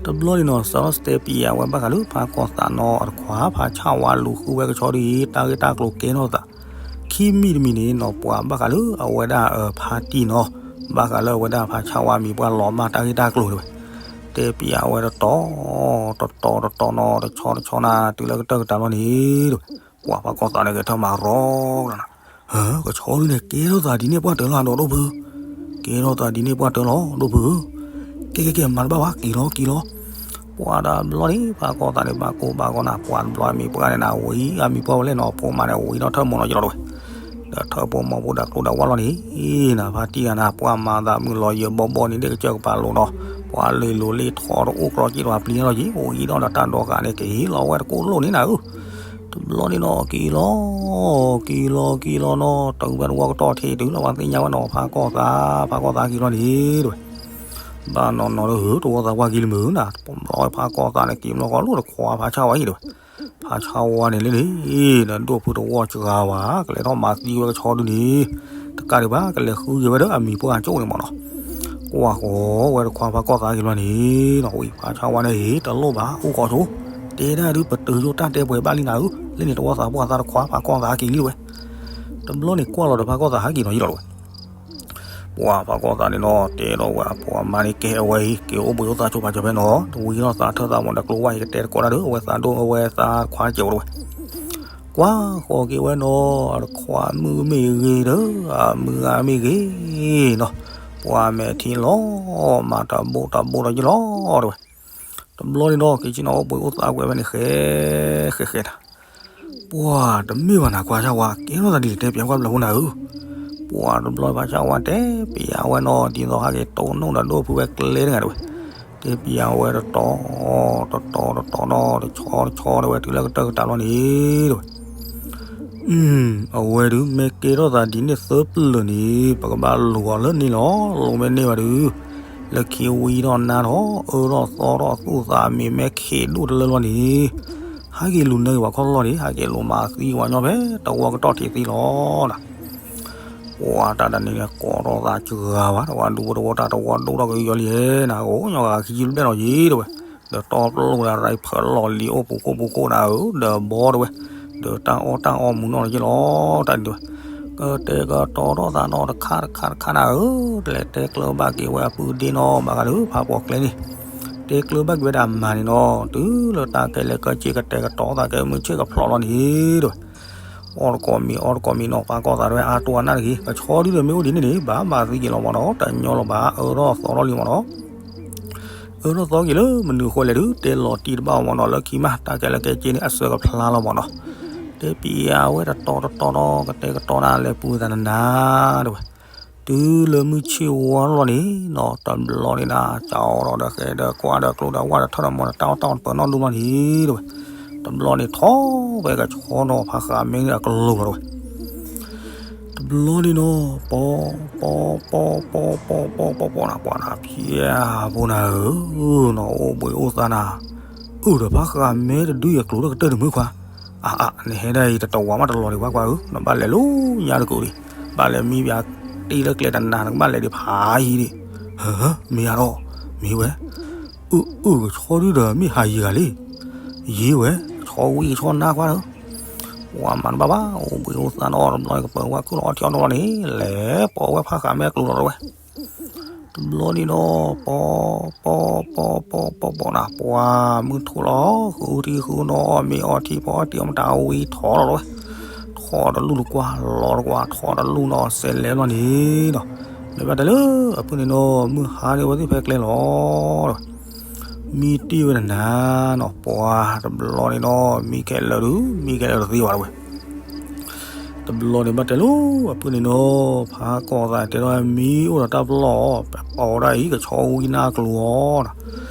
တဘျီန့ၣ်နီၤ စးထီၣ်တဲပျးဝဲဘၣ်ဃးလၢဖးကီၢ်သးနီၤအတခွါ ဖးဆၣ်ဝါလူၤဃုဝဲကဆီဒုအံၤ တၢ်ဂ့ၢ်တၢ်ကျိၤကဲထီၣ်သး ခံမံၤတမံၤန့ၣ်နီၤ ပှၤဘၣ်ဃးလၢအဝဲဒၣ်အဖါတံၢ်နီၤ, ဘၣ်ဃးလၢအဝဲဒၣ်ဖးဆၣ်ဝါမံၤပှၢ်လီၤမၢ်တၢ်ဂ့ၢ်တၢ်ကျိၤတဝဲ, တဲပျးဝဲတတီၤ တတီၤတတီၤနီၤ တဆီတဆီနၤ တုၤလၢကတၢၢ်ကတၢၢ်လီၤန့ၣ်တဝဲ, ပှၤဖးကီၢ်သးန့ၣ်ဂဲၤထၢၣ်မၤရီကလီၤနၤ, ကဆီဒုန့ၣ် ကဲထီၣ်သးဒ်န့ၣ်ပှၢ်တၢၢ်လီၤ အဒိၣ်ဒိၣ်ဖု, ကဲထီၣ်သးဒ်န့ၣ်ပှၢ်တၢၢ်လီၤ ဒိၣ်ဖု, ကဲကဲကဲ မၤတဘၣ်ဘၣ် က့ၤလီၤက့ၤလီၤ ပှၤတဘျီန့ၣ် ဖးကီၢ်သးန့ၣ် ဘၣ်ကိၢ်ဘၣ်ဂီၤနၤ ပှၤတဘျီအမံၤပှၢ်န့ၣ်နၤ ဝံၤအမံၤပှၢ်ဝဲလဲၣ်နီၤ အဖိမါန့ၣ် ဝံၤဒီးထၢၣ်မီၤနီၤယလီၤတဝဲ, ဒီးထၢၣ်ဖိမီၤဖိဒီးကျိဒီးဝၣ်လီၤန့ၣ်, နဖါတံၢ်ဂၤနၤ ပှၤမၤသးမုာ်လီၤယၢၤဘီဘီန့ၣ် ဒ်ကစၢၢ်ကပၤလိၤနီၤ, ပှၤလ့ၤလိၤလ့ၤထီတအိၣ်ကျီက့ၤဒီးပျံၤလီၤက့ၤ အိၣ်အံၤဒီးတၢ်ဒိးဃာ်န့ၣ် က့ၤလီၤဝဲတကိၢ်လိၣ်န့ၣ်နၤဧၢ တဘျီန့ၣ်နီၤ က့ၤလီၤ က့ၤလီၤက့ၤလီၤနီၤ တုၤဝဲတဝီကတီၢ်ထံးတုၤလၢပှၤသ့ၣ်ညါဝဲနီၤ ဖးကီၢ်သး ဖးကီၢ်သးက့ၤလီၤန့ၣ်တဝဲ, ဘၣ်နီၤနီၤလၢဟုတဝီသးပှၢ်က့ၤလၢမုာ်နၤ တဘျီဖးကီၢ်သးန့ၣ် က့ၤဘျီဃီလိၣ်တခွါဖးဆၣ်ဝါအံၤတဝဲ, ဖးဆၣ်ဝါန့ၣ်လၢန့ၣ် ဒီးဒိၣ်ဖုတဝီစှၤဘၣ် ကလဲၤထီၣ်မၤသံဝဲကဆီဒုန့ၣ်, တကးဒံးဘၣ် ကလဲၤဃုက့ၤဝဲဒီးအမံၤပှၢ်ကၠိၣ်န့ၣ်မးနီၤ, ကွၢ်ဃီဝဲတခွါဖးကီၢ်သးက့ၤလီၤန့ၣ်နီၤ ဝံၤဖးဆၣ်ဝါန့ၣ် တလိၣ်ဘၣ် အိၣ်ဃီဆိ, တဲဒၣ်ဒုး ပတုာ်ယိၣ်တၢ်တဲပှဲၤဘၣ်လံနၤဧၢ, လၢန့ၣ်တဝီသးပှၢ်သးတခွါဖးကီၢ်သးက့ၤလံတဝဲ, တဘျီန့ၣ်ကွၢ်လီၤဒီးဖးကီၢ်သးဟဲက့ၤနီၤယလီၤတဝဲ ပှၤဖးကီၢ်သးန့ၣ်နီၤ တဲဒီးဝဲအဖိအမါန့ၣ် ကဲအဝဲအံၤ က့ၤအိၣ်ဘှံးအိၣ်သါဆိပာ်စၢၤဖဲနီၤ, ဝံၤဒီးသးထၢၣ်သးမီၤဒီးကျိဝၢ်အံၤ ကတဲတကိးတၢ်ဒီး အဝဲသးဒိၣ်အဝဲသးခွါစဲးဝဲတဝဲ, ကွၢ်ဃီက့ၤဝဲနီၤ အတခွါမုၣ်မ့ၢ်ဂ့ၤဒီး အမုၢ်ဂၤမ့ၢ်ဂ့ၤနီၤ, ပှၤမဲာ်ထံလီၤ မၤတဘိတဘိဒီးယလီၤတဝဲ, တဘျီန့ၣ်နီၤ က့ၤဆ့ၣ်နီၤအိၣ်ဘှံးအိၣ်သါဝဲဖဲန့ၣ် ဃဲဃဲဃဲတၢ် ပှၤတမ့ၢ်ဘၣ်နၤ ခွါဆၣ်ဝါ ကဲထီၣ်သးဒ်န့ၣ် တဲပျးကွၢ်ဘျီဖိနၤဧၢ, ပှၤတဘျီဖးဆၣ်ဝါတဲပျးဝဲနီၤ ဒ်သိးဟဲက့ၤတိၢ်နီၣ်ဒီးဒိၣ်ဖုဝဲကျဲတဂၤတဝဲ, တဲပျးဝဲတတီၤ တတီၤတတီၤနီၤ တဆီတဆီတဝဲ တုၤလၢကတၢၢ်ကတၢၢ်လီၤန့ၣ်တဝဲ, အဝဲဒုး မ့ၢ်ကဲထီၣ်သးဒ်န့ၣ်သၢပျၢၤန့ၣ် ပကဘၣ်လူၤအီၤလၢန့ၣ်လီၤ, လူၤမ့ၢ်န့ၢ်ဘၣ်ဒုး လၢခံဝံၤဒီးနါထီၣ် အၢထီၣ်သီထီၣ်သူၣ်သးမံၤ မ့ၢ်ခံးဒိၣ်တလၢလီၤန့ၣ်, ဟဲက့ၤလူၤနၢက့ၤပှၤခီၣ်လီၢ်န့ၣ် ဟဲက့ၤလူၤမၤသံပှၤညီဖဲတဝီကတီၢ်ထံးသံလီၤနၤ, ပှၤတၢ်တနံၤန့ၣ် ကိးထီၣ်သးစှၤဘၣ် တဝီဒူပတဝီတၢ်တဝီဒိၣ်ထီၣ်ကယီလံဧၢနၤ အိၣ်ညီဂၤခံဆံဘျဲၣ်နီၤယံၤတဝဲ, ဒီးတီပျိၢ်ဒီးရံဖၢၣ်လီၢ်လံၤအိၣ်ပူၤခိၣ်ပူၤခိၣ်နၤဧၢ ဒီးဘီတဝဲ, ဒီးတၢ်အီၣ်တၢ်အီမုာ်နီၢ်လီၤယံၤလီၤ တၢ်ဒ်တဝဲ, ကတဲာ်ကတီၤထီၣ်သးနီၤ တခါတခါတခါနၤဧၢ, လဲၤတဲကျၢၤဘၣ်က့ၤဝဲအပုၢ်ဒ့နီၤ ဘၣ်ဃးဒီးဖးပှီၤကျဲန့ၣ်, တဲကျၢၤဘၣ်က့ၤဝဲဒၣ်မၤန့ၣ်နီၤ တုၤလၢတၢ်ကဲလဲၤကၢစ့ကတဲာ်ကတီၤသးကဲမုၢ်ဆ့ၣ်ကဖျိးလီၤန့ၣ်တဝဲ, အီၣ်တကိးမံၤအီတကိးမံၤနီၤ ဖးကီၢ်သးတဝဲ အါတိၢ်အနၢ်တဂ့ၤ ကဆီဒုဒီးမ့ၢ်အိၣ်ဒ်န့ၣ်န့ၣ် ဘၣ်မၤသံက့ၤလီၤမးနီၤ တညီလီၤဘၣ် အၢထီၣ်သီထီၣ်လံမးနီၤ အၢထီၣ်သီက့ၤလၢမနုၤအဃိလဲၣ်ဒုး တဲလီၤတံၢ်တဘၣ်မးနီၤ လၢခံမး တၢ်ကဲလၢကဲစ့န့ၣ် အစၢကဖျါလီၤမးနီၤ, တဲပံၤအဝဲတတီၤတတီၤဒီး ကတဲာ်ကတီၤနၤလဲၤပူၤသးနနၤတဝဲ, တုၤလၢမုၢ်ဆ့ၣ်ဝါလီၤန့ၣ်နီၤ တဘျီန့ၣ်နၤ ကၠီဒီးဃဲဒီးကွၢ်ဒီးကျိဒီးဝၣ်ဒီးထၢၣ်ဒီးမီၤဒီး တၢ်အီၣ်တၢ်အီတပၢၤနီၣ်ဒိၣ်လီၤန့ၣ်တဝဲ, တဘျီန့ၣ်ထီၣ်ဝဲကဆီဒီးဖးဃးမဲန့ၣ်အကလိၤလီၤတဝဲ တဘျီန့ၣ်နီၤ ပီ ပီ ပီ ပီ ပီ ပီ ပီ ပီ ပီ နၤ ဖျါဖိနၤဧၢ, နအိၣ်ဘှံးအိၣ်သါနၤ, အုၣ်ဒီးဖးဃးမဲတဒုယကျိၤလၢကတၢၢ်တမုၢ်ခွါ, အါအါ နဟဲဒၣ်အံၤတတဝါမးတလီၤဒံးဘၣ်ကွၢ်ဧၢ, နဘၣ်လဲၤလၢညါတကိးဒံး, ဘၣ်လဲၤမံဘၣ်တ့လၢကျဲတနၤ နကဘၣ်လဲၤဒံးဖးယံၤဒံး, ဟၢ မ့ၢ်ယါဒီး, မ့ၢ်ဝဲ, အုၣ်အုၣ်ကဆီဒုဒီးမ့ၢ်ဟးယံၤဂၤလံ, ယံၤဝဲ, ကဆီဝံကဆီနါကွၢ်ဧၢ ပှၤမၤတဘၣ်ဘၣ် အိၣ်ဘှံးအိၣ်သါနီတဘျီန့ၣ် ကပၢၤဝဲခုၣ်လီၤအီထံအီနိလီၤန့ၣ် လဲၤပိာ်ဝဲဖးဃးမဲအကျိၤလီၤတဝဲ, တုၤ တဘျီန့ၣ်ဒီး ပီၤ ပီၤ ပီၤ ပီၤ ပီၤ ပီၤနၤ ပှၤမုၢ်ထူၣ်လီၤ ဃုထံဃုနီၤ အီၣ်မ့ၤအီထံ ပီၤအီထံအီမတၤဝံၤထီၣ်လီၤဝဲ, ထီၣ်တလူၢ်တကွၢ် လီၤတကွၢ် ထီၣ်တလူၢ်နီၤ စဲးလဲၤလီၤန့ၣ်ဒီး မ့ၢ်ဘၣ်တဲလၢ အဖုၣ်န့ၣ်နီၤ မုၢ်ဟါန့ၣ်ဝဲသ့ၣ်ဖဲကျဲလီၤ မံတ့ၢ်ဝဲနၤနၤနီၤ ပှၤတဘျီန့ၣ်နီၤ မံခဲလၢာ်ဒုး မံခဲလၢာ်တသ့ဘၣ်လီၤဝဲ တဘျီန့ၣ်ဘၣ်တဲလီၤ အဖုၣ်န့ၣ်နီၤ ဖးကီၢ်သးတဲဒီးမံအိၣ်ဒီးတၢ်ပလီၢ် ပအီၣ်ဒၣ်အံၤ ကဆီဝံနၢ်ကျိၤအီၤနီၤ,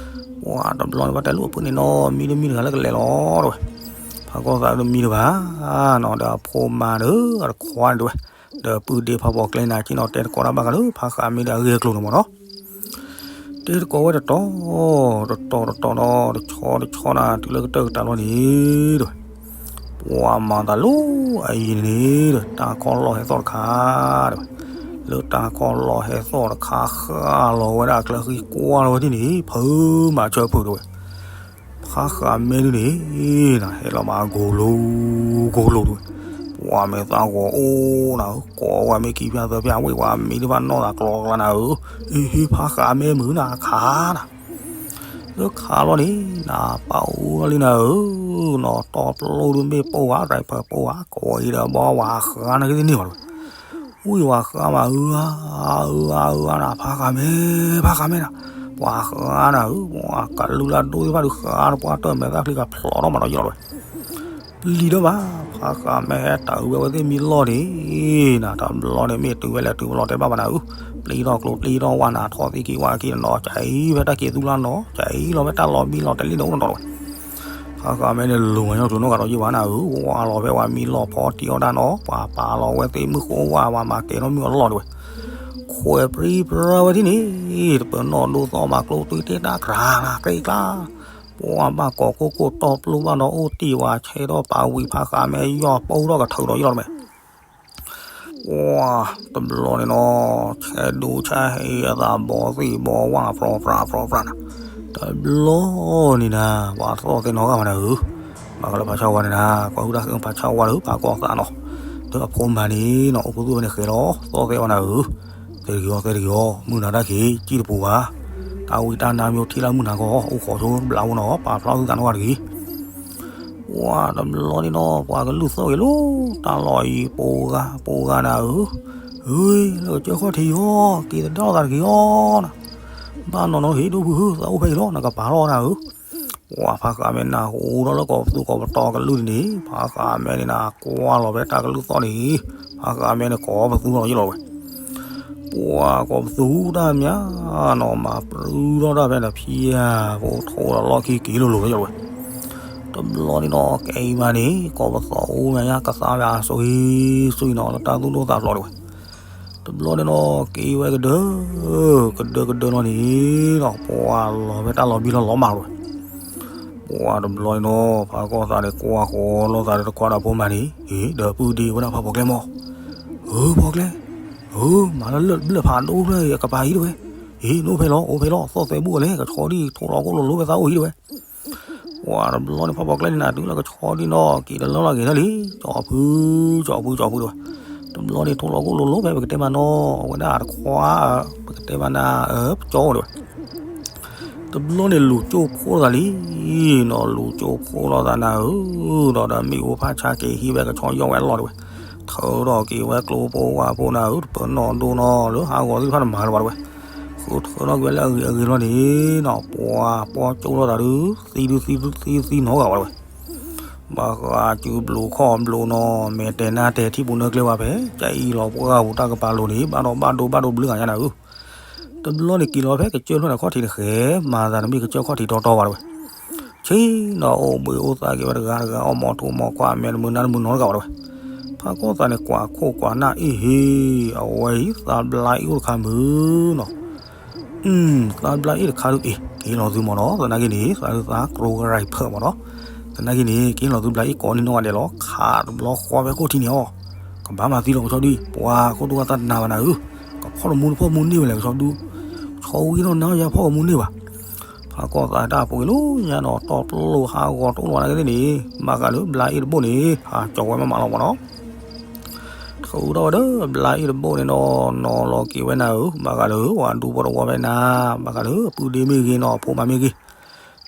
ပှၤတဘျီန့ၣ်ဘၣ်တဲလီၤ အဖုၣ်န့ၣ်နီၤ မံတမံတဂၤလၢကလဲၤလီၤတဝဲ, ဖးကီၢ်သးတမံတဘၣ်နီၤ ဒီးအဖိမါဒီး အတခွါန့ၣ်တဝဲ, ဒီးပုၢ်ဒ့ဖးပိာ်ကျဲနၤက့နီၤ တဲတကိးတၢ်ဘၣ်ဃးလၢ ဖးဃးမဲဒီးအဂ့ၢ်အကျိၤန့ၣ်မ့ၢ်နီၤ တဲတကိးဝဲတတီၤ, တတီၤတတီၤနီၤ တဆီတဆီနၤ တုၤလၢကတၢၢ်ကတၢၢ်လီၤန့ၣ်ဒီး, ပှၤမၤသးလီၤအံၤန့ၣ်ဒီး တၢ်ခီၣ်လီၢ်ဟဲသီၣ်တခါဒီး, လၢတၢ်ခီၣ်လီၢ်ဟဲသီၣ်တခါ ဃၣ်လီၤဝဲဒၣ်ကျၢၤဃံကွၢ်လီၤဝဲဒၣ်န့ၣ် ဖုမၤဆၢဖုးတဝဲ ဖးဃးမဲဒုန့ၣ် နဟဲလီၤမး ကိလိၤ ကိလိၤတဝဲ, ပှၤမ့ၢ်သးဂီၤအိၣ်နၤဧၢ, ကိးဝဲမ့ၢ်ခံဖျၢၣ်သၢဖျၢၣ် ဝ့ၢ်ဝဲမ့ၢ်တဘၣ်နီၢ်သးကျီကျါနၤဧၢ, အ့ဟ့ ဖးဃးမဲမုာ်နၤခးနၤ, လၢခးလီၤန့ၣ် နပၢ်အိၣ်လီၤလံနၤဧၢ, နီၢ်တီပျိဒုမ့ၢ်ပိၢ်ဝဲ ရၢၢ်ဖၢၣ်ပိၢ်ဝဲ ကိးအံၤဒီးဘီဝဲဃါနၤက့သ့ၣ်န့ၣ်ဘၣ်တဝဲ ဝံၤဝဲဃါမး အၢအါ အၢအါ အၢအါနၤ ဖးဃးမဲ ဖးဃးမဲနၤ, ပှၤဃါနၤဧၢ, ပှၤကလုာ်လၢဒိၣ်သ့ၣ်တဖၣ်ဒုးဃါဒီး ပှၤတၢၢ်မဲာ်သၣ်ချံကဖျိးထီၣ်မးဒီးယလီၤဝဲ, ပျံၤဒီးဘၣ်, ဖးဃးမဲဟဲတၢ်အုးဝဲဝဲသ့ၣ်မံလီၢ်န့ၣ်, နၤတဘျီန့ၣ်မ့ၢ်တုၤဝဲလဲၤတုၤဝဲလီၤတဲဘၣ်ဘၣ်နၤဧၢ, ပျံၤထီၣ်ကျိၤပျံၤထီၣ်ဝၣ်နၤ ထီၣ်သံက့ၤဝၣ်က့ၤနီၤ ကၢ်အံၤဖဲတၢ်က့ၤသူလၢနီၤ ကၢ်အံၤလီၤဖဲတၢ်လီၤဘံလီၤတဲာ်လံန့ၣ်အိၣ်နီၤနီၤတဝဲ ဖးဃးမဲန့ၣ်လူၤမၤညီကျိၤနီၢ်ဂၤဒီးယံာ်ဘၣ်နၤဧၢ, ဝါလီၤဖဲဝဲမံလီၢ်ဖီတံၢ်အီၣ်တၢ်နီၤ, ပှၤပာ်လီၤဝဲသ့ၣ်မုၢ်ဃိဝါ ပှၤမၤကဲၤထီၣ်မုၢ်အလီၢ်တဝဲ, ခွဲးပြံပြါဝဲဒ်န့ၣ်, တပၢၤနီၣ်ဒိသီၣ်မၤကျိတုၤတ့ၢ်တၢ်ကြၤနၤ ကြ့ကျါ, ပှၤဘၣ်ကိးကိၢ်ကိၢ်တီပျိဘၣ်ဒီးအိၣ်တ့ၢ်ဝဲဆဲထီၣ်ပာ်ဝံၤဖးဃးမဲယီၢ်ပူထီၣ်ကထုးဒီးယလီၤတမဲာ် ပှၤတဘျီန့ၣ်နီၤ, ဆဲးဒိဆဲးဟ့အသးဘီသ့ၣ်ဘီဝၣ် ဖြီဖြါဖြီဖြါနၤ, တဘျီန့ၣ်နၤ, ပှၤသီၣ်သဲနီၤဂၤမးနၤဧၢ, ဘၣ်ဃးလၢဖးဆါဝါန့ၣ်နၤ, ကွၢ်ဟုၣ်တၢ်ဃ့ဖးဆါဝါဒီး ဖးကီၢ်သးနီၤ, ဒီးအဖိမၤန့ၣ်နီၤ အိၣ်ခူသူၣ်ဝဲန့ၣ်ဃဲၤလီၤ, သီၣ်သဲဝဲနၤဧၢ, သဲတဂ့ၤအီၤ သဲတဂ့ၤအီၤ မုၢ်နၤတၢ်ခံး ကံၣ်တပူၤဘၣ်, တၢ်ဝံတၢ်နါမ့ၢ်ထံၣ်လၢမုၢ်နၤကီၢ် အိၣ်ခိးဆိဘျးဝဲနီၤ ပာ်ဖျါသုသးနီတဂၤတဂ့ၤ ပှၤတဘျီန့ၣ်နီၤ ပှၤကလုၢ်သီၣ်ဂ့ၤလီၤ, တၢ်လီၢ်အံၤပိာ်ဂၤ ပိာ်ဂၤနၤဧၢ, ဧ့ လၢကစၢၢ်ခီၣ်ထံးအီၤ က့ၤသဒၣ်လိာ်သးတဂ့ၤအီၤနၤ, ဘၣ်နီၢ်နီၢ်ဟ့ၣ်ဒိၣ်ဖုဧၢ သးအိၣ်ဖဲအံၤလီၤ နကပာ်လီၤနၤဧၢ, ပှၤဖးဃးမဲနၤဟူထီၣ်လၢကိးပသူကိးပတီၤကလုၢ်န့ၣ် ဖးဃးမဲန့ၣ်နၤ ကွၢ်လီၤဖဲတၢ်ကလုၢ်သီၣ်န့ၣ်, ဖးဃးမဲန့ၣ်ကိးပသူလီၤယလီၤဝဲ ပှၤကိးပသူတၢ်မးနီၤ မၤပြူထီၣ်တၢ်ဖဲန့ၣ် ဖံယၤဖိထိၣ်ဒီးလီၢ်ခံက့ၤလိၤလိၤလီၤယလီၤဝဲ, တဘျီန့ၣ်နီၤ ကဲအံၤမးန့ၣ် ကိးပသူမးညါ ကသါဝဲအစိၤ ဟံးစိနီၤ လၢတၢ်သူၣ်ဒိၣ်သးဖျိးတဝဲ, တဘျီန့ၣ်နီၤ က့ၤဝဲကဒၢ ကဒၢကဒၢလီၤန့ၣ်နီၤ ပှၤလီၤဖဲတၢ်လီၤဘံလီၤလီၤမးတဝဲ ပှၤတဘျီန့ၣ်နီၤ ဖးကီၢ်သးန့ၣ် ကွၢ်ဃီလိာ်သးဒီးတခွါဒီးဖိမၤန့ၣ်, အ့ ဒီးပုၢ်ဒ့ဝဲဒၣ်ဖးပိာ်ကျဲမး, ဧၢ ပိာ်ကျဲ, ဧၢ မၤလၢလၢၢ်ဘျၢၣ်ဖးဒိၣ်ဖျၢၣ်အံၤ အကပၤအံၤတဝဲ, အ့ နအိၣ်ဖဲလီၤ အိၣ်ဖဲလီၤ သီၣ်သဲဘူၣ်အီၤလဲၣ် ကဆီဒံၣ်ထိၣ်လီၤကိၣ်လိၤလိၤဖဲသးအိၣ်အံၤတဝဲ ပှၤတဘျီန့ၣ် ဖးပိာ်ကျဲန့ၣ်နၤ တုၤလၢကဆီဒံၣ်နီၤ က့ၤတလၢလီၤက့ၤတၢ်လံ, ကၠီဖု ကၠီဖု ကၠီဖုတဝဲ, တဘျီန့ၣ် ထိၣ်လီၤကိၣ်လိၤလိၤဖဲပကတဲမးနီၤ အဝဲဒၣ်တခွါ ပကတဲမးနၤ ပကၠီအိၣ်တဝဲ တဘျီန့ၣ်လူၤကၠိဖိသးလံ, နီၤလူၤကၠိဖိလိာ်သးနၤဧၢ, ဒီးဒီးမ့ၣ်အူဖးဆါက့ၤဟံးဝဲကဆီယီၢ်ဝဲအလီၢ်တဝဲ, ထၢထီၣ်က့ၤဝဲကျိဖိဝါဖိနၤဧၢ, တပၢၤနီၣ်ဒိနီၤ လၢဟးဂီၤသ့ၣ်တဖၣ်တမၤလၢၤဘၣ်တဝဲ, ဃုထၢထီၣ်က့ၤဝဲလၢအဂ့ၤအဂ့ၤလီၤန့ၣ်နီၤ ပှၤပီၢ်ကၠိလိာ်သးဒုး သံဒုးသံသံသံနီတဂၤဘၣ်တဝဲ ဘၣ်ဃးစုဘျုးခီၣ်ဘျုးနီၤ မဲာ်တဲာ်နါတဲာ်ထံပူၤနၢကျဲဝဲဖဲ ကအံၤလီၤပှၢ်ပူၤတၢ်ကပၤလိၤန့ၣ် ဘၣ်ဒီးဘၣ်ဒိဘၣ်ဒိဘျုးဂၤညါနၤဧၢ, တဘျီန့ၣ်က့ၤလီၤဖဲကစၢၢ်ဖျၢၣ်န့ၣ်ခီၣ်ထံးတဃဲၤ မၤသးတမ့ၢ်ကစၢၢ်ခီၣ်ထံးတီတီဘၣ်တဝဲ, ဆ့ၣ်နီၤအိၣ်ဘှံးအိၣ်သါက့ၤဝဲတဂၤတဂၤ အီၣ်မီၤထူးမီၤခွါ အမဲာ်တမုာ်နါတမုာ်နီတဂၤဘၣ်တဝဲ, ဖးကီၢ်သးန့ၣ် ကွၢ်ခိၣ်ကွၢ်နၢ်အ့ၣ်ဟ့ၣ် အဝဲအံၤ သးဘျါအ့ၣ်အိၣ်တခါမုၢ်နီၤ သးဘျါအ့ၣ်တခါဒုးအ့ၣ် က့ၤလီၤသုမ့ၢ်နီၤ သနာ်က့န့ၣ် သးဒုးသးကျိကရၢ်ဖၢၣ်မ့ၢ်နီၤ, သနာ်က့န့ၣ် က့ၤလီၤသုဘျါအ့ၣ်ကိးနံၤနီၢ်ဂၤဒဲးလီၤ ခးတဘျီဃီဖဲခိၣ်ထံးန့ၣ်အီၤ, ကဘၣ်မၤသံလီၤကဆီဒုး ပှၤခိၣ်တူၢ်ဝဲသးတနၤဘၣ်နၤဧၢ, ကဖီၣ်တမူတဖီၣ်မူန့ၢ်ဝဲလဲၣ်ကဆီဒုး, ဆီဝံနီၢ်နါယၤဖီၣ်ကမူန့ၢ်ဘၣ် ဖးကီၢ်သးတၢ်ပှ့ၤလီၤညါနီၤ တီပျိဟးဂီၤတအိၣ်လီၤနၤက့သ့ၣ်န့ၣ် ဘၣ်ဃးလၢဘျါအ့ၣ်တဘိၣ်န့ၣ် ဟးကၠီဝဲမးမးလီၤမ့ၢ်နီၤ. ထုးထီၣ်ဝဲဒီးဘျါအ့ၣ်တဘိန့ၣ်နီၤ, နီၤလီၤက့ၤဝဲနၤဧၢ, ဘၣ်ဃးလၢပှၤဒူဖိတဝီဖဲနၤ, ဘၣ်ဃးလၢအပုၢ်ဒ့မ့ၢ်ဂ့ၤနီၤ, အဖိမါမ့ၢ်ဂ့ၤ,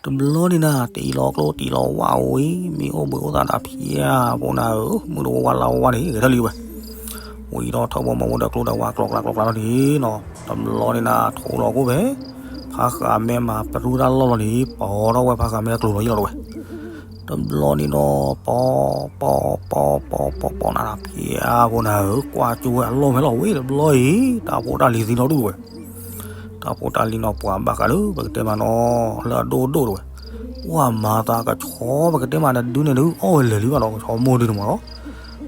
တဘျီန့ၣ်နၤ တံၢ်လီၤကျိတံၢ်လီၤဝါဝံၤ, မ့ၢ်အိၣ်ဘှံးအိၣ်သါဒီးဖံးဧါဖိနၤဧၢ, မုၢ်တဝါလါဝါန့ၣ် ဂဲၤထီၣ်လံဝဲ, ဝံၤဒီးထီၣ်ဘိမီၢ်ဘိဒီးကျိဒီးဝါကျီကျါကျီကျါလီၤန့ၣ်နီၤ, တဘျီန့ၣ်နၤ ထိးလီၤကိၣ်ဖဲ ဖးဃးမဲမၤပရူတၢ်လီၢ်လီၤန့ၣ် ပိာ်ထီၣ်ဝဲဖးဃးမဲအကျိၤလီၤယံၤလီၤတဝဲ တဘျီန့ၣ်နီၤ ပိာ် ပိာ် ပိာ် ပိာ် ပိာ် ပိာ် ပိာ်နၤဒီး ဖံးဧါဖိနၤဧၢ, ကွၢ်ကၠိဝဲအလီၢ်ဖဲလီၤဝဲတဘျီအံၤ, တၢ်ဖိတၢ်လံၤသံနီတဒူၣ်ဝဲ, တၢ်ဖိတၢ်လံၤနီၤ ပှၤဘၣ်ဃးလၢပကတဲမးနီၤ လၢအဒိၣ်ဒိၣ်တဝဲ, ပှၤမၤသးကဆီပကတဲမးတဒုန့ၣ်ဒုး အီၣ်ဝဲလၢာ်လံဘၣ်ဒီး ကဆီမိၢ်ဒုန့ၣ်မးနီၤ,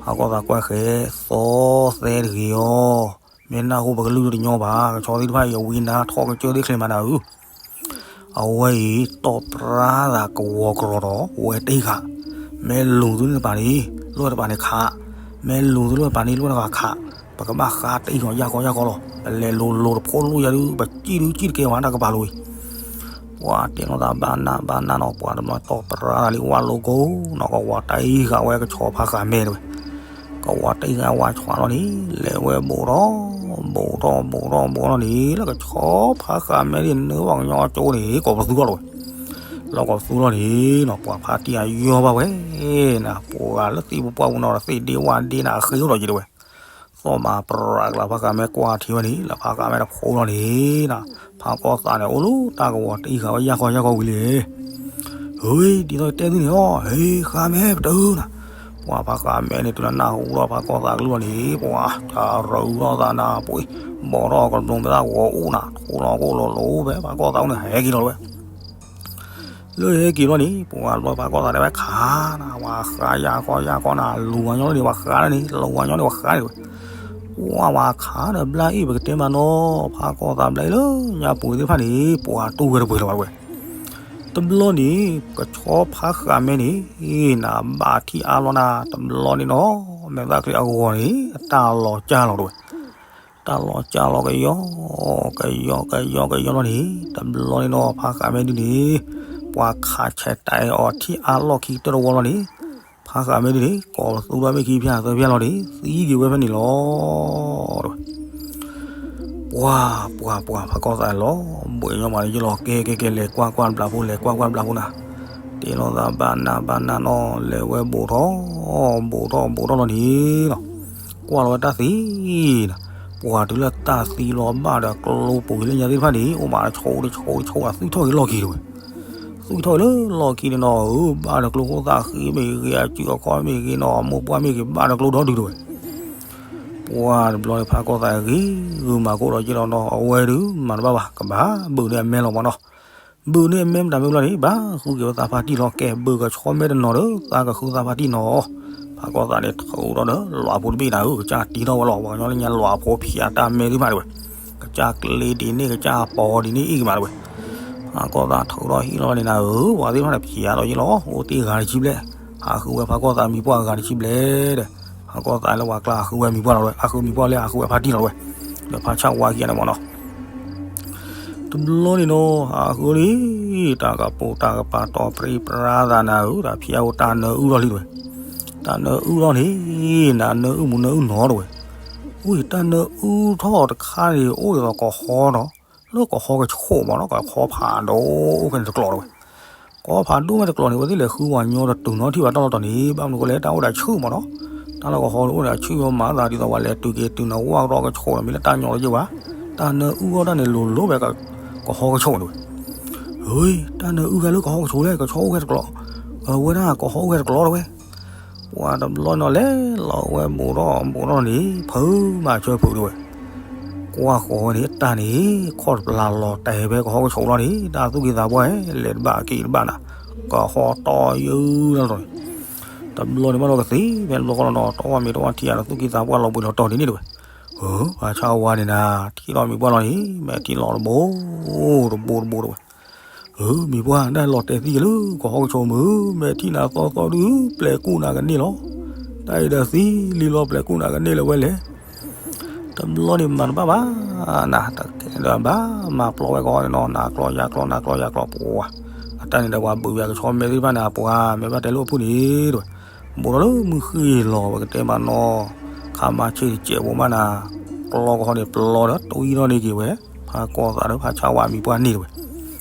ဖးကီၢ်သးကွၢ်ဃဲ သီသဲတဂ့ၤအီၤ, မ့ၢ်နၢ်ဟူပကလုၢ်ဒိၣ်တညီဘၣ်, ကဆီသ့ၣ်တဖၣ်အံၤအဝံနါထီၣ်ကစၢၢ်သ့ၣ်ချ့မးနၤဧၢ အဝဲအံၤ တီၢ်ပြါသးကဝီၤကရီၤဒီး ဝဲတ့ၢ်ဃာ်, မ့ၢ်လူၤသုလၢပၢ်န့ၣ် လိၣ်ဝဲတပၢ်န့ၣ်ခး, မ့ၢ်လူၤသုလၢပၢ်န့ၣ် လိၣ်ဝဲတပၢ်ခး, ပကဘၣ်ဃးတ့ၢ်ဃာ်ယၢ်ကီယၢ်ကီလီၤ, ပလဲၤလိၤလိၤတဖိလိၣ်ယၤဒုး ပစံၣ်ဒုးစံၣ်တကဲဝဲတၢ်ကပၤလိၤအံၤ, ပှၤတဲလိာ်သးဘၣ်နးဘၣ်နးနီၤ ပှၤတဘျီတီၢ်ပြါသးလံ ဝါလိၤကိးနီၤ ကဝီၤတ့ၢ်ဃာ်ဝဲကဆီဖးဃးမဲတဝဲ ကဝီၤတ့ၢ်ဃာ်ဝါဆှးလီၤန့ၣ် လဲၤဝဲဘူးထီၣ် ဘူးထီၣ် ဘူးထီၣ် ဘူးထီၣ်လီၤန့ၣ် လၢကဆီဖးဃးမဲဒ်နၢဘၣ်ကညီကၠိန့ၣ် ကိးပသူထီၣ်လီၤဝဲ, လီၤကိးပသူထီၣ်န့ၣ်နီၤ ပှၤဖါတံၢ်အယီၢ်ဘၣ်ဝဲ, နပှၤလၢသ့ၣ်ပပှၢ်ပူၤနီၤ သ့ၣ်ဒ့ဝါဒ့နၤဃ့ထီၣ်ယံၤတဝဲ, သီၣ်မၤပြးကလးဖးဃးမဲကွၢ်ထံဝဲန့ၣ် လၢဖးဃးမဲတဖိလီၤန့ၣ်နီၤ, ဖးကီၢ်သးန့ၣ် အိၣ်လၢတၢ်ကဝီၤတ့ၢ်ဃာ်ဝဲယၢ်ခီယၢ်ခီဝံၤလံ ဟ့ၣ်ဒ်သိးတဲသုန့ၣ်အီၤ ဟ့ၣ်ဃးမဲပတၢၢ်နၤ, ပှၤဖးဃးမဲန့ၣ် တုၤလၢနၢ်ဟူဒီးဖးကီၢ်သးကလုၢ်လီၤန့ၣ် ပှၤတၢ်ရူထီၣ်သးနၤပှ့ၤ, ဘီထီၣ်ကဘျိမ့ၢ်သၣ်ဂီၤအိၣ်နၤ ထိလီၤကိၣ်လိၤလိၤဖဲဖးကီၢ်သးအိၣ်န့ၣ် ဟဲက့ၤလီၤတဝဲ လၢဟဲက့ၤဘျီန့ၣ် ပှၤဘျီဖးကီၢ်သးတဲဝဲခးနၤ ပှၤဃးယၢ်ခီယၢ်ခီနၤ လူၤဝဲညီလီၤန့ၣ် ပှၤဃးန့ၣ် လူၤဝဲညီန့ၣ် ပှၤဃးန့ၣ်တဝဲ, ပှၤဝဲခးဒီးဘျါအ့ၣ်ပကတဲမးနီၤ ဖးကီၢ်သးဘျါအ့ၣ်လၢညါပူၤသ့ၣ်တဖၣ်န့ၣ် ပှၤတူၢ်ဝဲတပှဲၤလီၤဘၣ်တဝဲ တဘျီန့ၣ် ကဆီဖးဃးမဲန့ၣ် နဘၣ်ထံၣ်အါလီၤနၤ တဘျီန့ၣ်နီၤ မဲာ်သၣ်ချံအဂီၤန့ၣ် အတၢ်လီၤကၢ်လီၤတဝဲ, တၢ်လီၤကၢ်လီၤကယီ ကယီ ကယီ ကယီလီၤန့ၣ် တဘျီန့ၣ်နီၤ ဖးဃးမဲဒုန့ၣ် ပှၤခးဆဲးတၢ်အီၤထံၣ်အါလီၢ်ခံကတၢၢ်တဝီလီၤန့ၣ်, ဖးဃးမဲဒုန့ၣ် ကိးပသူထီၣ်မ့ၢ်ခံဖၠၣ်သၢဖၠၣ်လီၤန့ၣ် သံက့ၤဝဲဖဲန့ၣ်လီၤ တဝဲ ပှၤ ပှၤ ပှၤ ဖးကီၢ်သးလီၤ ဘှံးညီမးန့ၣ်ယလီၤ ကဲ ကဲ ကဲ လဲၤကွၢ်ကွၢ်ဘျးဖိ လဲၤကွၢ်ကွၢ်ဘျးဖိနၤ, တဲလိာ်သးဘၣ်နးဘၣ်နးနီၤ လဲၤဝဲဘူးထီၣ် ဘူးထီၣ် ဘူးထီၣ်လီၤန့ၣ်နီၤ, ကွၢ်လီၤဝဲတၢ်သံနၤ, ပှၤတုၤလၢတၢ်သံလီၤဘၣ်ဒီးကျိပူၤလၢညါသ့ၣ်တဖၣ်န့ၣ် အိၣ်မးတဆိးတဆိးတဆိး အသွံၣ်ထီၣ်က့ၤလီၢ်ခံတဝဲ, သွံၣ်ထီၣ်က့ၤလၢလီၢ်ခံန့ၣ်နီၤ အၢ ဘၣ်ဒီးကျိခိၣ်သၣ်ဃံမ့ၢ်ဂ့ၤ အစုအခီမ့ၢ်ဂ့ၤနီၤ အမိၢ်ပှၢ်မ့ၢ်ဂ့ၤ ဘၣ်ဒီးကျိဒီဒုတဝဲ ပှၤတဘျီန့ၣ် ဖးကီၢ်သးဂ့ၤဂုာ်မၤကိၣ်ဒီးယ့ၢ်လီၤနီၤ အဝဲဒုးမၤတဘၣ်ဘၣ် ကဘၣ်ဘုးန့ၢ်အမဲလီၤမးနီၤ, ဘုးန့ၢ်အမဲမတၤမ့ၢ်ဘျီန့ၣ် ဘၣ်ဃုက့ၤဝဲသးဖါတံၢ်လီၤ ကဲ ဘုးကဆီမဲတနီၤဒီး သးကဃုသးဖါတံၢ်နီၤ, ဖးကီၢ်သးန့ၣ် ထုးထီၣ်ဒီးလွးဖိတဘ့ၣ်နၤဧၢ ကစၢ်တံထီၣ်ဝဲလီၤ ပှၤကညီလၢညါလွးဖိဖံးအတၢ်မဲသ့ၣ်တဖၣ်တဝဲ, ကစၢ်ကျ့ဒ်န့ၣ် ကစၢ်ပီဒ်န့ၣ်အ့ၣ်ကမးတဝဲ ဖးကီၢ်သးထုးထီၣ်ဟံၣ်လီၤန့ၣ်နၤဧၢ ပှၤသ့ၣ်တဖၣ်န့ၣ် ဖံးအါလီၤယ့ၢ်လီၤ အိၣ်တ့ၢ်ဂၤတဆံဘျဲၣ်, ဟးဃုဝဲဖးကီၢ်သးမံၤပှၢ်ဂၤတဆံဘျဲၣ်ဒီး, ဖးကီၢ်သးလၢပှၤကျါဟးဃုဝဲမံၤပှၢ်လီၤဝဲ ဟးဃုမံၤပှၢ်လၢဟးဃုဝဲဖါတံၢ်လီၤဝဲ, ဒီးဖးဆၣ်ဝါခံဂၤန့ၣ်မးနီၤ တဘျီန့ၣ်နီၤ ဟးဃုလံ, တၢ်ကပိာ်တၢ်ကပၤတီၤပြံပြါသးနၤဧၢ တၢ်ဖံးအါဝဲတၢ်နၢအုၣ်ထီၣ်လံတဝဲ, တၢ်နၢအုၣ်ထီၣ်န့ၣ် နၤနၢအုၣ်မူနၢအုၣ်နီၤတဝဲ, ဝံၤတၢ်နၢအုၣ်ထီၣ်တခါန့ၣ် အိၣ်ဒ်သိးကဟီနီၤ, လၢကဟီကဆိးမးနီၤ ကဟီဖးဒိၣ်အိၣ်ဖဲန့ၣ်တကျိာ်တဝဲ ကဟီဖးဒိၣ်ဝဲတကျိာ်န့ၣ် ဝဲသ့ၣ်လဲၤဃုဝဲညီတတုၤနီၤထံၣ်ဘၣ်တၢ်လီၢ်တတီၤန့ၣ် ဘၣ်မနုၤဃိလဲၣ် တၢ်အိၣ်ဒီးအဆူၣ်မးနီၤ, တၢ်လၢကဟီန့ၣ်အိၣ်ဒီးအဆူၣ်မးမးသးဒ်သိးပှၤလဲၤတုၤက့ၤတုၤနဝၣ်ကဒီးကဆိးဒီး မ့ၢ်လၢတၢ်ညီလၢယ့ၢ်ဝဲ, တၢ်နၢအုၣ်အီၣ်တၢ်န့ၣ်လိၤလိၤဖဲကဟီကဆိးတဝဲ, ဟ့ တၢ်နၢအုၣ်ဂၤလၢကဟီကဆိးလဲၣ် ကဆီအိၣ်ဝဲတကျိာ်, အဝဲဒၣ်ကဟီအိၣ်ဝဲတကျိာ်တဝဲ ပှၤတဘျီနီၤလဲၤလီၤဝဲဘူးထီၣ်ဘူးထီၣ်န့ၣ် ဖုးမၤဆၢဖုးတဝဲ, ကွၢ်ဃီၤဝဲန့ၣ် တၢ်န့ၣ် ခီၣ်တပျၢ်လီၤတဲာ်ဖဲကဟီကဆိးလီၤန့ၣ် တၢ်သူၣ်ကံၢ်သးပှၢ်ဟဲ လဲၤတဘၣ်က့ၤတဘၣ်နၤ, ကဟီတီယုၢ်လီၤန့ၣ်, တဘျီန့ၣ်ဘၣ်ဒီးကသ့ဖဲတဘျီဃီလီၤနီၤ တဝၣ်မ့ၢ်တဝၣ်ထံၣ်အါဒီး သူၣ်ကံၢ်သးပှၢ်လီၤဘှံးလီၤတီၤဒ်န့ၣ်တဝဲ, အၢ ပှၤဆါဝါန့ၣ်နၤ ထံၣ်လီၤမံၤပှၢ်လီၤန့ၣ် မဲာ်ထံလီၤတဘိ တဘိတဘိတဝဲ အၢ မံၤပှၢ် ဒၣ်လီၤတဲာ်သံက့ၤလၢ ကဟီကဆိးမုၢ် မဲာ်ထံၣ်နၤသီသီဒုး ပျဲၤကူၣ်နၤကန့ၢ်လီၤ. တၢ်အံၤဒီးသံလံလီၤ ပျဲၤကူၣ်နၤကန့ၢ်လၢၤဝဲလဲၣ်. တဘျီန့ၣ်မၤတဘၣ်ဘၣ် နၤ တကဲဒီးဘၣ်မၤပျီဝဲကဟီန့ၣ်နီၤ နၤကျီယၤကျီ နၤကျီယၤကျီ ပှၤ အတၢ်န့ၣ်ဒီးပှၤဘုးဝဲကဆီမဲာ်သ့ၣ်တဖၣ်န့ၣ် ပှၤမ့ၢ်ဘၣ်တဲလၢအဖုၣ်န့ၣ် တဝဲ ဘူးထီၣ်လၢမုၢ်ဃ့ၢ်လီၤ ပကတဲမးနီၤ ခါမၤဆ့ၣ်တစဲးဖိမးနၤ, ကျီကဟီန့ၣ် ပျီဒီး တဝံထီၣ်န့ၢ်က့ၤဝဲ ဖးကီၢ်သးဒီးဖးဆၣ်ဝါမံၤပှၢ်န့ၣ်တဝဲ,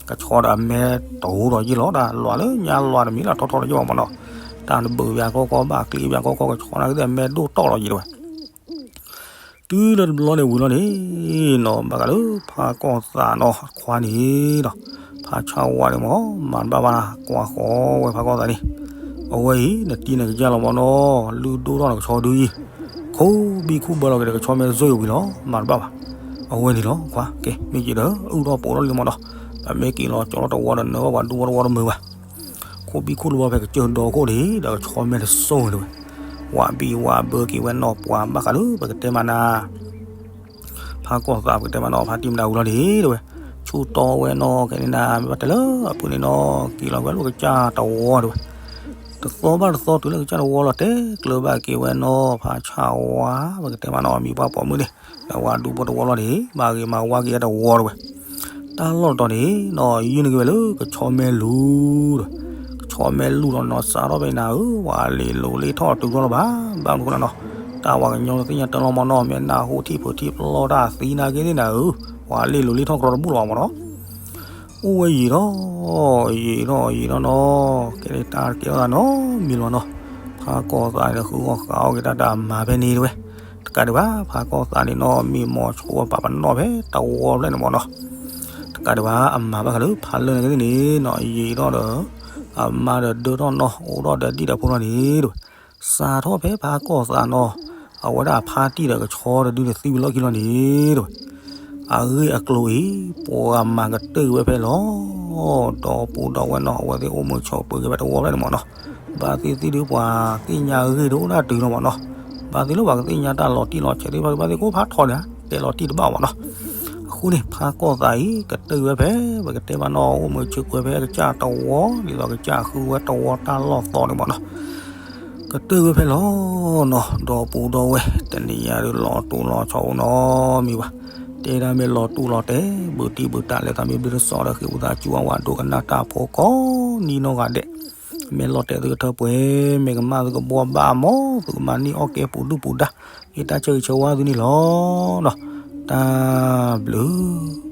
ကဆီဒီးအမဲတအိၣ်ဒီးယ့ၢ်လီၤ တၢ်လွးလၢညါလွးတမံၤလၢထီထီၣ်တယီၢ်မးနီၤ, တၢ်တဘုးဘၣ်ကီကီ ဘၣ်ကျံးဘၣ်ကီကီ ကဆီန့ၣ်ကသ့ၣ်အမဲဒိၣ်တီၢ်လီၤယ့ၢ်တဝဲ တုၤလၢတဘျီန့ၣ်ဝံၤလီၤန့ၣ်နီၤ, ဘၣ်ဃးလၢဖးကီၢ်သးနီၤ ခွါန့ၣ်ဒီး ဖးဆၣ်ဝါန့ၣ်မး မၤတဘၣ်ဘၣ် ကွၢ်ဃီဝဲဖးကီၢ်သးန့ၣ်, အဝဲအံၤ နတံၤနကစၢ်လီၤမးနီၤ, လုၢ်ဒိၣ်ထီၣ်နကဆီဒုအံၤ, ခိၣ်ဘံၣ်ခူၣ်ဘၢလီၤက့ၤဒီးကဆီမဲတစိၢ်အံၤဝံၤလီၤ မၤတဘၣ်ဘၣ်, အဝဲန့ၣ်လီၤ ခွါကဲ မ့ၢ်က့ၤဒီး အုၣ်ထီၣ်ပိာ်ထီၣ်လံမးနီၤ, ပမ့ၢ်က့ၤလီၤကၠီလီၤတဝီဒီးနၢၤဘၣ်ပှၤဒူပှၤတဝီတမုာ်ဘၣ် ခိၣ်ဘံၣ်ခူၣ်လၢဘီဖဲကစၢၢ်ဒီခိၣ်န့ၣ် ဒီးကဆီမဲတစိၢ်ဝဲတဝဲ, ဝးဘံၣ်ဝးဘၢက့ၤဝဲနီၤ ပှၤဘၣ်ဃးလၢပကတဲမးနၤ, ဖးကီၢ်သးပကတဲမးနီၤ ဖးတံၢ်မတၤဝံၤလီၤန့ၣ်တဝဲ, ဆူတီဝဲနီၤ ခဲန့ၣ်နၤ မ့ၢ်ဘၣ်တဲလၢအပူၤန့ၣ်နီၤ က့ၤလီၤဝဲလၢကစၢ်တဝီတဝဲ, တသီဘၣ်တသီတုၤလၢကစၢ်တဝီလီၤ တဲကျၢၤဘၣ်က့ၤဝဲနီၤ ဖးဆၣ်ဝါ ပကတဲမးနီၤ မံၤပှၢ်ပိာ်မုၣ်န့ၣ် ဒီးဝဲဒူဖိတဝီလီၤန့ၣ် မၤဂ့ၤမၤဝါက့ၤဝဲတဝီတဝဲ တၢ်လီၢ်တတီၤန့ၣ်နီၤ ယုၢ်န့ၢ်က့ၤဝဲလၢကဆီမဲလူၤဒီး ကဆီမဲလူၤဒီးနီၤ စးထီၣ်ဖဲနၤဧၢ ဝဲလ့ၤလိၤလ့ၤထီၣ်တုၤထီၣ်လီၤဘၣ် ဘၣ်မနုၤဃိလဲၣ်နီၤ တၢ်ဝဲကညီတသ့ၣ်ညါတၢ်လီၤမးနီၤ မ့ၢ်နၢ်ဟူထံၣ်ဖုးထံၣ်ပလီၢ်တၢ်သံနာ်က့သ့ၣ်နၤဧၢ ဝဲလ့ၤလိၤလ့ၤထီၣ်ကြီတဘူၣ်လီၤမးနီၤ အိၣ်ဝဲယံာ်ထီၣ် ယံာ်ထီၣ်ယံာ်ထီၣ်နီၤ ကဲတၢ်ကဲထီၣ်သးနီတမံၤလီၤနီၤ ဖးကီၢ်သးန့ၣ်ဒီး ဃုအီၣ်ဃုအီၣ်က့ၤတၢ်တၢ်အမၤဖဲန့ၣ်တဝဲ, တကးဒံးဘၣ် ဖးကီၢ်သးန့ၣ်နီၤ မ့ၢ်မိၤဆိပာ်ပနီၣ်ဖဲတဝီဖျၢၣ်န့ၣ်မးနီၤ, တကးဒံးဘၣ် အမၤဘၣ်ဃးလၢဖးလၢာ်န့ၣ်ကသ့ၣ်န့ၣ်နီၤ ယံာ်ထီၣ်ဒီး အမါဒီးဒၢထီၣ်နီၤ အိၣ်ထီၣ်ဒီးဒံၣ်ဒီးဖိထီၣ်န့ၣ်တဝဲ, စးထီၣ်ဖဲဖးကီၢ်သးနီၤ အဝဲဒၣ်အဖါတံၢ်ဒီးကဆီတဒုန့ၣ်သံဝံၤလီၢ်ခံလီၤန့ၣ်တဝဲ အဂ့ၢ်အကျိၤအံၤ ပှၤမၤကတၢၢ်က့ၤဝဲဖဲလီၤ. ဒီပုၢ်ဒီဝဲၢ်နီၤ အဝဲသ့ၣ်အိၣ်မုာ်ဆိးပၢၤက့ၤဖဲတဝီဖျၢၣ်န့ၣ်မးနီၤ, ဘၣ်သ့ၣ်သ့ၣ်ဒုးပှၤသ့ၣ်ညါအဂ့ၢ်ဒိၣ်ဒၣ်တုၤလီၤမးနီၤ, ဘၣ်သ့ၣ်လၢပှၤကသ့ၣ်ညါတၢ်လီၤတံၢ်လီၤဆဲးသ့ၣ်တဖၣ် ဘၣ်သ့ၣ်ကိးဖးထီန့ၣ် တဲလီၤတံၢ်တဘၣ်မးနီၤ, အဃိန့ၣ် ဖးကီၢ်သးအံၤ ကတၢၢ်က့ၤဝဲဖဲ ပကတဲမးနီၤ အိၣ်မုာ်ဆိးပၢၤဖဲကစၢ်တဝီ ဒ်သိးကစၢ်ဃုဝဲတဝီတၢ်လီၢ်သီန့ၣ်မးနီၤ ကတၢၢ်ဝဲဖဲလီၤနီၤ ဒီပုၢ်ဒီဝဲၢ် တနံၤညါဒုးလီၤတူာ်လီၤဆီအိၣ်နီတမံၤဘၣ်, တဲဒၣ်မ့ၢ်လီၤတူာ်လီၤတဲာ် ဘုးတံၢ်ဘုးတၢ်လဲၤသးမ့ၢ်ဘျုးတစီၤဒီး ဃ့ဝံသးစူၤအဝဲဒိကနၣ်တၢ်ဖိကိးနံၤနီၢ်ဂၤဒဲး, မ့ၢ်လီၤတဲာ်သုကထၢပှဲၤ မ့ၢ်ကမၣ်သုကဘှီဘၣ်မး သုကမၤန့ၢ်အီၣ်ကဲပူၤဒုၣ်ပူၤဒါ ယတၢ်ဆၢဂ့ၤဆၢဝါသုန့ၣ်လီၤနီၤ, တၢ်ဘျုး